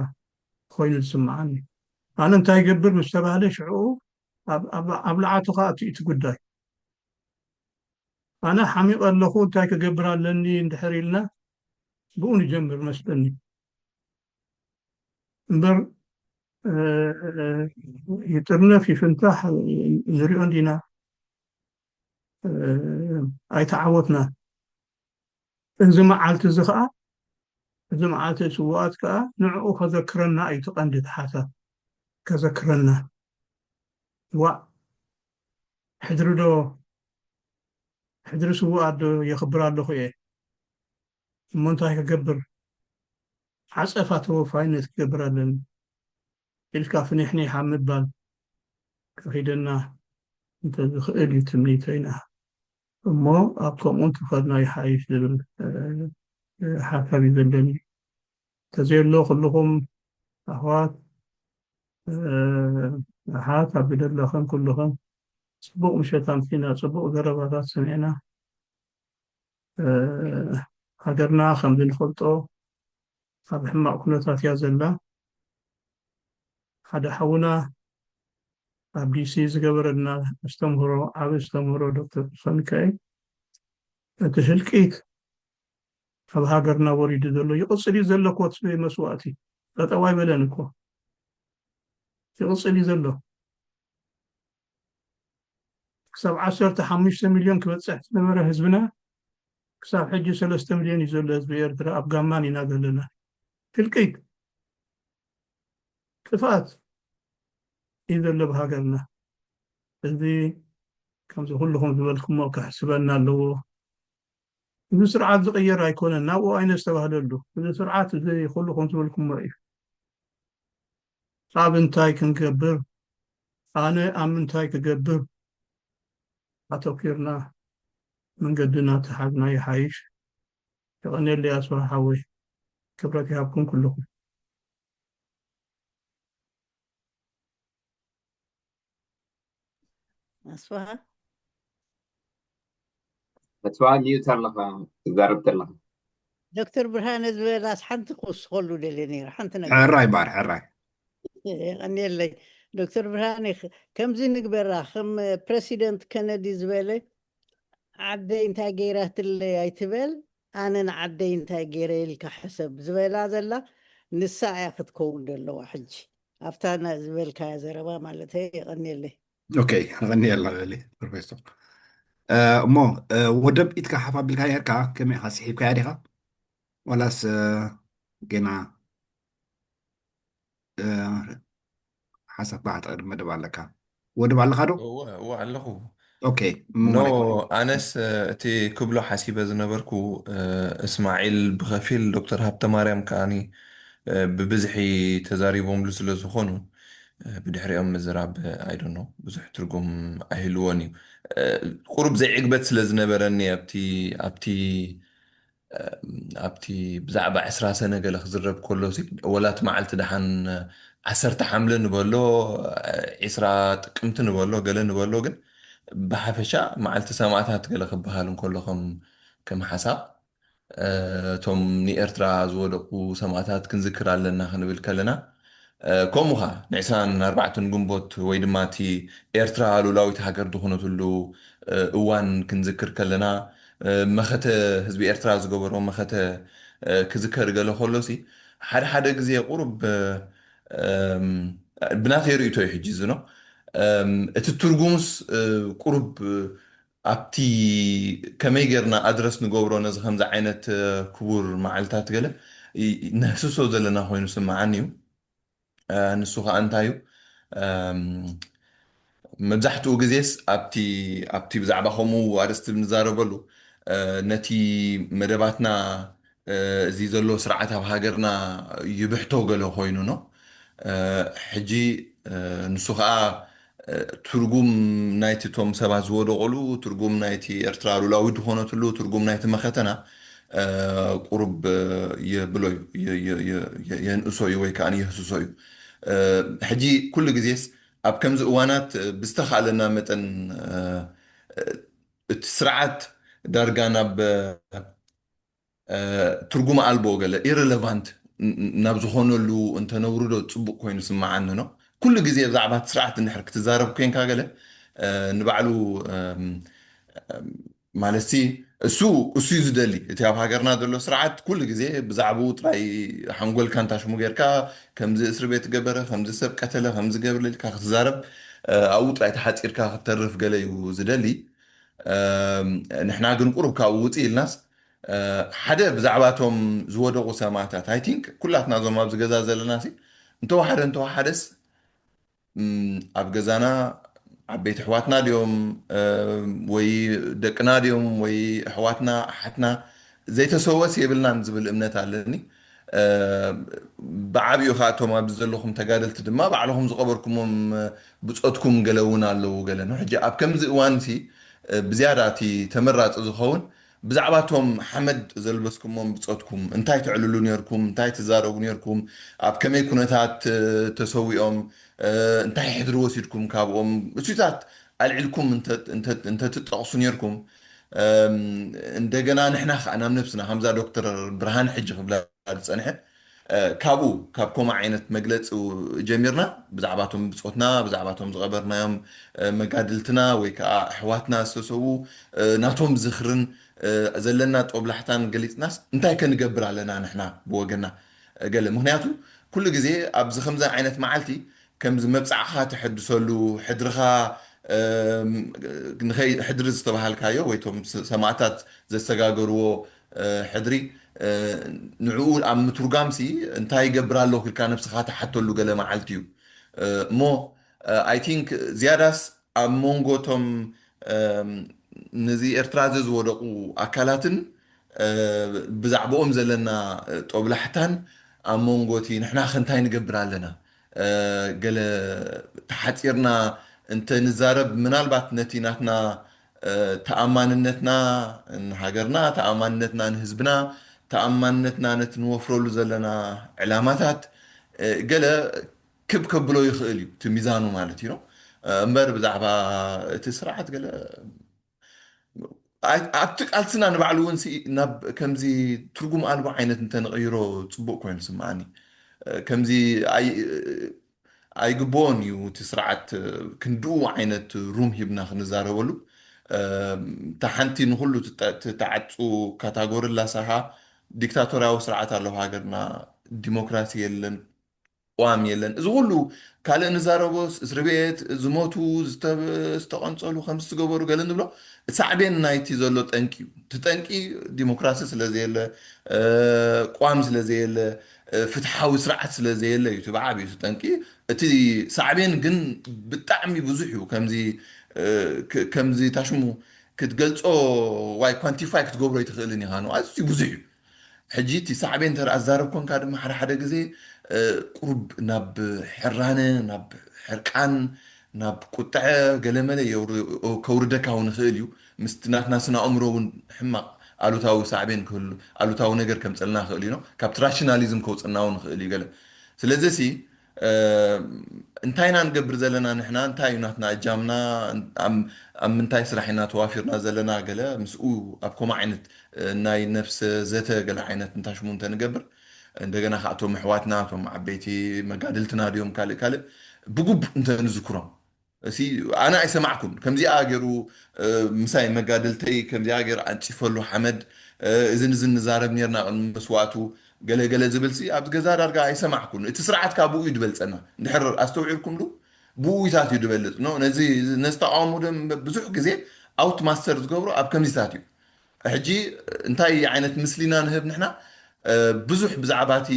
ኮይኑ ዝስምዓኒ። ኣነ እንታይ ይገብር ምስ ተባህለ ሽዑ ኣብ፣ ኣብ፣ ኣብ ለዓቱ ኸኣ እቲ፣ እቲ ጉዳይ። ኣነ ሓሚቐ ኣለኹ እንታይ ክገብር ኣለኒ እንድሕር ኢልና ብኡ ንጀምር መስለኒ። እምበር፣ እ፣ ይጥርነፍ ይፍንታሕ ንሪኦ እንዲና፣ እ፣ ኣይተዓወትናን። እዚ መዓልቲ እዚ ኸኣ፣ እዚ መዓልቲ ስዉኣት ከኣ ንዕኡ ከዘክረና እዩ እቲ ቀንዲ እቲ ሓሳብ። ከዘክረና። ዋእ፣ ሕድሪ ዶ፣ ሕድሪ ስዉኣት ዶ የኽብር ኣለኹ እየ? እሞ እንታይ ክገብር? ዓጸፋ ተወፋይነት ክገብር ኣለኒ። ኢልካ ፍኒሕኒሕ ኣብ ምባል ከኺደና እንተዝኽእል እዩ ትምኒተይና። እሞ ኣብ ከምኡ እንተኸድና ይሓይሽ ዝብል ሓሳብ እዩ ዘለኒ። እንተዘየሎ ኩልኹም ኣሕዋት ኣሓት ኣብ ዘለኹም ኩልኹም ጽቡቕ ምሸት ኣምሲና፣ ጽቡቕ ዘረባታት ሰሚዕና። ሃገርና ከም ዝንፈልጦ ኣብ ሕማቕ ኩነታት እያ ዘላ። ሓደ ሓውና ኣብ ዲሲ ዝገበረልና ኣስተምህሮ፣ ዓቢ ኣስተምህሮ ዶክተር ተስፋሚካኤል፣ እቲ ህልቂት ኣብ ሃገርና ወሪዱ ዘሎ ይቕጽል እዩ ዘሎ፣ ኮት መስዋእቲ ጠጠው ኣይበለን እኮ፣ ይቕጽል እዩ ዘሎ። ክሳብ ዓሰርተ ሓሙሽተ ሚልዮን ክበጽሕ ዝነበረ ህዝብና ክሳብ ሕጂ ሰለስተ ሚልዮን እዩ ዘሎ ህዝቢ ኤርትራ። ኣብ ጋማን ኢና ዘለና። ህልቂት፣ ጥፍኣት እዩ ዘሎ ብሃገርና። እዚ ከምዚ ኩልኹም ዝበልኩሞ ከሕስበና ኣለዎ። እዚ ስርዓት ዝቕየር ኣይኮነን፣ ናብኡ ኣይነስተባህለሉ። እዚ ስርዓት እዚ ኩልኹም ዝበልኩሞ እዩ። ኣብ እንታይ ክንገብር፣ ኣነ ኣብ ምንታይ ክገብር ኣተኲርና መንገድና ተሓዝና ይሓይሽ። የቐንየለይ ኣስፍሃ ሓወይ፣ ክብረት ይሃብኩም ኩልኹም። ኣስፍሃ ኣስፍሃ ሚዩት ኣለኻ ትዛረብ ዘለኻ። ዶክተር ብርሃነ ዝበላስ ሓንቲ ክውስኸሉ ደልየ ነይረ። ሓንቲ ነገር ሕራይ ባር ሕራይ። የቐንየለይ ዶክተር ብርሃነ። ከምዚ ንግበራ፣ ከም ፕረሲደንት ከነዲ ዝበለ፣ ዓደይ እንታይ ገይራትለይ ኣይትበል፣ ኣነ ንዓደይ እንታይ ገይረ ኢልካ ሕሰብ ዝበላ ዘላ ንሳ እያ ክትከውን ዘለዋ። ሕጂ ኣብታ ዝበልካያ ዘረባ ማለት። የቐንየለይ። ኦኬ፣ የቐንየልና በሊ ፕሮፌሰር። እሞ ወደብ ኢትካ ሓፍ ኣቢልካ ነርካ፣ ከመይ ኢኻ ስሒብካያ ዲኻ ዋላስ ገና ሓሳብካ ክትቕድም መደብ ኣለካ? ወደብ ኣለካ ዶ? እወ ኣለኹ። ኦኬ። ኖ ኣነስ እቲ ክብሎ ሓሲበ ዝነበርኩ፣ እስማዒል ብኸፊል፣ ዶክተር ሃብተማርያም ከዓኒ ብብዝሒ ተዛሪቦምሉ ስለ ዝኾኑ፣ ብድሕሪኦም ምዝራብ ኣይዶኖ ብዙሕ ትርጉም ኣይህልዎን እዩ። ቁሩብ ዘይዕግበት ስለ ዝነበረኒ ኣብቲ ኣብቲ ኣብቲ ብዛዕባ ዕስራ ሰነ ገለ ክዝረብ ከሎ፣ ወላ እቲ መዓልቲ ደሓን ዓሰርተ ሓምለ ንበሎ፣ ዒስራ ጥቅምቲ ንበሎ፣ ገለ ንበሎ፣ ግን ብሓፈሻ መዓልቲ ሰማእታት ገለ ክበሃል እንከሎ ከም ከም ሓሳብ፣ እቶም ንኤርትራ ዝወደቁ ሰማእታት ክንዝክር ኣለና ክንብል ከለና፣ ከምኡ ኸዓ ንዕስራን ኣርባዕተን ግንቦት ወይ ድማ እቲ ኤርትራ ሉላዊት ሃገር ዝኾነትሉ እዋን ክንዝክር ከለና፣ መኸተ ህዝቢ ኤርትራ ዝገበሮ መኸተ ክዝከር ገለ ከሎሲ፣ ሓደ ሓደ ግዜ ቁሩብ ብናተይ ርእይቶ እዩ ሕጂ ዝኖ እቲ ትርጉሙስ ቁሩብ ኣብቲ ከመይ ጌርና ኣድረስ ንገብሮ ነዚ ከምዚ ዓይነት ክቡር መዓልታት ገለ ነህስሶ ዘለና ኮይኑ ስምዓኒ እዩ። ንሱ ከዓ እንታይ እዩ፣ መብዛሕትኡ ግዜስ ኣብቲ ኣብቲ ብዛዕባ ከምኡ ኣርእስቲ ንዛረበሉ ነቲ መደባትና እዚ ዘሎ ስርዓት ኣብ ሃገርና ይብሕቶ ገለ ኮይኑ ኖ። ሕጂ ንሱ ከዓ ትርጉም ናይቲ እቶም ሰባት ዝወደቑሉ፣ ትርጉም ናይቲ ኤርትራ ሉላዊት ዝኾነትሉ፣ ትርጉም ናይቲ መኸተና ቁሩብ የብሎ እዩ፣ የንእሶ እዩ ወይ ከዓ የህስሶ እዩ። ሕጂ ኩሉ ግዜስ ኣብ ከምዚ እዋናት ብዝተኻለና መጠን እቲ ስርዓት ዳርጋ ናብ ትርጉም ኣልቦ ገለ ኢረለቫንት ናብ ዝኾነሉ እንተነውርዶ ፅቡቅ ኮይኑ ስምዓኒ ኖ። ኩሉ ግዜ ብዛዕባ እቲ ስርዓት እንድሕር ክትዛረብ ኮንካ ገለ ንባዕሉ ማለትሲ እሱ እሱ እዩ ዝደሊ። እቲ ኣብ ሃገርና ዘሎ ስርዓት ኩሉ ግዜ ብዛዕባኡ ጥራይ ሓንጎልካ እንታሽሙ ጌርካ ከምዚ እስሪ ቤት ገበረ፣ ከምዚ ሰብ ቀተለ፣ ከምዚ ገብረ ኢልካ ክትዛረብ ኣብኡ ጥራይ ተሓፂርካ ክትተርፍ ገለ እዩ ዝደሊ። ንሕና ግን ቁሩብ ካብኡ ውፅእ ኢልናስ ሓደ ብዛዕባ እቶም ዝወደቑ ሰማእታት ኣይ ቲንክ ኩላትና እዞም ኣብዚ ገዛ ዘለና ሲ እንተወሓደ እንተወሓደስ ኣብ ገዛና ዓበይቲ ኣሕዋትና ድዮም ወይ ደቅና ድዮም ወይ ኣሕዋትና ኣሓትና ዘይተሰወስ የብልናን ዝብል እምነት ኣለኒ። ብዓብኡ ከዓ እቶም ኣብዚ ዘለኹም ተጋደልቲ ድማ ባዕልኹም ዝቐበርኩሞም ብፆትኩም ገለ እውን ኣለዉ። ገለ ነው ሕጂ ኣብ ከምዚ እዋንሲ ብዝያዳ እቲ ተመራፂ ዝኸውን ብዛዕባ እቶም ሓመድ ዘልበስኩሞም ብፆትኩም እንታይ ተዕልሉ ነርኩም፣ እንታይ ትዛረቡ ነርኩም፣ ኣብ ከመይ ኩነታት ተሰዊኦም፣ እንታይ ሕድሪ ወሲድኩም ካብኦም፣ እሱታት ኣልዒልኩም እንተትጠቕሱ ነርኩም። እንደገና ንሕና ከዓ ናብ ነብስና ከምዛ ዶክተር ብርሃን ሕጂ ክብላ ዝፀንሐ፣ ካብኡ ካብ ኮማ ዓይነት መግለፂ ጀሚርና ብዛዕባቶም ብፆትና ብዛዕባቶም ዝቐበርናዮም መጋድልትና ወይ ከዓ ኣሕዋትና ዝተሰዉ ናቶም ዝኽርን ዘለና ጦብላሕታን ገሊፅናስ እንታይ ከንገብር ኣለና ንሕና ብወገና ገለ ምክንያቱ ኩሉ ግዜ ኣብዚ ከምዚ ዓይነት መዓልቲ ከምዚ መብፃዕኻ ተሐድሰሉ ሕድርኻ ሕድሪ ዝተባሃልካዮ ወይ ቶም ሰማእታት ዘሰጋገርዎ ሕድሪ ንዕኡ ኣብ ምትርጓምሲ እንታይ ይገብር ኣለኹ ኢልካ ነብስኻ ተሓተሉ ገለ መዓልቲ እዩ እሞ I think ዝያዳስ ኣብ መንጎ ቶም ነዚ ኤርትራ ዘ ዝወደቑ ኣካላትን ብዛዕባኦም ዘለና ጦብላሕታን ኣብ መንጎ እቲ ንሕና ከ እንታይ ንገብር ኣለና ገለ ተሓፂርና እንተ ንዛረብ ምናልባት ነቲ ናትና ተኣማንነትና ንሃገርና ተኣማንነትና ንህዝብና ተኣማንነትና ነቲ ንወፍረሉ ዘለና ዕላማታት ገለ ክብ ከብሎ ይኽእል እዩ እቲ ሚዛኑ ማለት እዩ እምበር ብዛዕባ እቲ ስርዓት ገለ ኣብቲ ቃልስና ንባዕሉ እውን ናብ ከምዚ ትርጉም ኣልቦ ዓይነት እንተንቐይሮ ፅቡቅ ኮይኑ ስምዓኒ ከምዚ ኣይግብኦን እዩ እቲ ስርዓት ክንድኡ ዓይነት ሩም ሂብና ክንዛረበሉ እታ ሓንቲ ንኩሉ ትዓፁ ካታጎሪ ላሳኻ ዲክታቶርያዊ ስርዓት ኣለዎ ሃገርና ዲሞክራሲ የለን ቅዋም የለን እዚ ኩሉ ካልእ ንዛረቦ እስሪ ቤት ዝሞቱ ዝተቐንፀሉ ከምዚ ዝገበሩ ገለ ንብሎ ሳዕቤን ናይቲ ዘሎ ጠንቂ እዩ እቲ ጠንቂ ዲሞክራሲ ስለዘየለ ቅዋም ስለዘየለ ፍትሓዊ ስርዓት ስለዘየለ እዩ እቲ ብዓብዩ እቲ ጠንቂ እቲ ሳዕቤን ግን ብጣዕሚ ብዙሕ እዩ ከምዚ ከምዚ ታሽሙ ክትገልፆ ዋይ ኳንቲፋይ ክትገብሮ ይትኽእልን ኢኻ ነው ኣዝዩ ብዙሕ እዩ ሕጂ እቲ ሳዕቤን እንተ ኣዛረብ ኮንካ ድማ ሓደ ሓደ ግዜ ቁሩብ ናብ ሕራነ ናብ ሕርቃን ናብ ቁጥዐ ገለመለ ከውርደካ እውን ይኽእል እዩ ምስቲ ናትና ስነ ኣእምሮ እውን ሕማቕ ኣሉታዊ ሳዕቤን ክህሉ ኣሉታዊ ነገር ከምፀልና ይኽእል እዩ ካብቲ ራሽናሊዝም ከውፅና እውን ይኽእል እዩ ገለ ስለዚ ሲ እንታይ ኢና ንገብር ዘለና ንሕና እንታይ እዩ ናትና እጃምና ኣብ ምንታይ ስራሕ ኢና ተዋፊርና ዘለና ገለ ምስኡ ኣብ ከምኡ ዓይነት ናይ ነፍሰ ዘተ ገለ ዓይነት እንታይ ሽሙ እንተንገብር እንደገና ከዓ እቶም ኣሕዋትና እቶም ዓበይቲ መጋድልትና ድዮም ካልእ ካልእ ብጉቡእ እንተንዝክሮም እሲ ኣነ ኣይሰማዕኩን ከምዚኣ ገይሩ ምሳይ መጋድልተይ ከምዚኣ ገይሩ ኣንፂፈሉ ሓመድ እዝን እዝን ንዛረብ ነርና ቅድሚ መስዋእቱ ገለገለ ዝብል ሲ ኣብዚ ገዛ ዳርጋ ኣይሰማዕኩን እቲ ስርዓት ካብ ብኡ እዩ ዝበልፀና እንድሕር ኣስተውዒልኩምሉ ብኡይታት እዩ ዝበልፅ ነዚ ነዚ ተቃውሞ ብዙሕ ግዜ ኣውት ማስተር ዝገብሩ ኣብ ከምዚታት እዩ ሕጂ እንታይ ዓይነት ምስሊና ንህብ ንሕና ብዙሕ ብዛዕባ እቲ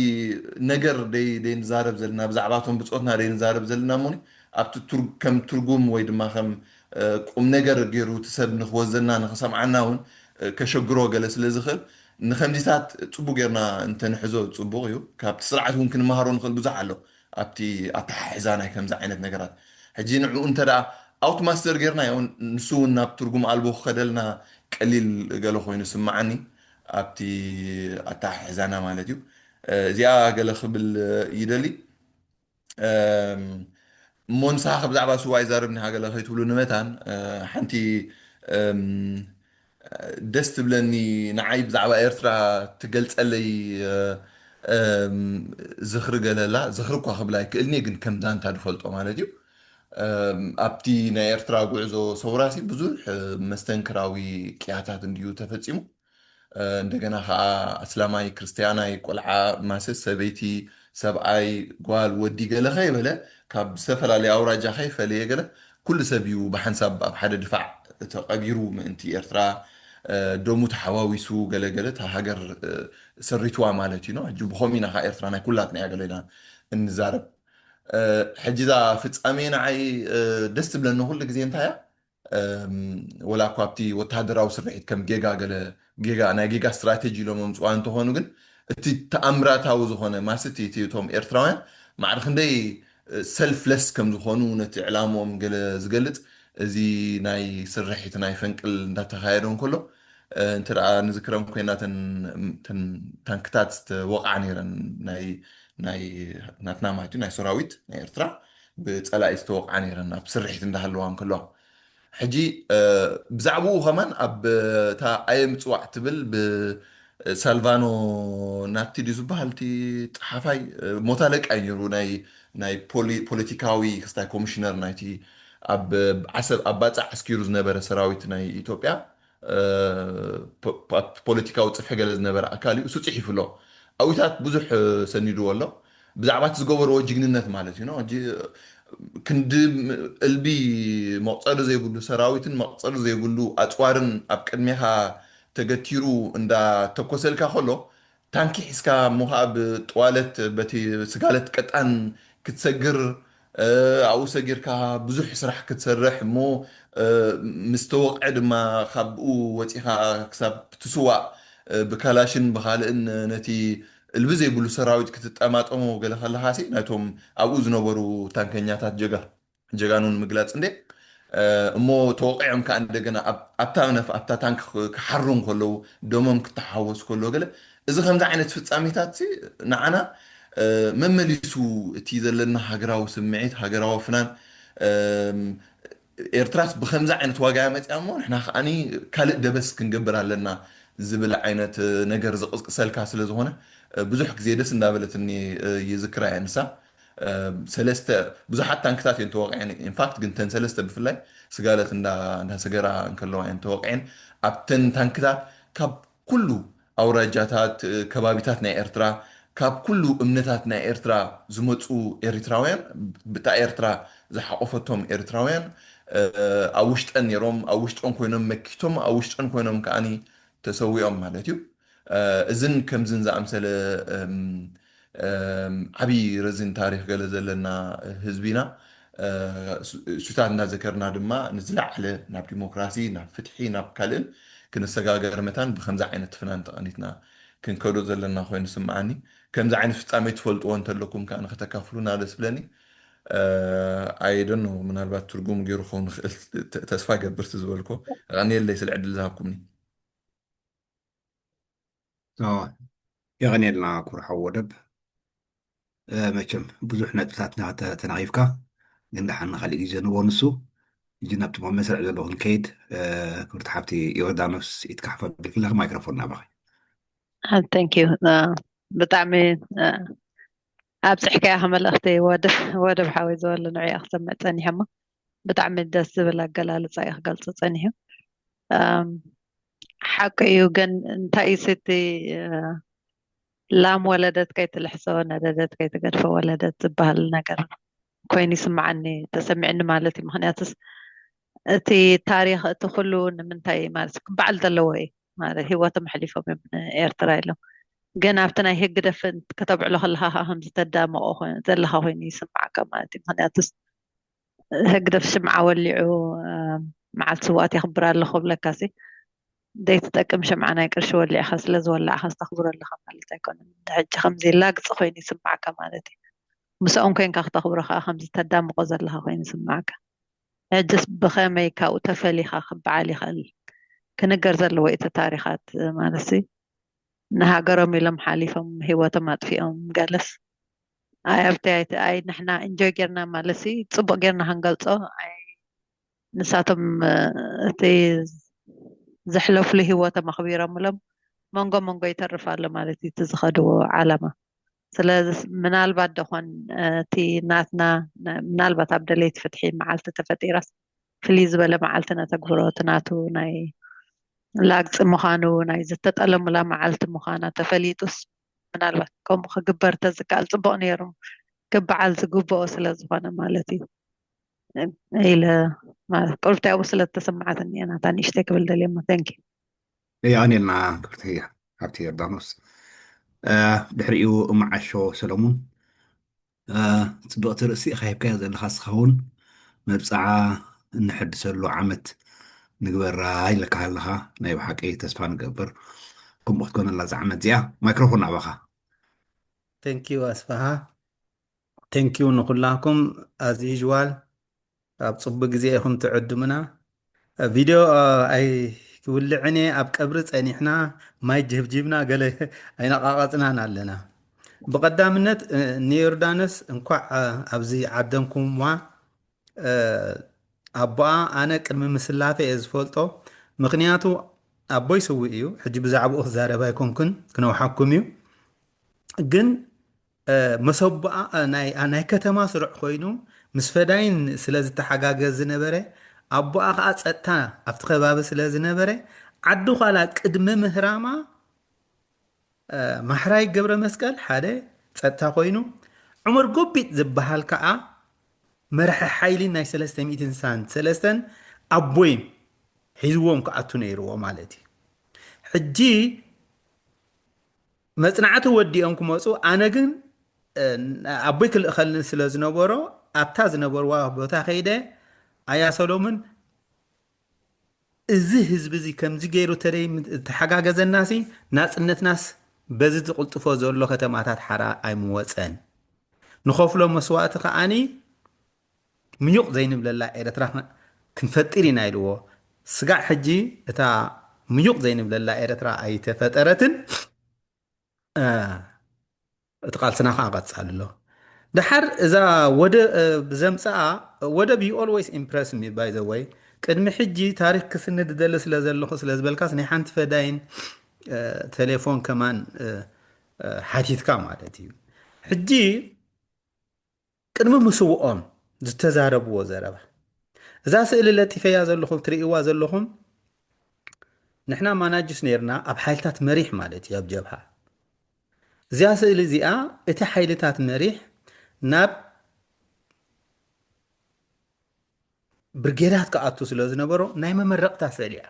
ነገር ደይ ንዛረብ ዘለና ብዛዕባ እቶም ብፆትና ደይ ንዛረብ ዘለና እሞ ኣብቲ ከም ትርጉም ወይ ድማ ከም ቁም ነገር ገይሩ እቲ ሰብ ንክወዘና ንክሰምዓና እውን ከሸግሮ ገለ ስለ ዝኽእል ንከምዚታት ፅቡቅ ጌርና እንተንሕዞ ፅቡቅ እዩ ካብቲ ስርዓት እውን ክንመሃሮ ንኽእል ብዙሕ ኣሎ ኣብቲ ኣተሓሕዛ ናይ ከምዚ ዓይነት ነገራት ሕጂ ንዕኡ እንተ ኣውት ማስተር ጌርናዮ ንሱ እውን ናብ ትርጉም ኣልቦ ክኸደልና ቀሊል ገለ ኮይኑ ስምዓኒ ኣብቲ ኣተሓሕዛና ማለት እዩ እዚኣ ገለ ክብል ይደሊ እሞ ንስኻ ብዛዕባ ስዋ ይዛረብ ኒሃ ገለ ከይትብሉ ንመታን ሓንቲ ደስ ትብለኒ ንዓይ ብዛዕባ ኤርትራ ትገልፀለይ ዝኽሪ ገለላ ዝኽሪ እኳ ክብል ኣይክእልኒ ግን ከም ዛንታ ዝፈልጦ ማለት እዩ ኣብቲ ናይ ኤርትራ ጉዕዞ ሰውራሲ ብዙሕ መስተንክራዊ ቅያታት እንድዩ ተፈፂሙ እንደገና ከዓ ኣስላማይ ክርስትያናይ ቆልዓ ማሰስ ሰበይቲ ሰብኣይ ጓል ወዲ ገለ ከይበለ ካብ ዝተፈላለየ ኣውራጃ ከይፈለየ ገለ ኩሉ ሰብ እዩ ብሓንሳብ ኣብ ሓደ ድፋዕ ተቐቢሩ ምእንቲ ኤርትራ ደሙ ተሓዋዊሱ ገለገለ እታ ሃገር ሰሪትዋ ማለት እዩ ሕጂ ብኸም ኢና ከዓ ኤርትራ ናይ ኩላትና እያ ገለና እንዛረብ ሕጂ ዛ ፍፃሜ ንዓይ ደስ ትብለኒ ኩሉ ግዜ እንታይ እያ ወላ እኳ ኣብቲ ወተሃደራዊ ስርሒት ከም ጌጋ ገለ ጌጋ ናይ ጌጋ ስትራቴጂ ኢሎም ኣምፅዋ እንተኾኑ ግን እቲ ተኣምራታዊ ዝኾነ ማስቲ እቲ እቶም ኤርትራውያን ማዕረ ክንደይ ሰልፍለስ ከም ዝኾኑ ነቲ ዕላምኦም ገለ ዝገልጽ እዚ ናይ ስርሒት ናይ ፈንቅል እንዳተኻየደ እንከሎ እንተ ንዝክረን ኮይና ተን ታንክታት ዝተወቕዓ ነይረን ናይ ናትና ማለት እዩ ናይ ሰራዊት ናይ ኤርትራ ብፀላኢ ዝተወቕዓ ነይረን ኣብ ስርሒት እንዳሃለዋ እንከለዋ ሕጂ ብዛዕባኡ ከማን ኣብ እታ ኣየ ምፅዋዕ ትብል ብሳልቫኖ ናቲ ድዩ ዝበሃል እቲ ፀሓፋይ ሞታ ለቃ እዩ ነይሩ ናይ ናይ ፖለቲካዊ ክስታይ ኮሚሽነር ናይቲ ኣብ ዓሰብ ኣብ ባፃዕ ኣስኪሩ ዝነበረ ሰራዊት ናይ ኢትዮጵያ ፖለቲካዊ ፅፍሒ ገለ ዝነበረ ኣካል እዩ እሱ ፅሒፉ ኣሎ ኣዊታት ብዙሕ ሰኒድዎ ኣሎ ብዛዕባ እቲ ዝገበርዎ ጅግንነት ማለት እዩ ክንዲ እልቢ መቁፀሪ ዘይብሉ ሰራዊትን መቁፀሪ ዘይብሉ ኣፅዋርን ኣብ ቅድሜኻ ተገቲሩ እንዳተኮሰልካ ከሎ ታንኪ ሒዝካ እሞ ከዓ ብጥዋለት በቲ ስጋለት ቀጣን ክትሰግር ኣብኡ ሰጊርካ ብዙሕ ስራሕ ክትሰርሕ እሞ ምስ ተወቕዐ ድማ ካብኡ ወፂኻ ክሳብ ትስዋእ ብካላሽን ብካልእን ነቲ እልቢ ዘይብሉ ሰራዊት ክትጠማጠሞ ገለ ከለኻ ሲ ናይቶም ኣብኡ ዝነበሩ ታንከኛታት ጀጋ ጀጋኑ ንምግላፅ እንዴ እሞ ተወቂዖም ከዓ እንደገና ኣብታ ነፍ ኣብታ ታንክ ክሓሩ ከለዉ ደሞም ክተሓወሱ ከለዉ ገለ እዚ ከምዚ ዓይነት ፍፃሜታት ንዓና መመሊሱ እቲ ዘለና ሃገራዊ ስምዒት ሃገራዊ ፍናን ኤርትራስ ብከምዚ ዓይነት ዋጋ እያ መፅያ እሞ ንሕና ከዓኒ ካልእ ደበስ ክንገብር ኣለና ዝብል ዓይነት ነገር ዝቕስቅሰልካ ስለ ዝኾነ ብዙሕ ግዜ ደስ እንዳበለትኒ ይዝክራ እያ ንሳ ሰለስተ ብዙሓት ታንክታት እየን ተወቂዐን ኢንፋክት ግን ተን ሰለስተ ብፍላይ ስጋለት እንዳሰገራ እንከለዋ እየን ተወቂዐን ኣብተን ታንክታት ካብ ኩሉ ኣውራጃታት ከባቢታት ናይ ኤርትራ ካብ ኩሉ እምነታት ናይ ኤርትራ ዝመፁ ኤሪትራውያን ብታ ኤርትራ ዝሓቆፈቶም ኤሪትራውያን ኣብ ውሽጠን ነይሮም ኣብ ውሽጠን ኮይኖም መኪቶም ኣብ ውሽጠን ኮይኖም ከዓኒ ተሰዊኦም ማለት እዩ እዝን ከምዝን ዝኣምሰለ ዓብዪ ረዚን ታሪክ ገለ ዘለና ህዝቢና እሱታት እናዘከርና ድማ ንዝለዓለ ናብ ዲሞክራሲ ናብ ፍትሒ ናብ ካልእን ክንሰጋገር መታን ብከምዚ ዓይነት ፍናን ተቐኒትና ክንከዶ ዘለና ኮይኑ ስምዓኒ ከምዚ ዓይነት ፍፃሜ ትፈልጥዎ እንተለኩም ከዓ ንክተካፍሉና ደስ ብለኒ ኣይደኖ ምናልባት ትርጉም ገይሩ ክኸውን ክእል ተስፋ ገብርቲ ዝበልኮ ቀኒየለይ ስለ ዕድል ዝሃብኩምኒ የቐንየልና ኩርሓ ወደብ መቸም ብዙሕ ነጥብታት ተናቒፍካ ግን ደሓን ንካሊእ ግዜ ንቦ ንሱ እጂ ናብቲ መስርዕ ዘሎ ክንከይድ ክብርቲ ሓብቲ ዮርዳኖስ ኢትካሕፈ ብልክለክ ማይክሮፎን ናባኺ thank you ብጣዕሚ ኣብፅሕካያ ከመልእኽቲ ወደብ ሓወይ ዝበሉ ንዕያ ክሰምዕ ፀኒሐ እሞ ብጣዕሚ ደስ ዝብል ኣገላልፃ እዩ ክገልፆ ፀኒሑ ሓቂ እዩ ግን እንታይ እዩ እቲ ላም ወለደት ከይትልሕሶ ነደደት ከይትገድፎ ወለደት ዝበሃል ነገር ኮይኑ ይስምዓኒ ተሰሚዕኒ ማለት እዩ ምክንያቱስ እቲ ታሪክ እቲ ኩሉ ንምንታይ ማለት ክበዓል ዘለዎ እዩ ማለት ሂወቶም ኣሕሊፎም እዮም ንኤርትራ ኢሎም ግን ኣብቲ ናይ ህግደፍ ከተብዕሎ ከለካ ከዓ ከምዚ ተዳምቆ ዘለካ ኮይኑ ይስምዓካ ማለት እዩ ምክንያቱስ ህግደፍ ሽምዓ ወሊዑ መዓልቲ ስውኣት የኽብር ኣለኹ ክብለካ ሲ ዘይትጠቅም ሽምዓ ናይ ቅርሺ ወሊዕካ ስለ ዝወላዕካ ዝተኽብሮ ኣለካ ማለት ኣይኮነን ሕጂ ከምዚ ላግፂ ኮይኑ ይስምዓካ ማለት እዩ ምስኦም ኮይንካ ክተኽብሮ ከዓ ከምዚ ተዳምቆ ዘለካ ኮይኑ ይስምዓካ ሕጅስ ብኸመይ ካብኡ ተፈሊኻ ክበዓል ይኽእል ክንገር ዘለዎ እቲ ታሪኻት ማለት ንሃገሮም ኢሎም ሓሊፎም ሂወቶም ኣጥፊኦም ገለስ ኣይ ኣብቲ ኣይ ንሕና እንጆይ ጌርና ማለት ሲ ፅቡቅ ጌርና ክንገልፆ ኣይ ንሳቶም እቲ ዘሕለፍሉ ሂወቶም ኣኽቢሮምሎም መንጎ መንጎ ይተርፍ ኣሎ ማለት እዩ እቲ ዝኸድዎ ዓላማ ስለዚ ምናልባት ደኾን እቲ ናትና ምናልባት ኣብ ደለይቲ ፍትሒ መዓልቲ ተፈጢራስ ፍልይ ዝበለ መዓልቲ ነተግብሮ እቲ ናቱ ናይ ላግፂ ምዃኑ ናይ ዝተጠለሙላ መዓልቲ ምዃና ተፈሊጡስ ምናልባት ከምኡ ክግበር ተዝከኣል ፅቡቅ ነይሩ ክበዓል ዝግብኦ ስለ ዝኾነ ማለት እዩ ኢለ ማለት ቁርብቲ ኣብኡ ስለ ዝተሰማዓትኒ እየ ናታ ንእሽተይ ክብል ደልየ ሞ thank you የቐንየልና ክብርቲ ሓብቲ ዮርዳኖስ ድሕሪኡ እመዓሾ ሰለሙን ፅብቕቲ ርእሲ ኢኻ ሂብካያ ዘለኻ እስኻ እውን መብፅዓ እንሕድሰሉ ዓመት ንግበራ ኢለካ ኣለኻ ናይ ብሓቂ ተስፋ ንገብር ከምኡ ክትኮነላ ዝዓመት እዚኣ። ማይክሮፎን ናባኻ። Thank you ኣስፍሃ። Thank you ንኹላኩም። As usual ኣብ ጽቡቅ ግዜ ኢኹም ትዕድሙና። ቪድዮ ኣይ ክውልዕን እየ። ኣብ ቀብሪ ጸኒሕና ማይ ጀብጂብና ገለ ኣይነቓቐጽናን ኣለና። ብቐዳምነት ንዮርዳኖስ እንኳዕ ኣብዚ ዓደምኩምዋ። ኣቦኣ ኣነ ቅድሚ ምስላፈ እየ ዝፈልጦ። ምኽንያቱ ኣቦይ ስውእ እዩ። ሕጂ ብዛዕባኡ ክዛረብ ኣይኮንኩን፣ ክነውሓኩም እዩ። ግን መሰቦኣ ናይ ከተማ ስሩዕ ኮይኑ ምስ ፈዳይን ስለ ዝተሓጋገዝ ዝነበረ፣ ኣቦኣ ከዓ ጸጥታ ኣብቲ ከባቢ ስለ ዝነበረ፣ ዓዲ ኳላ ቅድሚ ምህራማ ማሕራይ ገብረ መስቀል ሓደ ጸጥታ ኮይኑ፣ ዑመር ጎቢጥ ዝበሃል ከዓ መራሒ ሓይሊ ናይ ሰለስተ ሚእትን ሰለስተን ኣቦይን ሒዝዎም ክኣቱ ነይርዎ ማለት እዩ። ሕጂ መጽናዕቲ ወዲኦም ክመፁ፣ ኣነ ግን ኣቦይ ክልእኸልን ስለ ዝነበሮ ኣብታ ዝነበርዋ ቦታ ከይደ፣ ኣያ ሰሎሙን፣ እዚ ህዝቢ እዚ ከምዚ ገይሩ ተደይ ተሓጋገዘናሲ ናፅነትናስ በዚ ዝቕልጥፎ ዘሎ ከተማታት ሓራ ኣይምወፀን። ንኸፍሎ መስዋእቲ ከዓኒ ምዩቕ ዘይንብለላ ኤረትራ ክንፈጥር ኢና ኢልዎ። ስጋዕ ሕጂ እታ ምዩቕ ዘይንብለላ ኤረትራ ኣይተፈጠረትን። እቲ ቃልስና ከዓ ቀጻሊ ኣሎ። ደሓር እዛ ወደ ብዘምፀኣ ወደብ you always impress me by the way። ቅድሚ ሕጂ ታሪክ ክስንድ ደሊ ስለ ዘለኹ ስለ ዝበልካስ ናይ ሓንቲ ፈዳይን ቴሌፎን ከማን ሓቲትካ ማለት እዩ። ሕጂ ቅድሚ ምስውኦም ዝተዛረብዎ ዘረባ፣ እዛ ስእሊ ለጢፈያ ዘለኹም ትርእይዋ ዘለኹም፣ ንሕና ማናጅስ ነይርና ኣብ ሓይልታት መሪሕ ማለት እዩ ኣብ ጀብሃ። እዚኣ ስእሊ እዚኣ እቲ ሓይልታት መሪሕ ናብ ብርጌዳት ክኣቱ ስለ ዝነበሮ ናይ መመረቕታ ስእሊ እያ።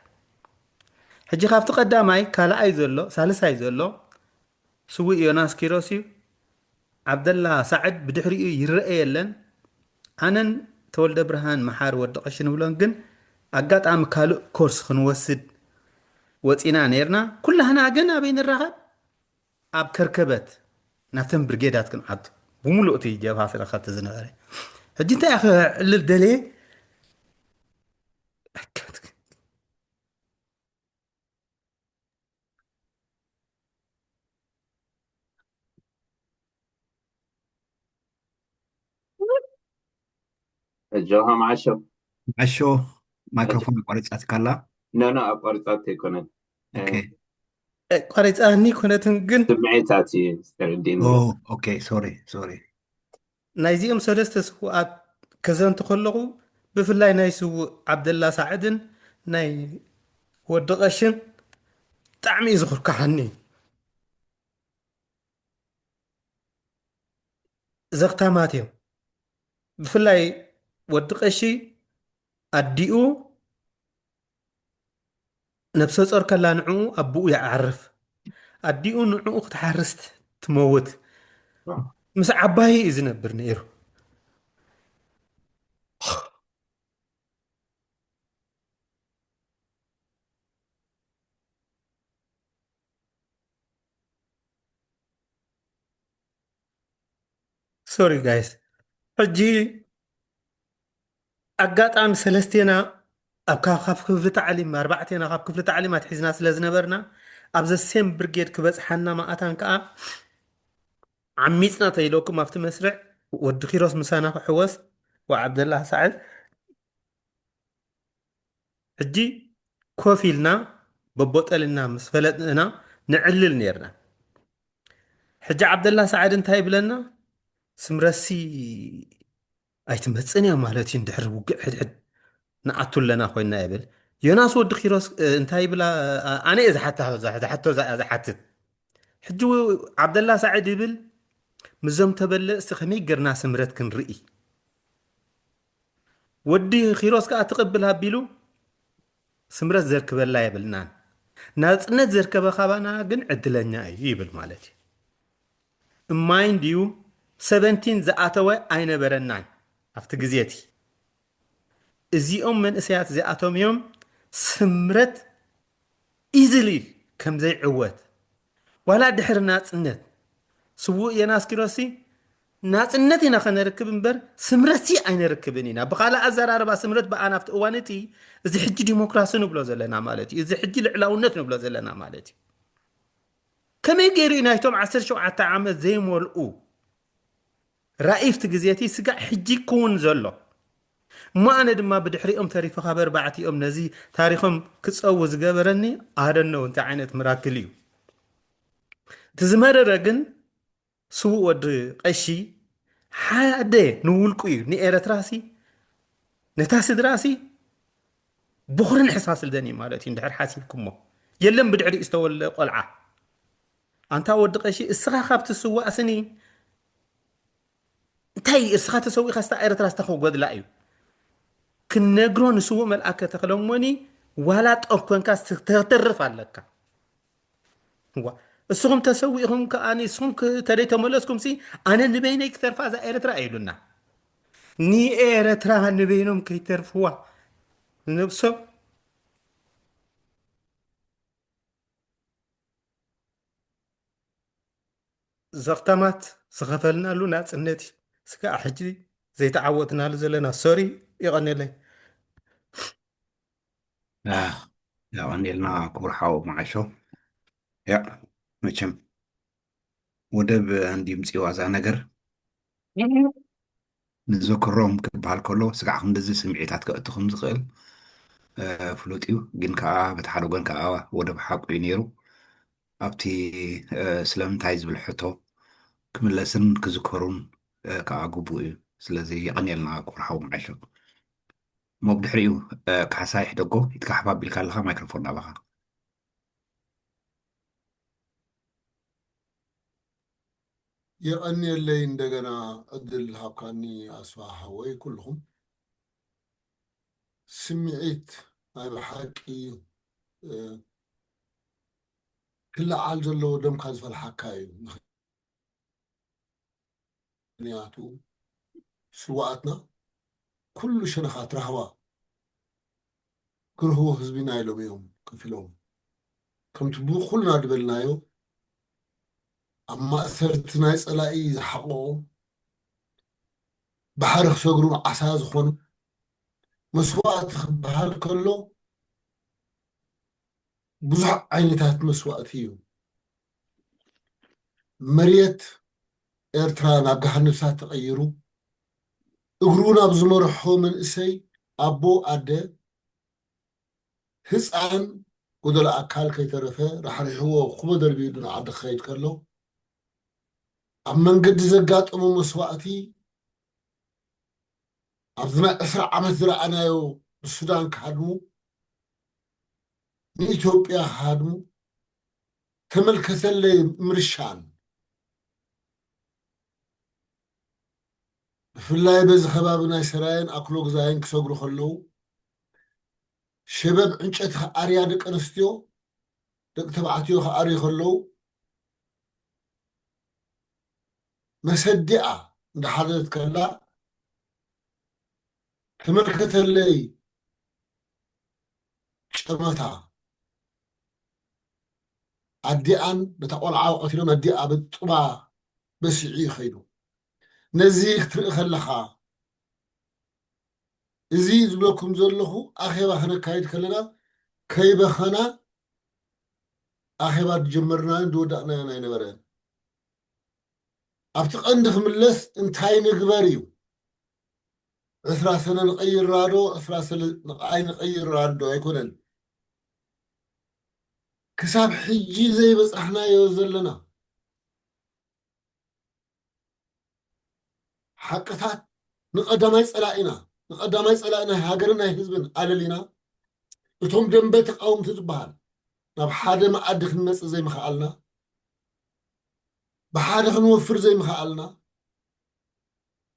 ሕጂ ካብቲ ቀዳማይ ካልኣይ ዘሎ ሳልሳይ ዘሎ ስውእ ዮናስ ኪሮስ እዩ። ዓብደላ ሳዕድ ብድሕሪኡ ይረአ የለን። ኣነን ተወልደ ብርሃን መሓር ወዲ ቀሺ ንብሎን ግን ኣጋጣሚ ካልእ ኮርስ ክንወስድ ወፂና ነይርና። ኩላህና ግን ኣበይ ንራኸብ? ኣብ ከርከበት ናብተን ብርጌዳት ክንኣቱ። ብምሉእ እቲ ጀብሃ ስረኸብቲ ዝነበረ። ሕጂ እንታይ እየ ክዕልል ደልየ? ጆሃ መዓሾ መዓሾ ማይክሮፎን ኣቋሪጻትካ ኣላ። ኖ ኖ ኣቋሪጻት ኣይኮነን። ኦኬ። ቋሪጻኒ ኮነትን ግን ስምዒታት እዩ ዝተረዲኒ። ኦ፣ ኦኬ፣ ሶሪ ሶሪ። ናይዚኦም ሰለስተ ስውኣት ከዘንቱ ከለኹ ብፍላይ ናይ ስውእ ዓብደላ ሳዕድን ናይ ወዲ ቀሽን ብጣዕሚ እዩ ዝኹርካሓኒ። ዘኽታማት እዮም። ብፍላይ ወዲ ቀሺ ኣዲኡ ነብሰ ጾር ከላ ንዕኡ ኣቦኡ ይዓርፍ። ኣዲኡ ንዕኡ ክትሓርስ ትመውት። ምስ ዓባዩ እዩ ዝነብር ነይሩ። ሶሪ ጋይስ፣ ሕጂ ኣጋጣሚ ሰለስቴና ኣብ ካብ ክፍሊ ታዕሊም ኣርባዕቴና ካብ ክፍሊ ታዕሊም ኣትሒዝና ስለ ዝነበርና ኣብ ዘሴም ብርጌድ ክበጽሓና መኣታን ከኣ ዓሚጽና ተይለኩም ኣብቲ መስርዕ ወዲ ኪሮስ ምሳና ክሕወስ ወዓብደላ ሳዕድ ሕጂ ኮፍ ኢልና በቦጠልና ምስ ፈለጥና ንዕልል ነርና። ሕጂ ዓብደላ ሳዕድ እንታይ ይብለና? ስምረሲ ኣይትመጽን እያ ማለት እዩ፣ እንድሕር ውግእ ሕድሕድ ንኣቱ ኣለና ኮይና ይብል። ዮናስ ወዲ ኪሮስ እንታይ ይብላ? ኣነ እየ ዝሓታ ዝሓቶ ዝሓትት። ሕጂ ዓብደላ ሳዕድ ይብል፣ ምዞም ተበለጽቲ ከመይ ገርና ስምረት ክንርኢ? ወዲ ኪሮስ ከኣ ትቕብል ኣቢሉ ስምረት ዘርክበላ የብልናን። ናጽነት ዘርከበ ካባና ግን ዕድለኛ እዩ ይብል ማለት እዩ። እማይን ድዩ ሰቨንቲን ዝኣተወ ኣይነበረናን ኣብቲ ግዜ እቲ። እዚኦም መንእሰያት እዚኣቶም እዮም ስምረት ኢዝሊ ከም ዘይዕወት ዋላ ድሕሪ ናጽነት ስዉእ ዮናስ ኪሮሲ ናጽነት ኢና ከነርክብ እምበር ስምረትሲ ኣይነርክብን ኢና። ብኻልእ ኣዘራርባ ስምረት ብኣና ኣብቲ እዋን እቲ እዚ ሕጂ ዲሞክራሲ ንብሎ ዘለና ማለት እዩ። እዚ ሕጂ ልዕላውነት ንብሎ ዘለና ማለት እዩ። ከመይ ገይሩ እዩ ናይቶም ዓሰርተ ሸውዓተ ዓመት ዘይመልኡ ራኢፍቲ ግዜቲ ስጋዕ ሕጂ ክውን ዘሎ? እሞ ኣነ ድማ ብድሕሪኦም ተሪፈ ካብ ኣርባዕቲኦም ነዚ ታሪኾም ክጸው ዝገበረኒ ኣደነው እንታይ ዓይነት ምራክል እዩ። እቲ ዝመረረ ግን ስዉእ ወዲ ቀሺ ሓደ ንውልቁ እዩ። ንኤረትራሲ ነታ ስድራሲ ብኹርን ሕሳስልደን እዩ ማለት እዩ። እንድሕር ሓሲብኩሞ የለን ብድሕሪኡ ዝተወልደ ቆልዓ ኣንታ ወዲ ቀሺ እስኻ ካብ ትስዋእ ስኒ እንታይ እስኻ ተሰዊእኻ ስታ ኤረትራ ስታ ክጎድላ እዩ። ክነግሮ ንስዉእ መልኣከ ተኽለሞኒ ዋላ ጠብ ኮንካ ስተተርፍ ኣለካ። እዋ እስኹም ተሰዊእኹም ከኣ ንስኹም ተደይ ተመለስኩም ሲ ኣነ ንበይነይ ክተርፋ እዛ ኤረትራ ኢሉና። ንኤረትራ ንበይኖም ከይተርፍዋ ነብሶም ዘኽታማት ዝኸፈልናሉ ናጽነት እዩ። ስጋዕ ሕጂ ዘይተዓወትናሉ ዘለና ሶሪ ይቐነለይ። ያቐኒልና ክቡር ሓው መዓሾ። ያ መቸም ወደብ እንዲ ምፅዋ እዛ ነገር ንዘክሮም ክበሃል ከሎ ስጋዕ ክንድዚ ስምዒታት ከእቱ ከም ዝኽእል ፍሉጥ እዩ። ግን ከዓ በቲ ሓደ ጎን ከዓ ወደብ ሓቁ እዩ ነይሩ። ኣብቲ ስለምንታይ ዝብል ሕቶ ክምለስን ክዝከሩን ከዓ ግቡእ እዩ። ስለዚ የቐንየልና ክቡር ሓው መዓሾ። እሞ ብድሕሪኡ ካሕሳይ ሕደጎ ኢትካ ሓፍ ኣቢልካ ኣለኻ ማይክሮፎን ናባኻ። የቐንየለይ እንደገና ዕድል ሃብካኒ ኣስፋ ሓወይ። ኩልኹም ስምዒት ናይ ብሓቂ ክለዓል ዘለዎ ደምካ ዝፈልሓካ እዩ። ምኽንያቱ ስዋኣትና ኩሉ ሸነኻት ራህዋ ክርህዎ ህዝቢና ኢሎም እዮም ከፊሎም። ከምቲ ብኩልና ዝበልናዮ ኣብ ማእሰርቲ ናይ ጸላኢ ዝሓቐቑ ባሕሪ ክሰግሩ ዓሳ ዝኾኑ መስዋእቲ ክበሃል ከሎ ብዙሕ ዓይነታት መስዋእቲ እዩ። መሬት ኤርትራ ናብ ገሃነብ እሳት ተቐይሩ እግሩ ናብ ዝመርሖ መንእሰይ ኣቦ ኣደ ህፃን ጎደሎ ኣካል ከይተረፈ ራሕሪሕዎ ኩቦ ደርቢዩ ንዓዲ ክኸይድ ከሎ ኣብ መንገዲ ዘጋጠሞ መስዋእቲ ኣብዚ ናይ ዕስራ ዓመት ዝረኣናዮ ንሱዳን ክሃድሙ ንኢትዮጵያ ክሃድሙ ተመልከተለይ ምርሻን ብፍላይ በዚ ከባቢ ናይ ሰራየን ኣክሎግዛይን ክሰግሩ ከለዉ ሸበብ ዕንጨቲ ክኣርያ ደቂ ኣንስትዮ ደቂ ተባዕትዮ ክኣርዩ ከለዉ መሰዲኣ እንዳሓዘት ከላ ተመልከተለይ ጨመታ ኣዲኣን በታ ቆልዓ ቀቲሎም ኣዲኣ ብጡባ በሲዑ ይኸይዱ። ነዚ ክትርኢ ከለኻ እዚ ዝብለኩም ዘለኹ ኣኼባ ከነካይድ ከለና ከይበኸና ኣኼባ ዝጀመርናዮን ዝወዳእናዮን ኣይነበረን። ኣብቲ ቀንዲ ክምለስ እንታይ ንግበር እዩ። ዕስራ ሰነ ንቐይራ ዶ ዕስራ ሰነ ንቐይ ንቐይራ ዶ ኣይኮነን። ክሳብ ሕጂ ዘይበጻሕናዮ ዘለና ሓቅታት ንቐዳማይ ጸላኢና ንቐዳማይ ጸላኢ ናይ ሃገርን ናይ ህዝብን ኣለሊና እቶም ደንበ ተቃውምቲ ዝበሃል ናብ ሓደ መኣዲ ክንመጽእ ዘይምኽኣልና ብሓደ ክንወፍር ዘይምኽኣልና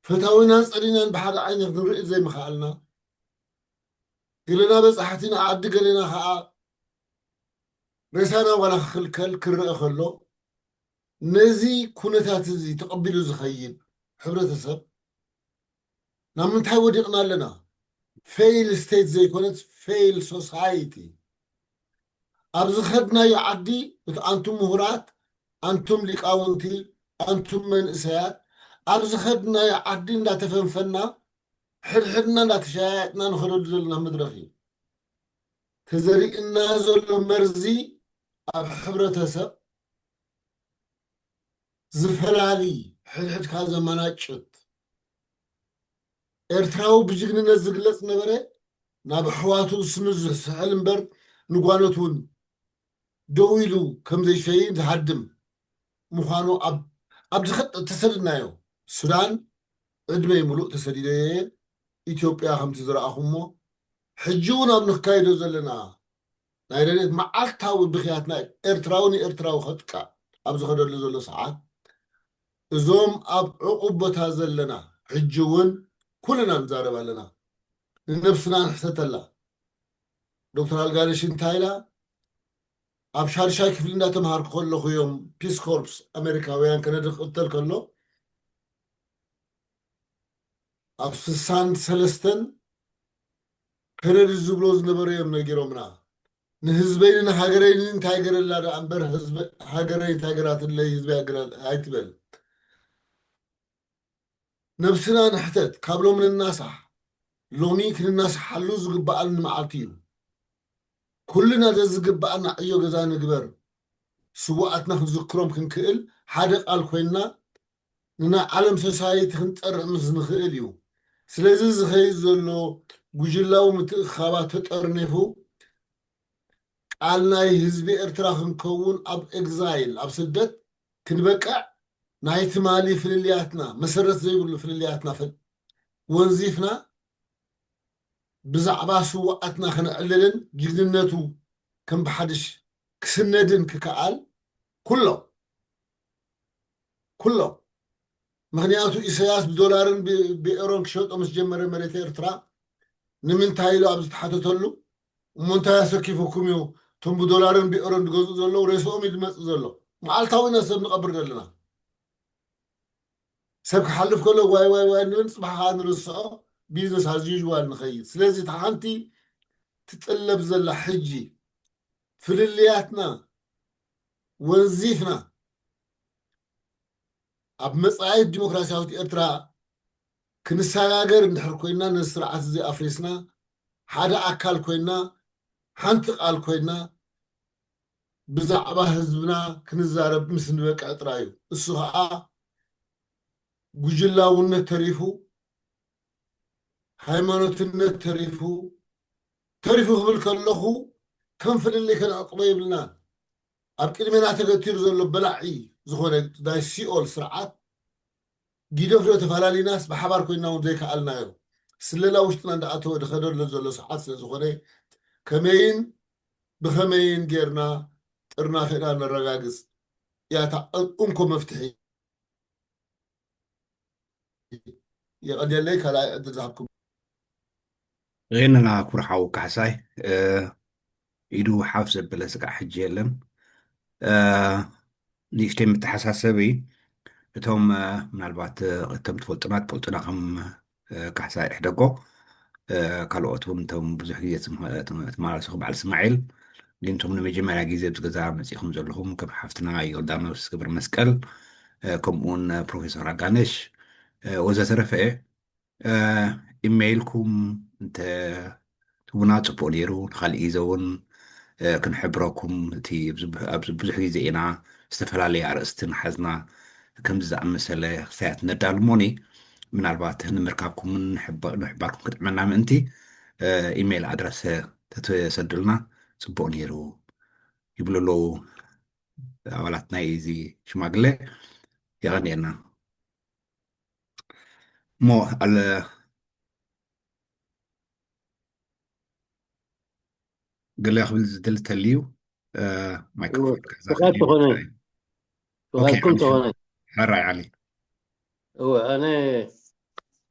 ፈታዊናን ጸሊናን ብሓደ ዓይኒ ክንርኢ ዘይምኽኣልና ገለና በጻሕቲ ንዓዲ ገለና ከዓ ሬሳና ዋላ ክኽልከል ክረአ ከሎ ነዚ ኩነታት እዚ ተቐቢሉ ዝኸይድ ሕብረተሰብ ናብ ምንታይ ወዲቕና ኣለና? ፌይል ስቴት ዘይኮነት ፌይል ሶሳይቲ። ኣብ ዝኸድናዮ ዓዲ እቲ ኣንቱም ምሁራት ኣንቱም ሊቃውንቲ፣ ኣንቱም መንእሰያት፣ ኣብ ዝኸድናዮ ዓዲ እንዳተፈንፈና፣ ሕድሕድና እንዳተሸያየጥና ንኸደሉ ዘለና መድረኽ እዩ። ተዘሪእና ዘሎ መርዚ ኣብ ሕብረተሰብ ዝፈላሊ፣ ሕድሕድካ ዘመናጭት፣ ኤርትራዊ ብጅግንነት ዝግለጽ ነበረ፣ ናብ ኣሕዋቱ ስኑ ዝስሕል እምበር ንጓኖት እውን ደው ኢሉ ከም ዘይሸይን ዝሃድም ምዃኑ ኣብ ኣብ ዝኸ- ተሰድናዮ። ሱዳን ዕድመይ ሙሉእ ተሰዲደ እየ። ኢትዮጵያ ከምቲ ዝረኣኹሞ ሕጂ እውን ኣብ ንካይዶ ዘለና ናይ ረድኤት መዓልታዊ ብኽያትና ኤርትራዊ ንኤርትራዊ ከጥቃዕ ኣብ ዝኸደሉ ዘሎ ሰዓት እዞም ኣብ ዕቑብ ቦታ ዘለና ሕጂ እውን ኩልና ንዛረብ ኣለና። ንነብስና ንሕተተላ። ዶክተር ኣልጋነሽ እንታይ ኢላ? ኣብ ሻድሻይ ክፍሊ እንዳተምሃርኩ ከለኹ እዮም ፒስ ኮርፕስ ኣሜሪካውያን ከነዲ ክቕተል ከሎ ኣብ ስሳን ሰለስተን ከነዲ ዝብሎ ዝነበረ እዮም ነጊሮምና። ንህዝበይን ንሃገረይን እንታይ ገረላ ደኣ እምበር ህዝበ- ሃገረይ እንታይ ገራትለይ ህዝበይ ኣይገራ- ኣይትበል። ነብስና ንሕተት፣ ካብ ሎሚ ንናሳሕ። ሎሚ ክንናሳሓሉ ዝግበኣኒ መዓልቲ እዩ። ኩልና ዘዝግበኣና ዕዮ ገዛ ንግበር። ስውኣትና ክንዝክሮም ክንክእል ሓደ ቃል ኮይንና ንናይ ዓለም ሶሳይቲ ክንጠርዕ ምስ ንኽእል እዩ። ስለዚ ዝኸይድ ዘሎ ጉጅላዊ ምትእኽኻባት ተጠርኒፉ ቃል ናይ ህዝቢ ኤርትራ ክንከውን ኣብ ኤግዛይል ኣብ ስደት ክንበቅዕ ናይ ትማሊ ፍልልያትና መሰረት ዘይብሉ ፍልልያትና ፈ- ወንዚፍና ብዛዕባ ስውኣትና ከነዕልልን ጅግንነቱ ከም ብሓድሽ ክስነድን ክከኣል ኩሎ ኩሎ ምክንያቱ ኢሳያስ ብዶላርን ብ- ብኤሮን ክሸጦ ምስ ጀመረ መሬት ኤርትራ ንምንታይ ኢሉ ኣብ ዝተሓተተሉ እሞ እንታይ ኣሰኪፉኩም እዩ እቶም ብዶላርን ብኤሮን ዝገዝኡ ዘለዉ ሬስኦም እዩ ዝመፅእ ዘሎ መዓልታዊ ኢና ሰብ ንቐብር ዘለና ሰብ ክሓልፍ ከሎ ዋይ ዋይ ዋይ ንብል ፅባሕ ከዓ ንርስዖ business as usual ንኸይድ ስለዚ እታ ሓንቲ ትጥለብ ዘላ ሕጂ ፍልልያትና ወንዚፍና ኣብ መጻኢት ዲሞክራሲያዊት ኤርትራ ክንሰጋገር እንድሕር ኮይና ነዚ ስርዓት እዚ ኣፍሪስና ሓደ ኣካል ኮይና ሓንቲ ቃል ኮይና ብዛዕባ ህዝብና ክንዛረብ ምስ ንበቅዕ ጥራይ እዩ። እሱ ከዓ ጉጅላውነት ተሪፉ ሃይማኖትነት ተሪፉ ተሪፉ ክብል ከለኹ ከም ፍልልይ ከነዕቅቦ የብልናን። ኣብ ቅድሜና ተገቲሩ ዘሎ በላዒ ዝኾነ ናይ ሲኦል ስርዓት ጊደፍዶ ተፈላሊናስ ብሓባር ኮይና እውን ዘይከኣልናዮ ስለላ ውሽጥና እንዳኣተወ ዝኸደሎ ዘሎ ስርዓት ስለ ዝኾነ ከመይን ብኸመይን ጌርና ጥርናፌና ነረጋግጽ ያታ እንኮ መፍትሒ የቐንየለይ ካልኣይ ዕድል ዝሃብኩም ይህንና ኩርሓው ካሕሳይ ኢዱ ሓፍ ዘበለ ስጋዕ ሕጂ የለን ንእሽተይ መተሓሳሰቢ እቶም ምናልባት እቶም ትፈልጡና ትፈልጡና ከም ካሕሳይ ሕደጎ ካልኦት እውን እቶም ብዙሕ ግዜ ትማላሱ በዓል ስማዒል ግን እቶም ንመጀመርያ ግዜ ኣብዚ ገዛ መፂኹም ዘለኹም ከም ሓፍትና ዮርዳኖስ ግብረ መስቀል ከምኡውን ፕሮፌሰር ኣጋነሽ ወዘተረፈ ኢሜይልኩም እንተ ትቡና ፅቡቅ ነይሩ ንካልእ ግዜ እውን ክንሕብረኩም እቲ ኣብዚ ብዙሕ ግዜ ኢና ዝተፈላለየ ኣርእስቲ ንሓዝና ከምዚ ዝኣመሰለ ክሳያት ነዳሉ እሞኒ ምናልባት ንምርካብኩምን ንሕባርኩም ክጥዕመና ምእንቲ ኢሜይል ኣድረሰ ተተሰዱልና ፅቡቅ ነይሩ ይብሉ ኣለዉ ኣባላት ናይ እዚ ሽማግለ የቐንየና እሞ ኣለ ገለ ክብል ዝደሊ ተልዩ ማይክሮፎን ፍቓድ ተኾነ ፍቓድኩም ተኾነ ሕራይ ዓሊ እወ ኣነ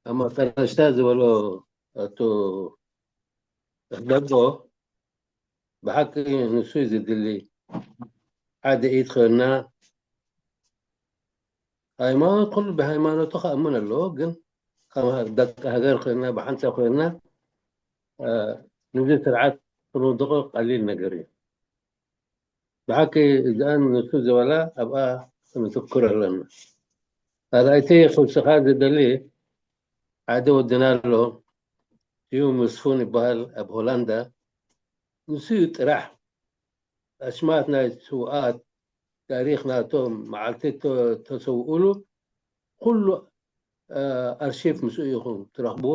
ኣብ መጠረሽታ ዝበሎ ኣቶ ሕደጎ ብሓቂ ንሱ እዩ ዝድሊ ሓደ ኢድ ኮይና ሃይማኖት ኩሉ ብሃይማኖቱ ከኣምን ኣለዎ ግን ደቂ ሃገር ኮይና ብሓንሳ ኮይና ንዚ ስርዓት ክንውድቆ ቀሊል ነገር እዩ ብሓቂ እዚኣን ንሱ ዝበላ ኣብኣ ክንትኩር ኣለና። ኣርኣይቲ ክውስኻ ዝደሊ ሓደ ወድና ኣሎ፣ እዩ መስፉን ይበሃል፣ ኣብ ሆላንዳ። ንሱ እዩ ጥራሕ ኣሽማት ናይ ስውኣት ታሪኽ ናቶም መዓልቲ ተ- ተሰውኡሉ ኩሉ ኣርሺፍ ምስኡ ኢኹም ትረኽብዎ።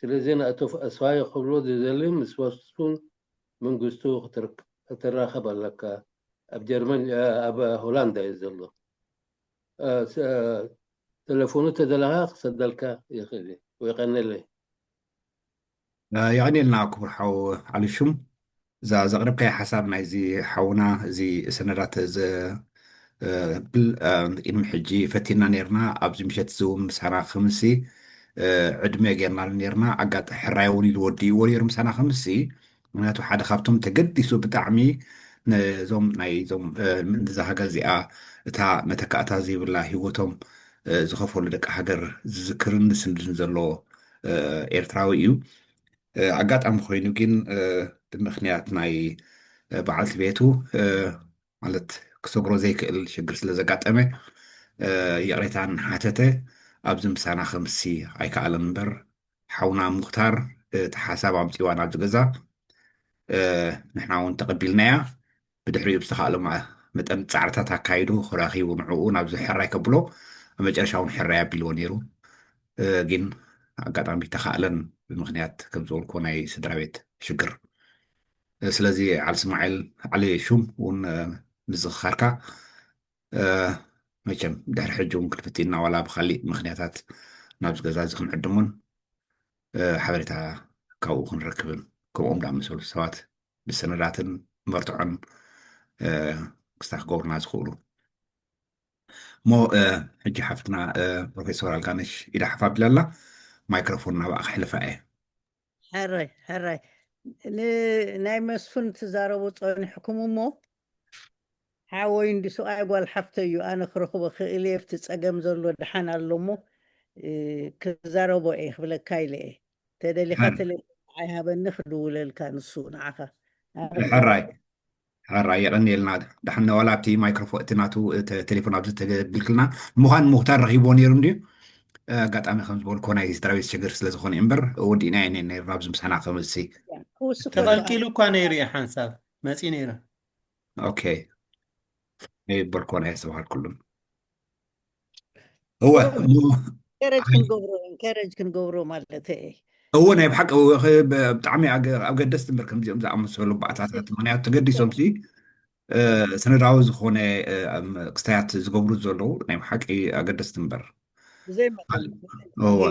ስለዚ ንኣቶ ኣስፋይ ክብሎ ዝደሊ ምስ መስፉን መንግስቱ ክትራኸብ ኣለካ። ኣብ ጀርመን ኣብ ሆላንዳ እዩ ዘሎ። ተለፎኑ ተደለኻ ክሰደልካ ይኽእል እዩ። ወይ ቀነለይ። የቐኔልና ክቡር ሓው ዓሊ ሹም፣ እዛ ዘቕረብካዮ ሓሳብ ናይዚ ሓውና እዚ ሰነዳት ብል ቅድሚ ሕጂ ፈቲና ነርና። ኣብዚ ምሸት እዚ እውን ምሳና ክምሲ ዕድመ ጌርናሉ ነርና። ኣጋጣ ሕራይ እውን ኢሉ ወዲእዎ ነይሩ ምሳና ክምሲ። ምክንያቱ ሓደ ካብቶም ተገዲሱ ብጣዕሚ ነዞም ናይዞም ምእንቲ እዛ ሃገር እዚኣ እታ መተካእታ ዘይብላ ሂወቶም ዝኸፈሉ ደቂ ሃገር ዝዝክርን ዝስንድን ዘሎ ኤርትራዊ እዩ። ኣጋጣሚ ኮይኑ ግን ብምክንያት ናይ በዓልቲ ቤቱ ማለት ክሰግሮ ዘይክእል ሽግር ስለ ዘጋጠመ ይቕሬታ እናሓተተ ኣብዚ ምሳና ከምሲ ኣይከኣለን እምበር ሓውና ሙኽታር እቲ ሓሳብ ኣምፂዋ ናብዚ ገዛ ንሕና እውን ተቐቢልናያ። ብድሕሪኡ ብዝተኻእሎ መጠን ፃዕርታት ኣካይዱ ክረኺቡ ንዕኡ ናብዚ ሕራይ ከብሎ ኣብ መጨረሻ እውን ሕራይ ኣቢልዎ ነይሩ። ግን ኣጋጣሚ ተኻእለን ብምክንያት ከም ዝበልኩ ናይ ስድራ ቤት ሽግር። ስለዚ ዓሊ እስማዒል ዓሊ ሹም እውን ምዝኽኻርካ መቸም ድሕሪ ሕጂ እውን ክንፍትንና ዋላ ብካሊእ ምክንያታት ናብዚ ገዛ እዚ ክንዕድሙን ሓበሬታ ካብኡ ክንረክብን ከምኦም ዳኣመሰሉ ሰባት ብሰነዳትን መርትዖን ክስታ ክገብሩና ዝኽእሉ እሞ ሕጂ ሓፍትና ፕሮፌሰር ኣልጋነሽ ኢዳ ሓፍ ኣቢላ ኣላ። ማይክሮፎን ናብኣ ክሕልፋ እየ። ሕራይ ሕራይ። ንናይ መስፍን ትዛረቡ ጸኒሕኩም እሞ ሓወይ እንዲ ሰብኣይ ጓል ሓፍተይ እዩ። ኣነ ክረኽቦ ክእል እየ። ኣብቲ ጸገም ዘሎ ደሓን ኣሎ እሞ ክዛረቦ እየ ክብለካ ኢለ እየ። ተደሊኻ ተሌፎን ንዓይ ሃበኒ ክድውለልካ ንሱ ንዓኻ። ሕራይ ሕራይ የቐንየልና። ደሓን ዋላ ኣብቲ ማይክሮፎን እቲ ናቱ ቴሌፎን ኣብዚ ተገድልክልና ምዃን ሙኽታር ረኺብዎ ነይሩ እንድዩ። ኣጋጣሚ ከም ዝበልኮ ናይ ስድራ ቤት ሽግር ስለ ዝኾነ እምበር ወዲእና እየ ነርና ኣብዚ ምሳና ከምሲ ክውስኮ ተቐልቂሉ እኳ ነይሩ እዩ ሓንሳብ መፂ ነይሩ። ኦኬ ይበልኮ ናይ ዝተባሃልኩሉን እወ እሞ ኤንከረጅ ክንገብሮ ኤንከረጅ ክንገብሮ ማለት እየ። እወ ናይ ብሓቂ ብጣዕሚ ኣገደስቲ እምበር ከምዚኦም ዝኣመሰሉ ባእታታት ምክንያቱ ተገዲሶም ሲ ሰነዳዊ ዝኾነ ክስታያት ዝገብሩ ዘለዉ ናይ ብሓቂ ኣገደስቲ እምበር ብዘይ መጠን እወ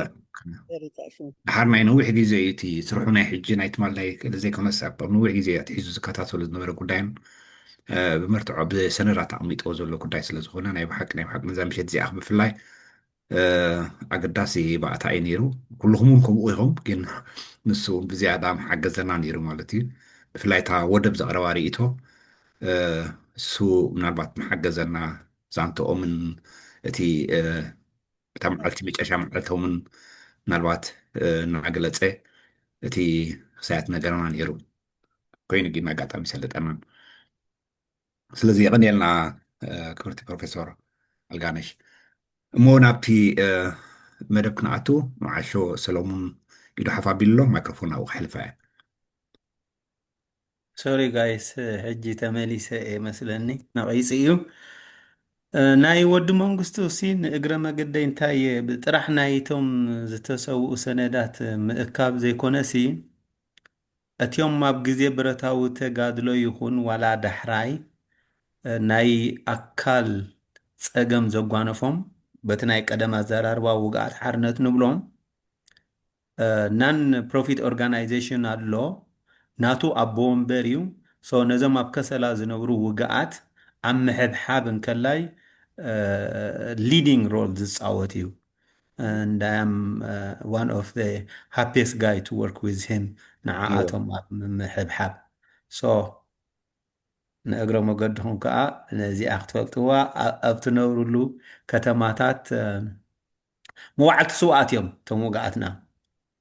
ሪታ ሽሙ ድሓር ናይ ነዊሕ ግዜ እዩ እቲ ስርሑ ናይ ሕጂ ናይ ትማል ናይ ክእል ዘይኮነስ ኣብ ነዊሕ ግዜ ኣትሒዙ ዝከታተሉ ዝነበረ ጉዳይን ብመርትዖ ብሰነዳት ኣቕሚጥዎ ዘሎ ጉዳይ ስለ ዝኾነ ናይ ብሓቂ ናይ ብሓቂ ነዛ ምሸት እዚኣ ብፍላይ ኣገዳሲ ባእታ እዩ ነይሩ። ኩልኹም እውን ከምኡ ኢኹም፣ ግን ንሱ እውን ብዝያዳ ምሓገዘና ነይሩ ማለት እዩ። ብፍላይ እታ ወደብ ዘቕረባ ርእይቶ እሱ ምናልባት ምሓገዘና ዛንተኦምን እቲ እታ መዓልቲ መጨረሻ መዓልቶምን ምናልባት እናገለፀ እቲ ክሳያት ነገርና ነይሩ ኮይኑ ግን ኣጋጣሚ ሰለጠናን ስለዚ የቐንየልና ክብርቲ ፕሮፌሰር ኣልጋነሽ እሞ ናብቲ መደብ ክንኣቱ ንዓሾ ሰሎሙን ኢዱ ሓፍ ኣቢሉ ኣሎ ማይክሮፎን ኣብኡ ክሕልፋ እያ ሶሪ ጋይስ ሕጂ ተመሊሰ እየ መስለኒ ነቒፂ እዩ ናይ ወዲ መንግስቱ ሲ ንእግረ መገደይ እንታይ ጥራሕ ናይቶም ዝተሰውኡ ሰነዳት ምእካብ ዘይኮነ ሲ እቲኦም ኣብ ግዜ ብረታዊ ተጋድሎ ይኹን ዋላ ዳሕራይ ናይ ኣካል ጸገም ዘጓነፎም በቲ ናይ ቀደም ኣዘራርባ ውግኣት ሓርነት ንብሎም non profit organization ኣሎ ናቱ ኣቦ ወንበር እዩ so ነዞም ኣብ ከሰላ ዝነብሩ ውግኣት ኣብ ምሕብሓብ እንከላይ leading role ዝፃወት እዩ and I am uh, one of the happiest guy to work with him ንዓኣቶም ኣብ ምሕብሓብ so ንእግረ መገድኹም ከዓ ነዚኣ ክትፈልጥዋ ኣብ ትነብርሉ ከተማታት መዋዕልቲ ስውኣት እዮም እቶም ውግኣትና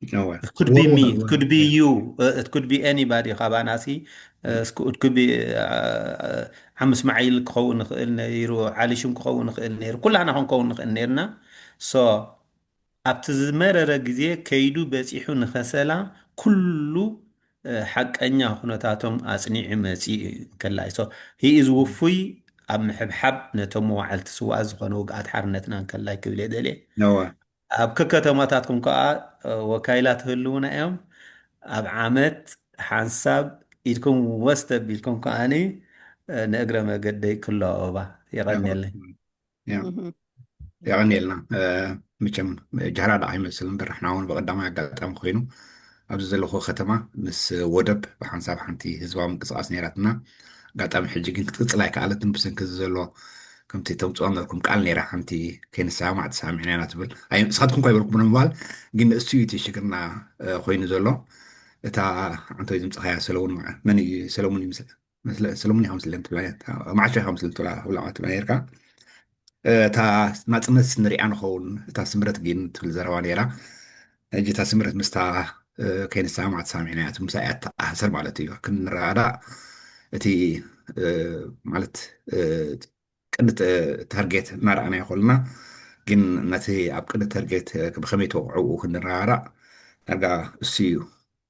It could be me, it could be you, uh, it could be anybody ካባናሲ። Uh, it could be, uh, ዓምስ ማዓይል ክኸውን ይኽእል ነይሩ፣ ዓሊሽም ክኸውን ይኽእል ነይሩ፣ ኩላህና ክንከውን ንኽእል ነይርና። So ኣብቲ ዝመረረ ግዜ ከይዱ በፂሑ ንኸሰላ ኩሉ ሓቀኛ ኩነታቶም ኣፅኒዑ መፂኡ እዩ። እንከላይ so he is ውፉይ ኣብ ምሕብሓብ ነቶም መዋዕልቲ ስውኣት ዝኾነ ውግኣት ሓርነትና እንከላይ ክብል እየ ደልየ። ኣብ ከከተማታትኩም ከዓ ወካይላ ትህልውና እዮም። ኣብ ዓመት ሓንሳብ ኢድኩም ወስ ተቢልኩም ከዓኒ ንእግረ መገደይ ክለኦባ። የቐንየለይ። የቐንየልና። መቸም ጃህራ ደኣ ይመስል እምበር ንሕና እውን ብቐዳማይ ኣጋጣሚ ኮይኑ ኣብዚ ዘለኹ ከተማ ምስ ወደብ ብሓንሳብ ሓንቲ ህዝባዊ ምንቅስቃስ ነይራትና። ኣጋጣሚ ሕጂ ግን ክትቅፅል ኣይከኣለትን ብሰንኪ እዚ ዘሎ ከምቲ ተምፅኦ ነበርኩም ቃል ነይራ ሓንቲ ከይንሰማማዕ ተሰማሚዕና ኢና ትብል። ንስኻትኩም እኳ ይበልኩም ንምባል ግን ንእሱ እዩ እቲ ሽግርና ኮይኑ ዘሎ። እታ ዓንተወይ ዝምፅኻያ ሰለሙን መን እዩ? ሰለሙን ይምስል ሰለሙን ኢኻ ምስለን ትብላ መዓሾ ኢኻ ምስለን ትብላ ብላዋ ትብላ ነርካ። እታ ናፅነት ንሪኣ ንኸውን እታ ስምረት ግን ትብል ዘረባ ነይራ። ሕጂ እታ ስምረት ምስታ ከይንሰማማዕ ተሳሚዕና እያ ምሳ እያ ተኣሳሰር ማለት እዩ። ክንረዳእ እቲ ማለት ቅድሚ ታርጌት እናረኣና ይኸልና ግን ነቲ ኣብ ቅድሚ ታርጌት ብኸመይ ተወቅዕኡ ክንረዳእ ዳርጋ እሱ እዩ።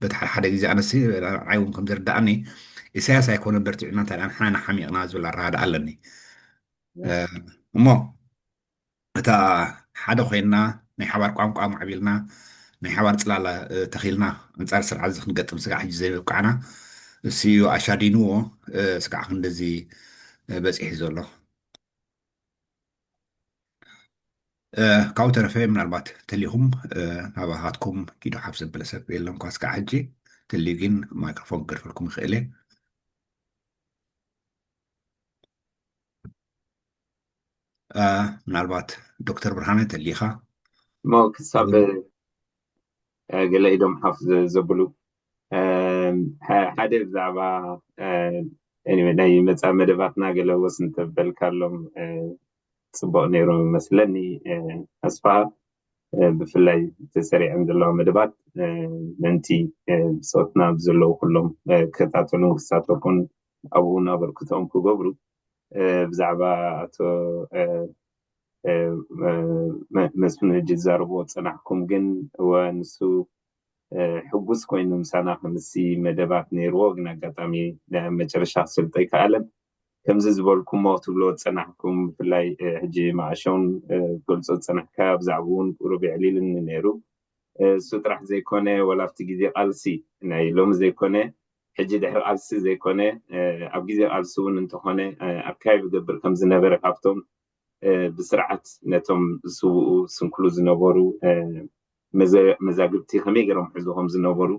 በቲ ሓደ ሓደ ግዜ ኣነሲ ንዓይ እውን ከም ዝርዳእኒ ኢሳያስ ኣይኮነ በርቲዑና እንታይ ደኣ ንሕና ኢና ሓሚቕና ዝብል ኣረዳድኣ ኣለኒ። እሞ እታ ሓደ ኮይንና ናይ ሓባር ቋንቋ ማዕቢልና ናይ ሓባር ፅላል ተኺልና ኣንፃር ስርዓት እዚ ክንገጥም ስጋዕ ሕጂ ዘይምብቃዕና እሱ እዩ ኣሻዲንዎ ስጋዕ ክንድዚ በፂሑ ዘሎ። ካብኡ ተረፈ ምናልባት ተሊኹም ናባኻትኩም ኢዱ ሓፍ ዘበለ ሰብ የለን ኳ ስጋዕ ሕጂ። ተልዩ ግን ማይክሮፎን ክገድፈልኩም ይኽእል እየ። ምናልባት ዶክተር ብርሃነ ተሊኻ እሞ ክሳብ ገለ ኢዶም ሓፍ ዘብሉ ሓደ ብዛዕባ ናይ መፃ መደባትና ገለ ወስ እንተበልካሎም ፅቡቅ ነይሩ መስለኒ። ኣስፋሃ ብፍላይ ተሰሪዐን ዘለዋ መደባት ምእንቲ ብፆትና ብዘለዉ ኩሎም ክከታተሉን ክሳተፉን ኣብኡ ኣበርክቶኦም ክገብሩ ብዛዕባ ኣቶ መስፍን ሕጂ ዝዛረብዎ ዝፀናሕኩም ግን እወ ንሱ ሕጉስ ኮይኑ ምሳና ከምሲ መደባት ነይርዎ ግን ኣጋጣሚ መጨረሻ ክስልጦ ኣይከኣለን። ከምዚ ዝበልኩሞ ክትብሎ ዝፀናሕኩም ብፍላይ ሕጂ መዓሾን ትገልፆ ዝፀናሕካ ብዛዕባ እውን ቁሩብ የዕሊልኒ ነይሩ። እሱ ጥራሕ ዘይኮነ ወላ ኣብቲ ግዜ ቃልሲ ናይ ሎሚ ዘይኮነ ሕጂ ድሕሪ ቃልሲ ዘይኮነ ኣብ ግዜ ቃልሲ እውን እንተኾነ ኣካይብ ገብር ከም ዝነበረ ካብቶም ብስርዓት ነቶም ዝስውኡ ስንክሉ ዝነበሩ መዛግብቲ ከመይ ገይሮም ሕዙ ከም ዝነበሩ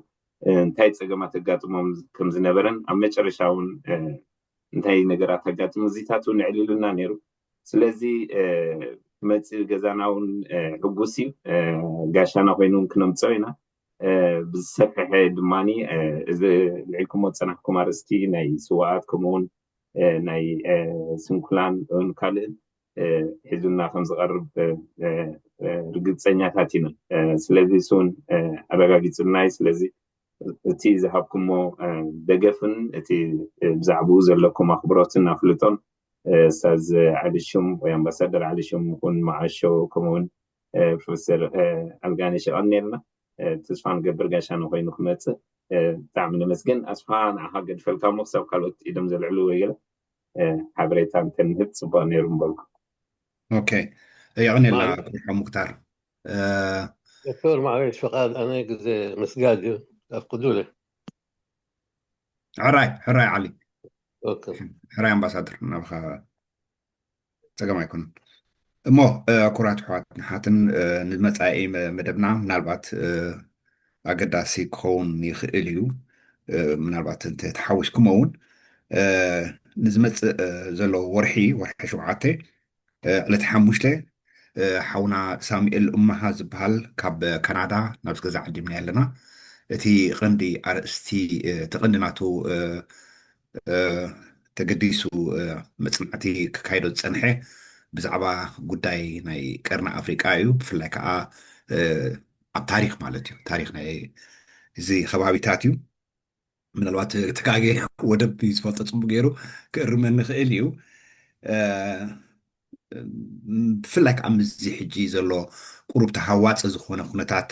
እንታይ ፀገማት ኣጋጥሞም ከም ዝነበረን ኣብ መጨረሻ እውን እንታይ ነገራት ኣጋጥሙ እዚታት እውን የዕሊሉና ነይሩ። ስለዚ ክመፅእ ገዛና እውን ሕጉስ እዩ። ጋሻና ኮይኑ እውን ክነምፅኦ ኢና። ብዝሰፍሐ ድማ እዚ ልዒልኩሞ ዝፀናሕኩም ኣርእስቲ ናይ ስዋኣት ከምኡውን ናይ ስንኩላን ን ካልእን ሒዙና ከም ዝቐርብ ርግፀኛታት ኢና። ስለዚ እሱ እውን ኣረጋጊፁልና እዩ። ስለዚ እቲ ዝሃብኩሞ ደገፍን እቲ ብዛዕባኡ ዘለኩም ኣኽብሮትን ኣፍልጦን ኡስታዝ ዓሊ ሹም ወይ ኣምባሳደር ዓሊ ሹም ይኹን መዓሾ ከምኡውን ፕሮፌሰር ኣልጋነሽ የቐንየልና። ተስፋ ንገብር ጋሻና ኮይኑ ክመፅእ ብጣዕሚ ነመስግን። ኣስፋ ንዓኻ ገድፈልካ እሞ ክሳብ ካልኦት ኢዶም ዘልዕሉ ወይ ገለ ሓበሬታ እንተንህብ ፅቡቅ ነይሩ ምበልኩ። ኦኬ የቐንየልና ኩርሓ ሙክታር። ዶክተር ማዕበል ፍቃድ ኣነ ግዜ ምስጋድ እዩ ኣፍቅዱለይ። ሕራይ ሕራይ ዓሊ ሕራይ ኣምባሳደር ናብኻ ፀገም ኣይኮነን። እሞ ኩራት ኣሕዋት ንሓትን ንመፃኢ መደብና ምናልባት ኣገዳሲ ክኸውን ይኽእል እዩ። ምናልባት እንተተሓዊስኩሞ እውን ንዝመፅእ ዘሎ ወርሒ ወርሒ ሸውዓተ ዕለት ሓሙሽተ ሓውና ሳሙኤል እመሃ ዝበሃል ካብ ካናዳ ናብዚ ገዛ ዓዲምና ኣለና። እቲ ቀንዲ ኣርእስቲ እቲ ቀንዲ ናቱ ተገዲሱ መፅናዕቲ ክካየዶ ዝፀንሐ ብዛዕባ ጉዳይ ናይ ቀርኒ ኣፍሪቃ እዩ። ብፍላይ ከዓ ኣብ ታሪክ ማለት እዩ። ታሪክ ናይ እዚ ከባቢታት እዩ። ምናልባት ተጋጌ ወደብ እዩ ዝፈልጦ ጽቡቅ ገይሩ ክእርመኒ ይኽእል እዩ። ብፍላይ ከዓ ምስዚ ሕጂ ዘሎ ቁሩብ ተሃዋፂ ዝኾነ ኩነታት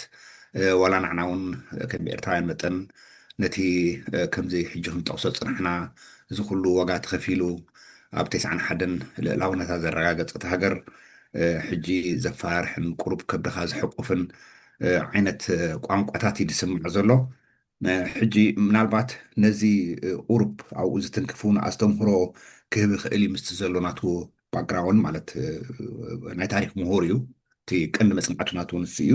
ዋላ ንዓና እውን ከም ኤርትራውያን መጠን ነቲ ከምዚ ሕጂ ክንጠቕሶ ዝፅናሕና እዚ ኩሉ ዋጋ ተኸፊሉ ኣብ ተስዓን ሓደን ልእላውነታ ዘረጋገፀት ሃገር ሕጂ ዘፋርሕን ቁሩብ ከብድኻ ዘሕቁፍን ዓይነት ቋንቋታት እዩ ዝስማዕ ዘሎ። ሕጂ ምናልባት ነዚ ቁሩብ ኣብኡ ዝትንክፍ እውን ኣስተምህሮ ክህብ ይኽእል እዩ ምስቲ ዘሎ ናቱ ባክግራውንድ ማለት ናይ ታሪክ ምሁር እዩ። እቲ ቀንዲ መፅናዕቱ ናቱ ንሱ እዩ።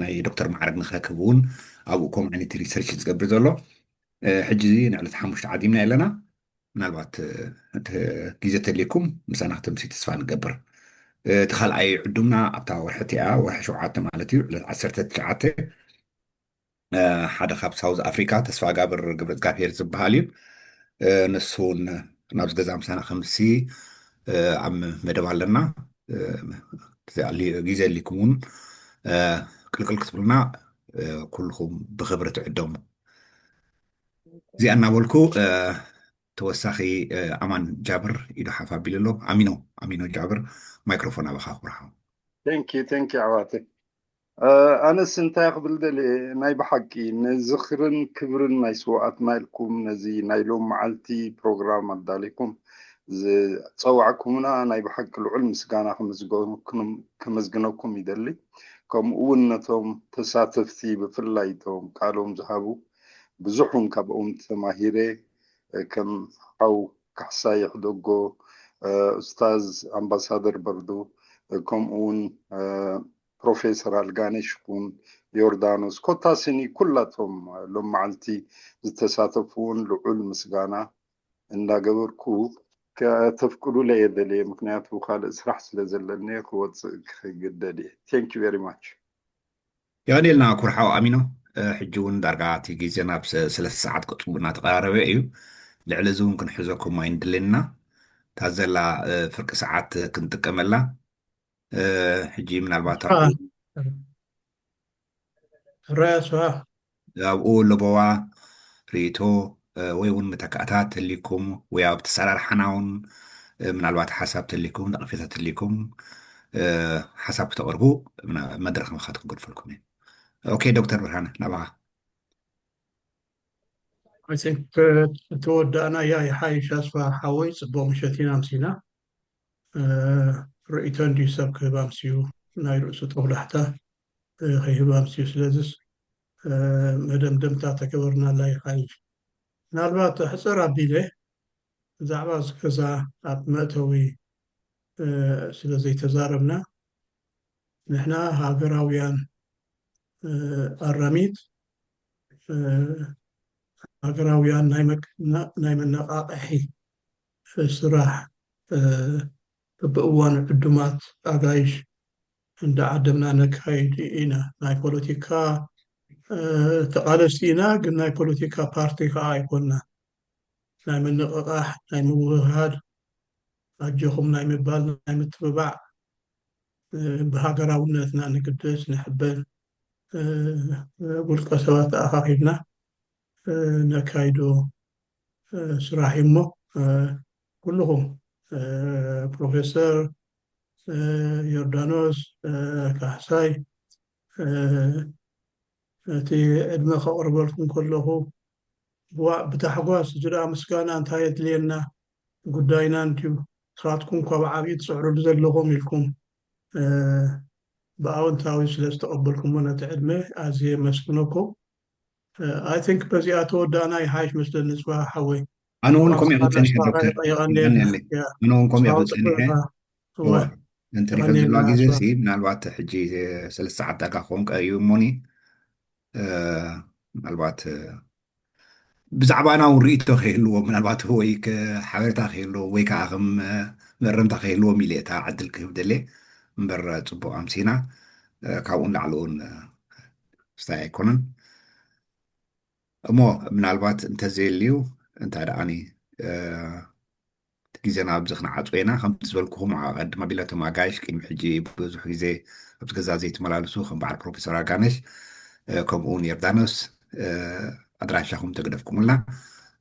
ናይ ዶክተር ማዕረግ ንክረክብ እውን ኣብኡ ከምኡ ዓይነት ሪሰርች ዝገብር ዘሎ። ሕጂ ንዕለት ሓሙሽተ ዓዲምና ኣለና። ምናልባት ግዜ ተልይኩም ምሳና ክትምሲ ተስፋ ንገብር። እቲ ካልኣይ ዕዱምና ኣብታ ወርሒ እቲኣ ወርሒ ሸውዓተ ማለት እዩ ዕለት ዓሰርተ ትሽዓተ ሓደ ካብ ሳውዝ ኣፍሪካ ተስፋ ጋብር ገብረ እግዚኣብሔር ዝበሃል እዩ። ንሱ እውን ናብዚ ገዛ ምሳና ከምሲ ኣብ መደብ ኣለና። ግዜ ኣሊኩም እውን ቅልቅል ክትብሉና ኩልኩም ብክብሪ ትዕደሙ። እዚኣ እናበልኩ ተወሳኺ ኣማን ጃብር ኢዱ ሓፍ ኣቢሉ ኣሎ። ኣሚኖ ኣሚኖ ጃብር ማይክሮፎን ኣባኻ ኩርሓው። ቴንኪ ቴንኪ ኣሕዋተይ። ኣነስ እንታይ ክብል ደልየ፣ ናይ ብሓቂ ንዝኽርን ክብርን ናይ ስውኣትና ኢልኩም ነዚ ናይ ሎም መዓልቲ ፕሮግራም ኣዳሊኩም ዝፀዋዕኩምና ናይ ብሓቂ ልዑል ምስጋና ከመዝግነኩም ይደሊ። ከምኡ እውን ነቶም ተሳተፍቲ ብፍላይ እቶም ቃሎም ዝሃቡ ብዙሑን ካብኦም ተማሂረ ከም ሓው ካሕሳይ ሕደጎ፣ ኡስታዝ ኣምባሳደር በርዱ፣ ከምኡ እውን ፕሮፌሰር ኣልጋነሽ ይኹን ዮርዳኖስ ኮታስኒ ኩላቶም ሎም መዓልቲ ዝተሳተፉ እውን ልዑል ምስጋና እንዳገበርኩ ከተፍቅዱለይ የደልየ፣ ምክንያቱ ካልእ ስራሕ ስለ ዘለኒ ክወፅእ ክግደድ እየ። Thank you very much። የቐንየልና ኩርሓው ኣሚኖ። ሕጂ እውን ዳርጋ እቲ ግዜ ናብ ሰለስተ ሰዓት ቅፅቡ እናተቐራረበ እዩ። ልዕሊ እዚ እውን ክንሕዘኩም ኣይንድልየና። እታ ዘላ ፍርቂ ሰዓት ክንጥቀመላ ሕጂ ምናልባት ራያ ስዋ ኣብኡ ለበዋ ርእይቶ ወይ እውን መተካእታት ተሊኩም ወይ ኣብ ተሰራርሓና እውን ምናልባት ሓሳብ ተሊኩም ነቐፌታ ተሊኩም ሓሳብ ክተቕርቡ መድረኽ ምኻት ክገድፈልኩም እዩ። ኦኬ ዶክተር ብርሃነ ናባኻ። I think ተወዳእና ያ ይሓይሽ ኣስፋ ሓወይ ጽቡቕ ምሸት ኢና ኣምሲና። ርእይቶ እንድዩ ሰብ ክህብ ኣምስዩ ናይ ርእሱ ጦብላሕታ ከይህብ ኣምስዩ። ስለዚስ መደምደምታ ተገበርናላ ይሓይሽ። ምናልባት ሕጽር ኣቢለ ብዛዕባ እዚ ገዛ ኣብ መእተዊ ስለ ዘይተዛረብና ንሕና ሃገራውያን ኣራሚት ሃገራውያን ናይ መነቃቕሒ ስራሕ በብእዋኑ ዕዱማት ኣጋይሽ እንዳዓደምና ነካይድ ኢና። ናይ ፖለቲካ ተቓለስቲ ኢና፣ ግን ናይ ፖለቲካ ፓርቲ ከዓ ኣይኮንና። ናይ ምንቕቓሕ፣ ናይ ምውህሃድ፣ ኣጆኹም ናይ ምባል፣ ናይ ምትብባዕ፣ ብሃገራውነትና ንግደስ፣ ንሕበን፣ ውልቀ ሰባት ተኣኻኺብና ነካይዶ ስራሕ እዩ እሞ ኩልኹም ፕሮፌሰር ዮርዳኖስ ካሕሳይ እቲ ዕድመ ከቕርበልኩም ከለኹ ብታሕጓስ እዚ ደኣ ምስጋና እንታይ የድልየና ጉዳይና እንድዩ ንስኻትኩም እኳ ብዓብዪ ትፅዕሩሉ ዘለኹም ኢልኩም ብኣወንታዊ ስለ ዝተቐበልኩሞ ነቲ ዕድመ ኣዝየ የመስግነኩም። I think በዚኣ ተወዳእና ይሓይሽ መስለኒ ጽባሕ ሓወይ። ኣነ እውን ከምኡ ክጸንሐ ዶክተር። ኣነ እውን ከምኡ ክጸንሐ። እንተሪኸ ዘለዋ ግዜ ሲ ምናልባት ሕጂ ሰለስተ ሰዓት ዳጋ ክኸውን ቀርዩ እሞኒ ምናልባት ብዛዕባና እውን ርእይቶ ከይህልዎ ምናልባት ወይ ሓበሬታ ከይህልዎ ወይ ከዓ ከም መእረምታ ከይህልዎም ኢለ እታ ዕድል ክህብ ደልየ እምበር ፅቡቅ ኣምሲና ካብኡ ንላዕሊ እውን ስታይ ኣይኮነን እሞ ምናልባት እንተዘየልዩ እንታይ ደኣኒ ግዜና ኣብዚ ክንዓጽዎ ኢና። ከምቲ ዝበልኩኹም ኣቐድም ኣቢለ እቶም ኣጋይሽ ቅድሚ ሕጂ ብዙሕ ግዜ ኣብቲ ገዛ ዘይተመላለሱ ከም በዓል ፕሮፌሰር ኣጋነሽ፣ እ፣ ከምኡ እውን ዮርዳኖስ፣ እ፣ ኣድራሻኹም ተግደፍኩምልና፣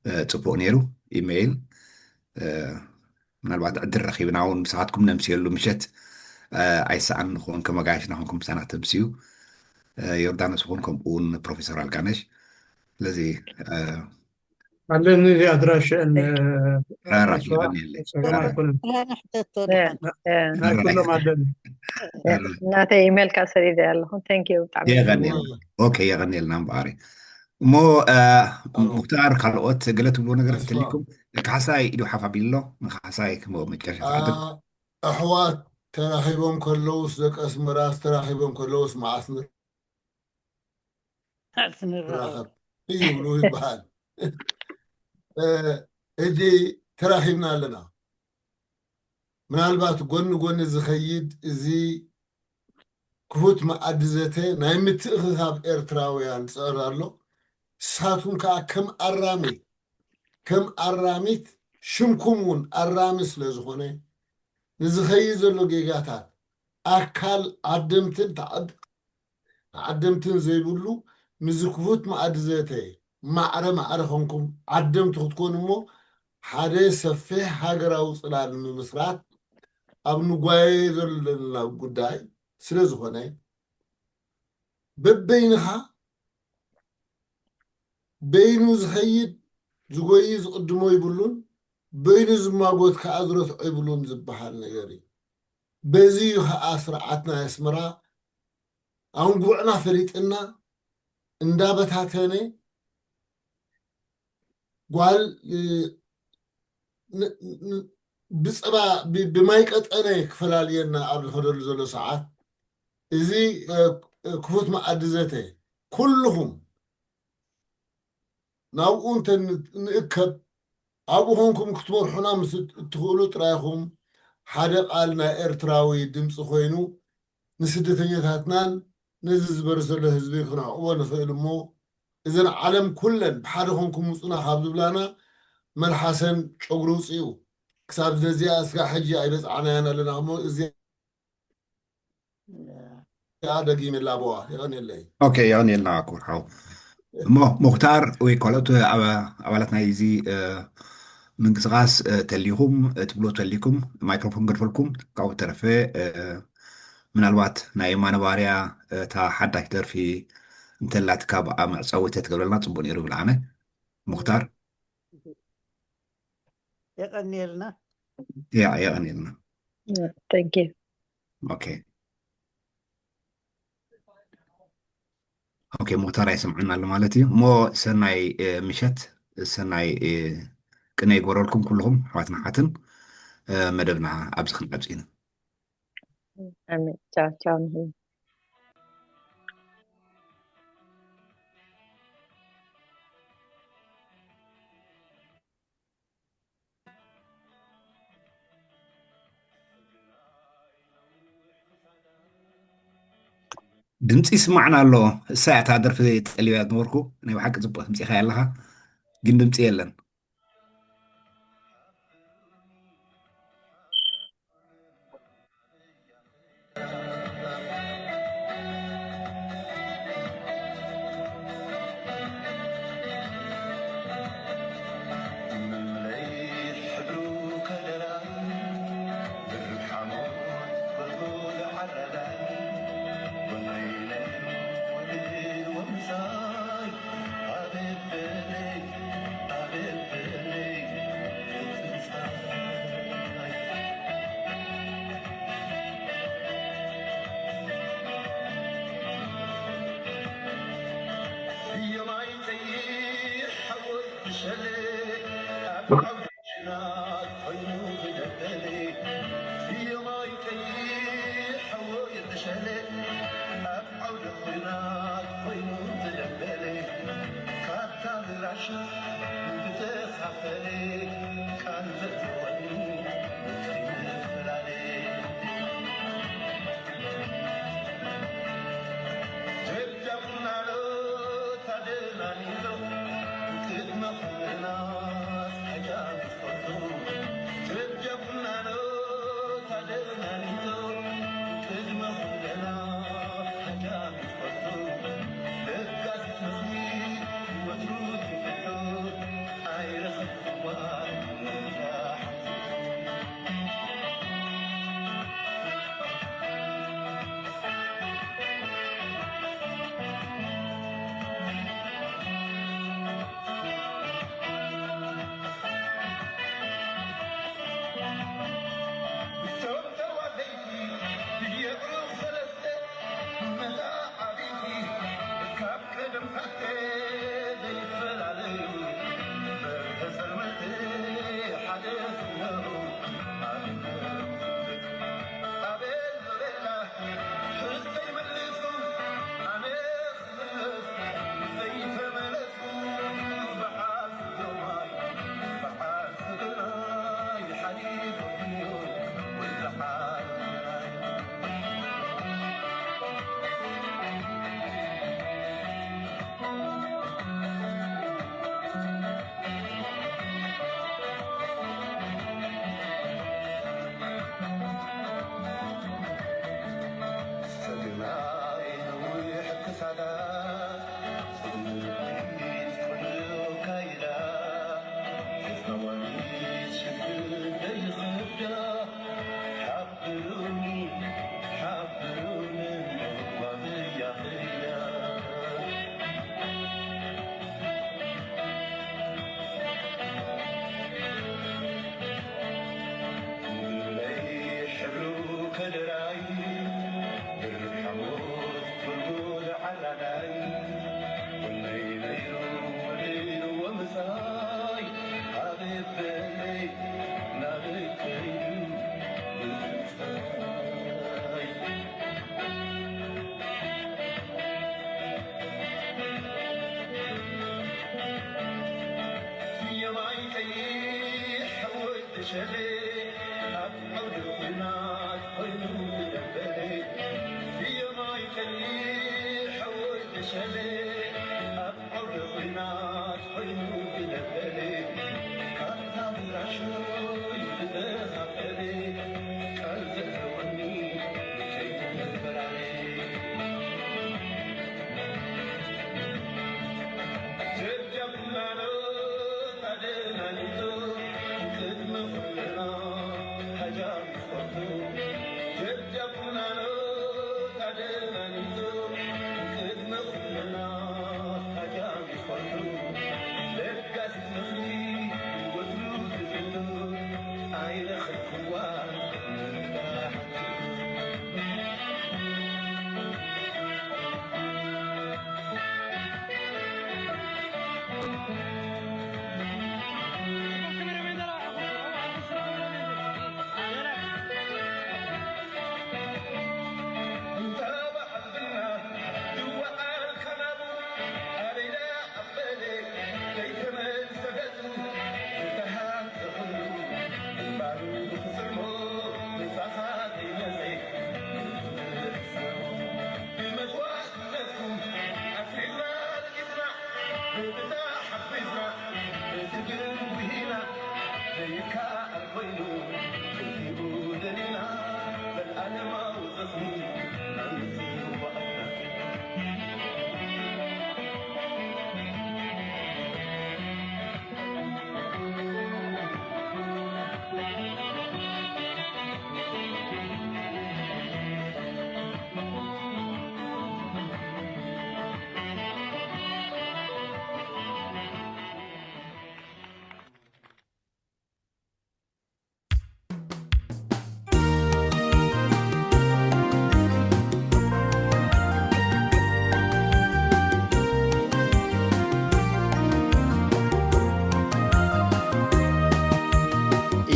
እ፣ ጽቡቕ ነይሩ። ኢሜይል፣ እ፣ ምናልባት ዕድል ረኺብና እውን ምሳኻትኩም ነምስየሉ ምሸት፣ እ፣ ኣይሰኣን ንኸውን ከም ኣጋይሽና ኮንኩም ምሳና ክተምስዩ፣ እ፣ ዮርዳኖስ እውን ከምኡ እውን ፕሮፌሰር ኣልጋነሽ። ስለዚ፣ እ፣ ኣለኒ እዚ ኣድራሽአን፣ እ፣ ኣራሽ ዮሐንኤል። ጸገም ኣይኮነን። ኣነ ሕተቶ እ፣ ደሓን። እ፣ ናይ ኩሎም ኣለኒ። እ፣ ናተይ ኢሜይልካ ሰዲደ ኣለኹ። Thank you፣ ብጣዕሚ የቐንየልና። ኦኬ፣ የቐንየልና እምበኣሪ። እሞ፣ እ፣ ኣዎ። ሙክታር፣ ካልኦት ገለ ትብልዎ ነገር ኣስፋው። እንተሊኩም፣ ካሕሳይ ኢዱ ሓፍ ኣቢሉ ኣሎ። ንካሕሳይ ክም-፣ መጨረሻ አ-፣ ትሓትት። ኣሕዋት ተራኺቦም ከለውስ፣ ደቂ ኣስመራስ ተራኺቦም ከለውስ መዓስ ን-፣ መዓስ ንራኸብ? ንራኸብ ይብሉ ይበሃል። እ፣ ሕጂ ተራኺብና ኣለና። ምናልባት ጎኒ ጎኒ ዝኸይድ እዚ ክፉት መኣዲ ዘተ ናይ ምትእኽኻብ ኤርትራውያን ጸር ኣሎ። ንሳቱም ከኣ ከም ኣራሚት፣ ከም ኣራሚት ሽምኩም እውን ኣራሚ ስለ ዝኾነ፣ ንዝኸይድ ዘሎ ጌጋታት ኣካል ዓደምትን ተዓድ-፣ ተዓደምትን ዘይብሉ፣ ምስዚ ክፉት መኣዲ ዘተ ማዕረ ማዕረ ኾንኩም ዓደምቲ ክትኮኑ እሞ፣ ሓደ ሰፊሕ ሃገራዊ ጽላል ንምምስራት ኣብ ንጓየ ዘለና ጉዳይ ስለ ዝኾነ፣ በበይንኻ በይኑ ዝኸይድ ዝጎይ ዝቕድሞ ይብሉን፣ በይኑ ዝማጎት ከኣ ዝረትዖ ይብሉን ዝበሃል ነገር እዩ። በዚ እዩ ከኣ ስርዓት ናይ ኣስመራ ኣንጉዕና ፈሊጥና እንዳበታተነ ጓል፣ እ፣ ን-፣ ን-፣ ብጸባ ብ-፣ ብማይ ቀጠነ ክፈላልየና ኣብ ዝኸደሉ ዘሎ ሰዓት፣ እዚ፣ እ፣ ክፉት መኣዲ ዘተ ኩልኹም ናብኡ እንተ ን-፣ ንእከብ፣ ኣብኡ ኾንኩም ክትመርሑና ምስ እትኽእሉ ጥራይኹም ሓደ ቃል ናይ ኤርትራዊ ድምፂ ኮይኑ ንስደተኛታትናን ነዚ ዝበርስ ዘሎ ህዝቢ ክነዕቕቦ ንኽእል እሞ፣ እዘን ዓለም ኩለን ብሓደ ኾንኩም ውፁና ካብ ዝብላና መልሓሰን ጨጉሪ ውፅኡ። ክሳብ ነዚኣ እስካብ ሕጂ ኣይበፃዕናያን ኣለና እሞ፣ እዚኣ ደጊመ ላበዋ። የቐንየለይ። ኦኬ፣ የቐንየልና ክቡር ሓው። እሞ ሙኽታር ወይ ካልኦት ኣባ-፣ ኣባላት ናይዚ፣ እ፣ ምንቅስቓስ፣ እ፣ ተልይኹም፣ እ፣ ትብሎ ተልይኩም፣ ማይክሮፎን ገድፈልኩም። ካብኡ ተረፈ፣ እ፣ ምናልባት ናይ የማነ ባርያ፣ እ፣ እታ ሓዳሽ ደርፊ እንተላትካ ብኣ መዕጸዊ ተትገብረልና ጽቡቕ ነይሩ ይብል ኣነ። ሙኽታር። የቐንየልና። ያ፣ የቐንየልና። Thank you። ኦኬ። ኦኬ፣ ሙኽታር ኣይሰምዐና ኣሎ ማለት እዩ። እሞ ሰናይ፣ እ፣ ምሸት፣ ሰናይ፣ እ፣ ቅነ ይግበረልኩም ኩልኹም ኣሕዋትን ኣሓትን። እ፣ መደብና ኣብዚ ክንዓጽ ኢና። ኣሜን። ቻው፣ ቻው ንኹን። ድምፂ ይስማዕና ኣሎ። እሳ እያ እታ ደርፊ ጠሊበያ ዝነበርኩ። ናይ ብሓቂ ፅቡቕ ኣምፂእኻያ ኣለኻ፣ ግን ድምፂ የለን። ሸሌ ኣብ ዓውደ ኲናት ኮይኑ ዝነበረ፣ ብየማይ ቀኒ ሓወይ ተሸሌ ኣብ ዓውደ ኲናት ኮይኑ ዝነበረ፣ ካብታ ብራሾይ ዝተኻፈለ፣ ቃል ዘእተወኒ ከይትፈራረ። ጀብጀብ ናሎ ኣደናኒቱ ቅድሚ ኩልና ሃጃም ይፈቱ። ጀብጀብ ናሎ ኣደናኒቱ ቅድሚ ኩልና ሃጃም ይፈቱ። ለጋሲት ምኽሪ ወትሩ ትፍቱ ኣይረኽብክዋን።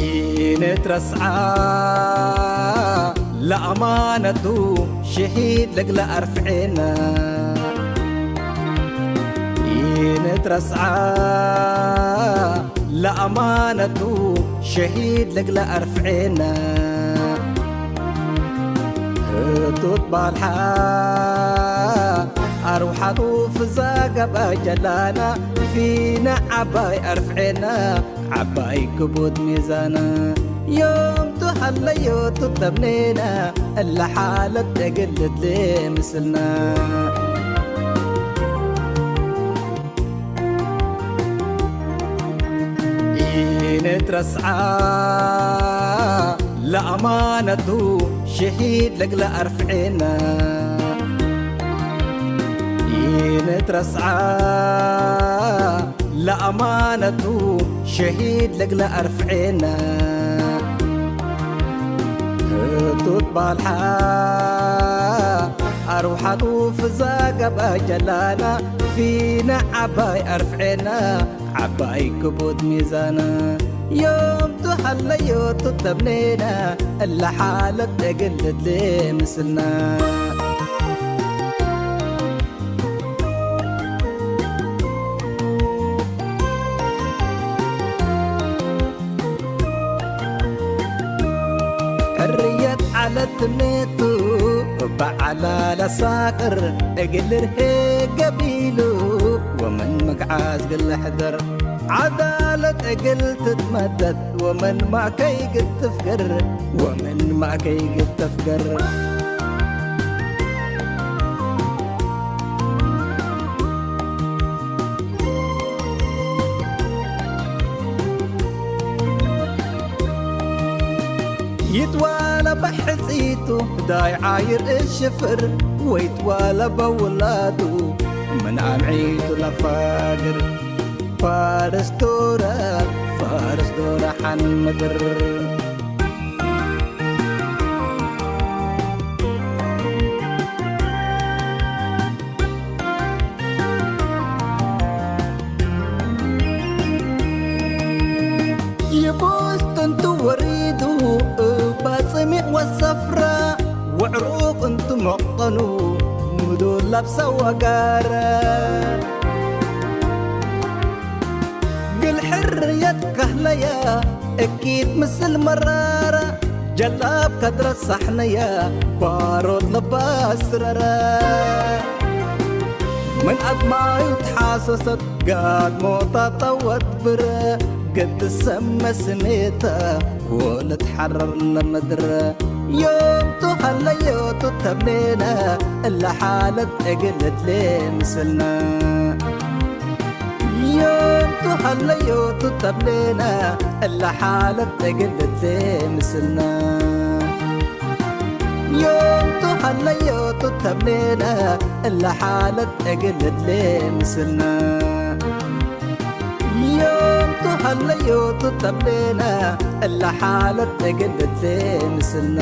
ኢንትረስዓ ለኣማነቱ ሽሂድ ለግለ ኣርፍዔና። ኢንትረስዓ ለኣማነቱ ሸሂድ ለግለ ኣርፍዔና። ህቱት ባልሓ ኣርውሓቱ ፍዛ ገባይ ጀላና ፊና ዓባይ ኣርፍዔና። ዓባይ ክቡድ ሚዛና ዮም ትሃለዮ ትተብኔና እላ ሓለት እግል ልድሌ ምስልና። ኢንትረስዓ ለኣማነቱ ሽሂድ ለግለ ኣርፍዔና። ኢንትረስዓ ለኣማነቱ ሸሂድ ለግለ ኣርፍዔና። ህቱት ባልሓ ኣርውሓቱ ፍዛ ገባይ ጀላና ፊና ዓባይ ኣርፍዔና። ዓባይ ክቡድ ሚዛና ዮም ትሃለዮ ትተብኔና እላ ሓለት እግል ልድሌ ምስልና። ሕርየት ዓለት ትምኔቱ በዓላ ለሳቅር እግል ርሄ ገቢሉ ወመን መግዓዝ ግል ሕደር ዓዳለት እግል ትትመደድ ወመን ማእከይ ግትፍገር ወመን ማእከይ ግትፍገር። ይትዋላ ባሕጺቱ ዳይ ዓይር እሽፍር ወይትዋላ በውላቱ ምን ኣምዒቱ ለፋግር ፋርስ ዶራ ፋርስ ዶራ ሓን ምድር። ይቡስ ጥንቱ ወሪዱ እባ ጽሚቕ ወሰፍራ ውዕሩቕ እንቱ መቐኑ ምዱር ላብሳ ወጋረ ግል ሕርየት ካህለያ እኪት ምስል መራራ ጀላብ ከድረ ሳሕነያ ባሮት ለባስረረ ምን ኣድማዩ ተሓሰሰት ጋድ ሞታ ጠወት ብረ ገትሰመ ስሜታ ወለት ሓረር ለመድረ ዮም ቱሃለዮ ቱተብሌና እላ ሓለት እግልድሌ ምስልና ዮም ቱሃለዮ ቱተብሌና እላ ሓለት እግልድሌ ምስልና ዮም ቱሃለዮ ቱተብሌና እላ ሓለት እግልድሌ ምስልና ዮም ቱሃለዮ ቱተብሌና እላ ሓለት እግልድሌ ምስልና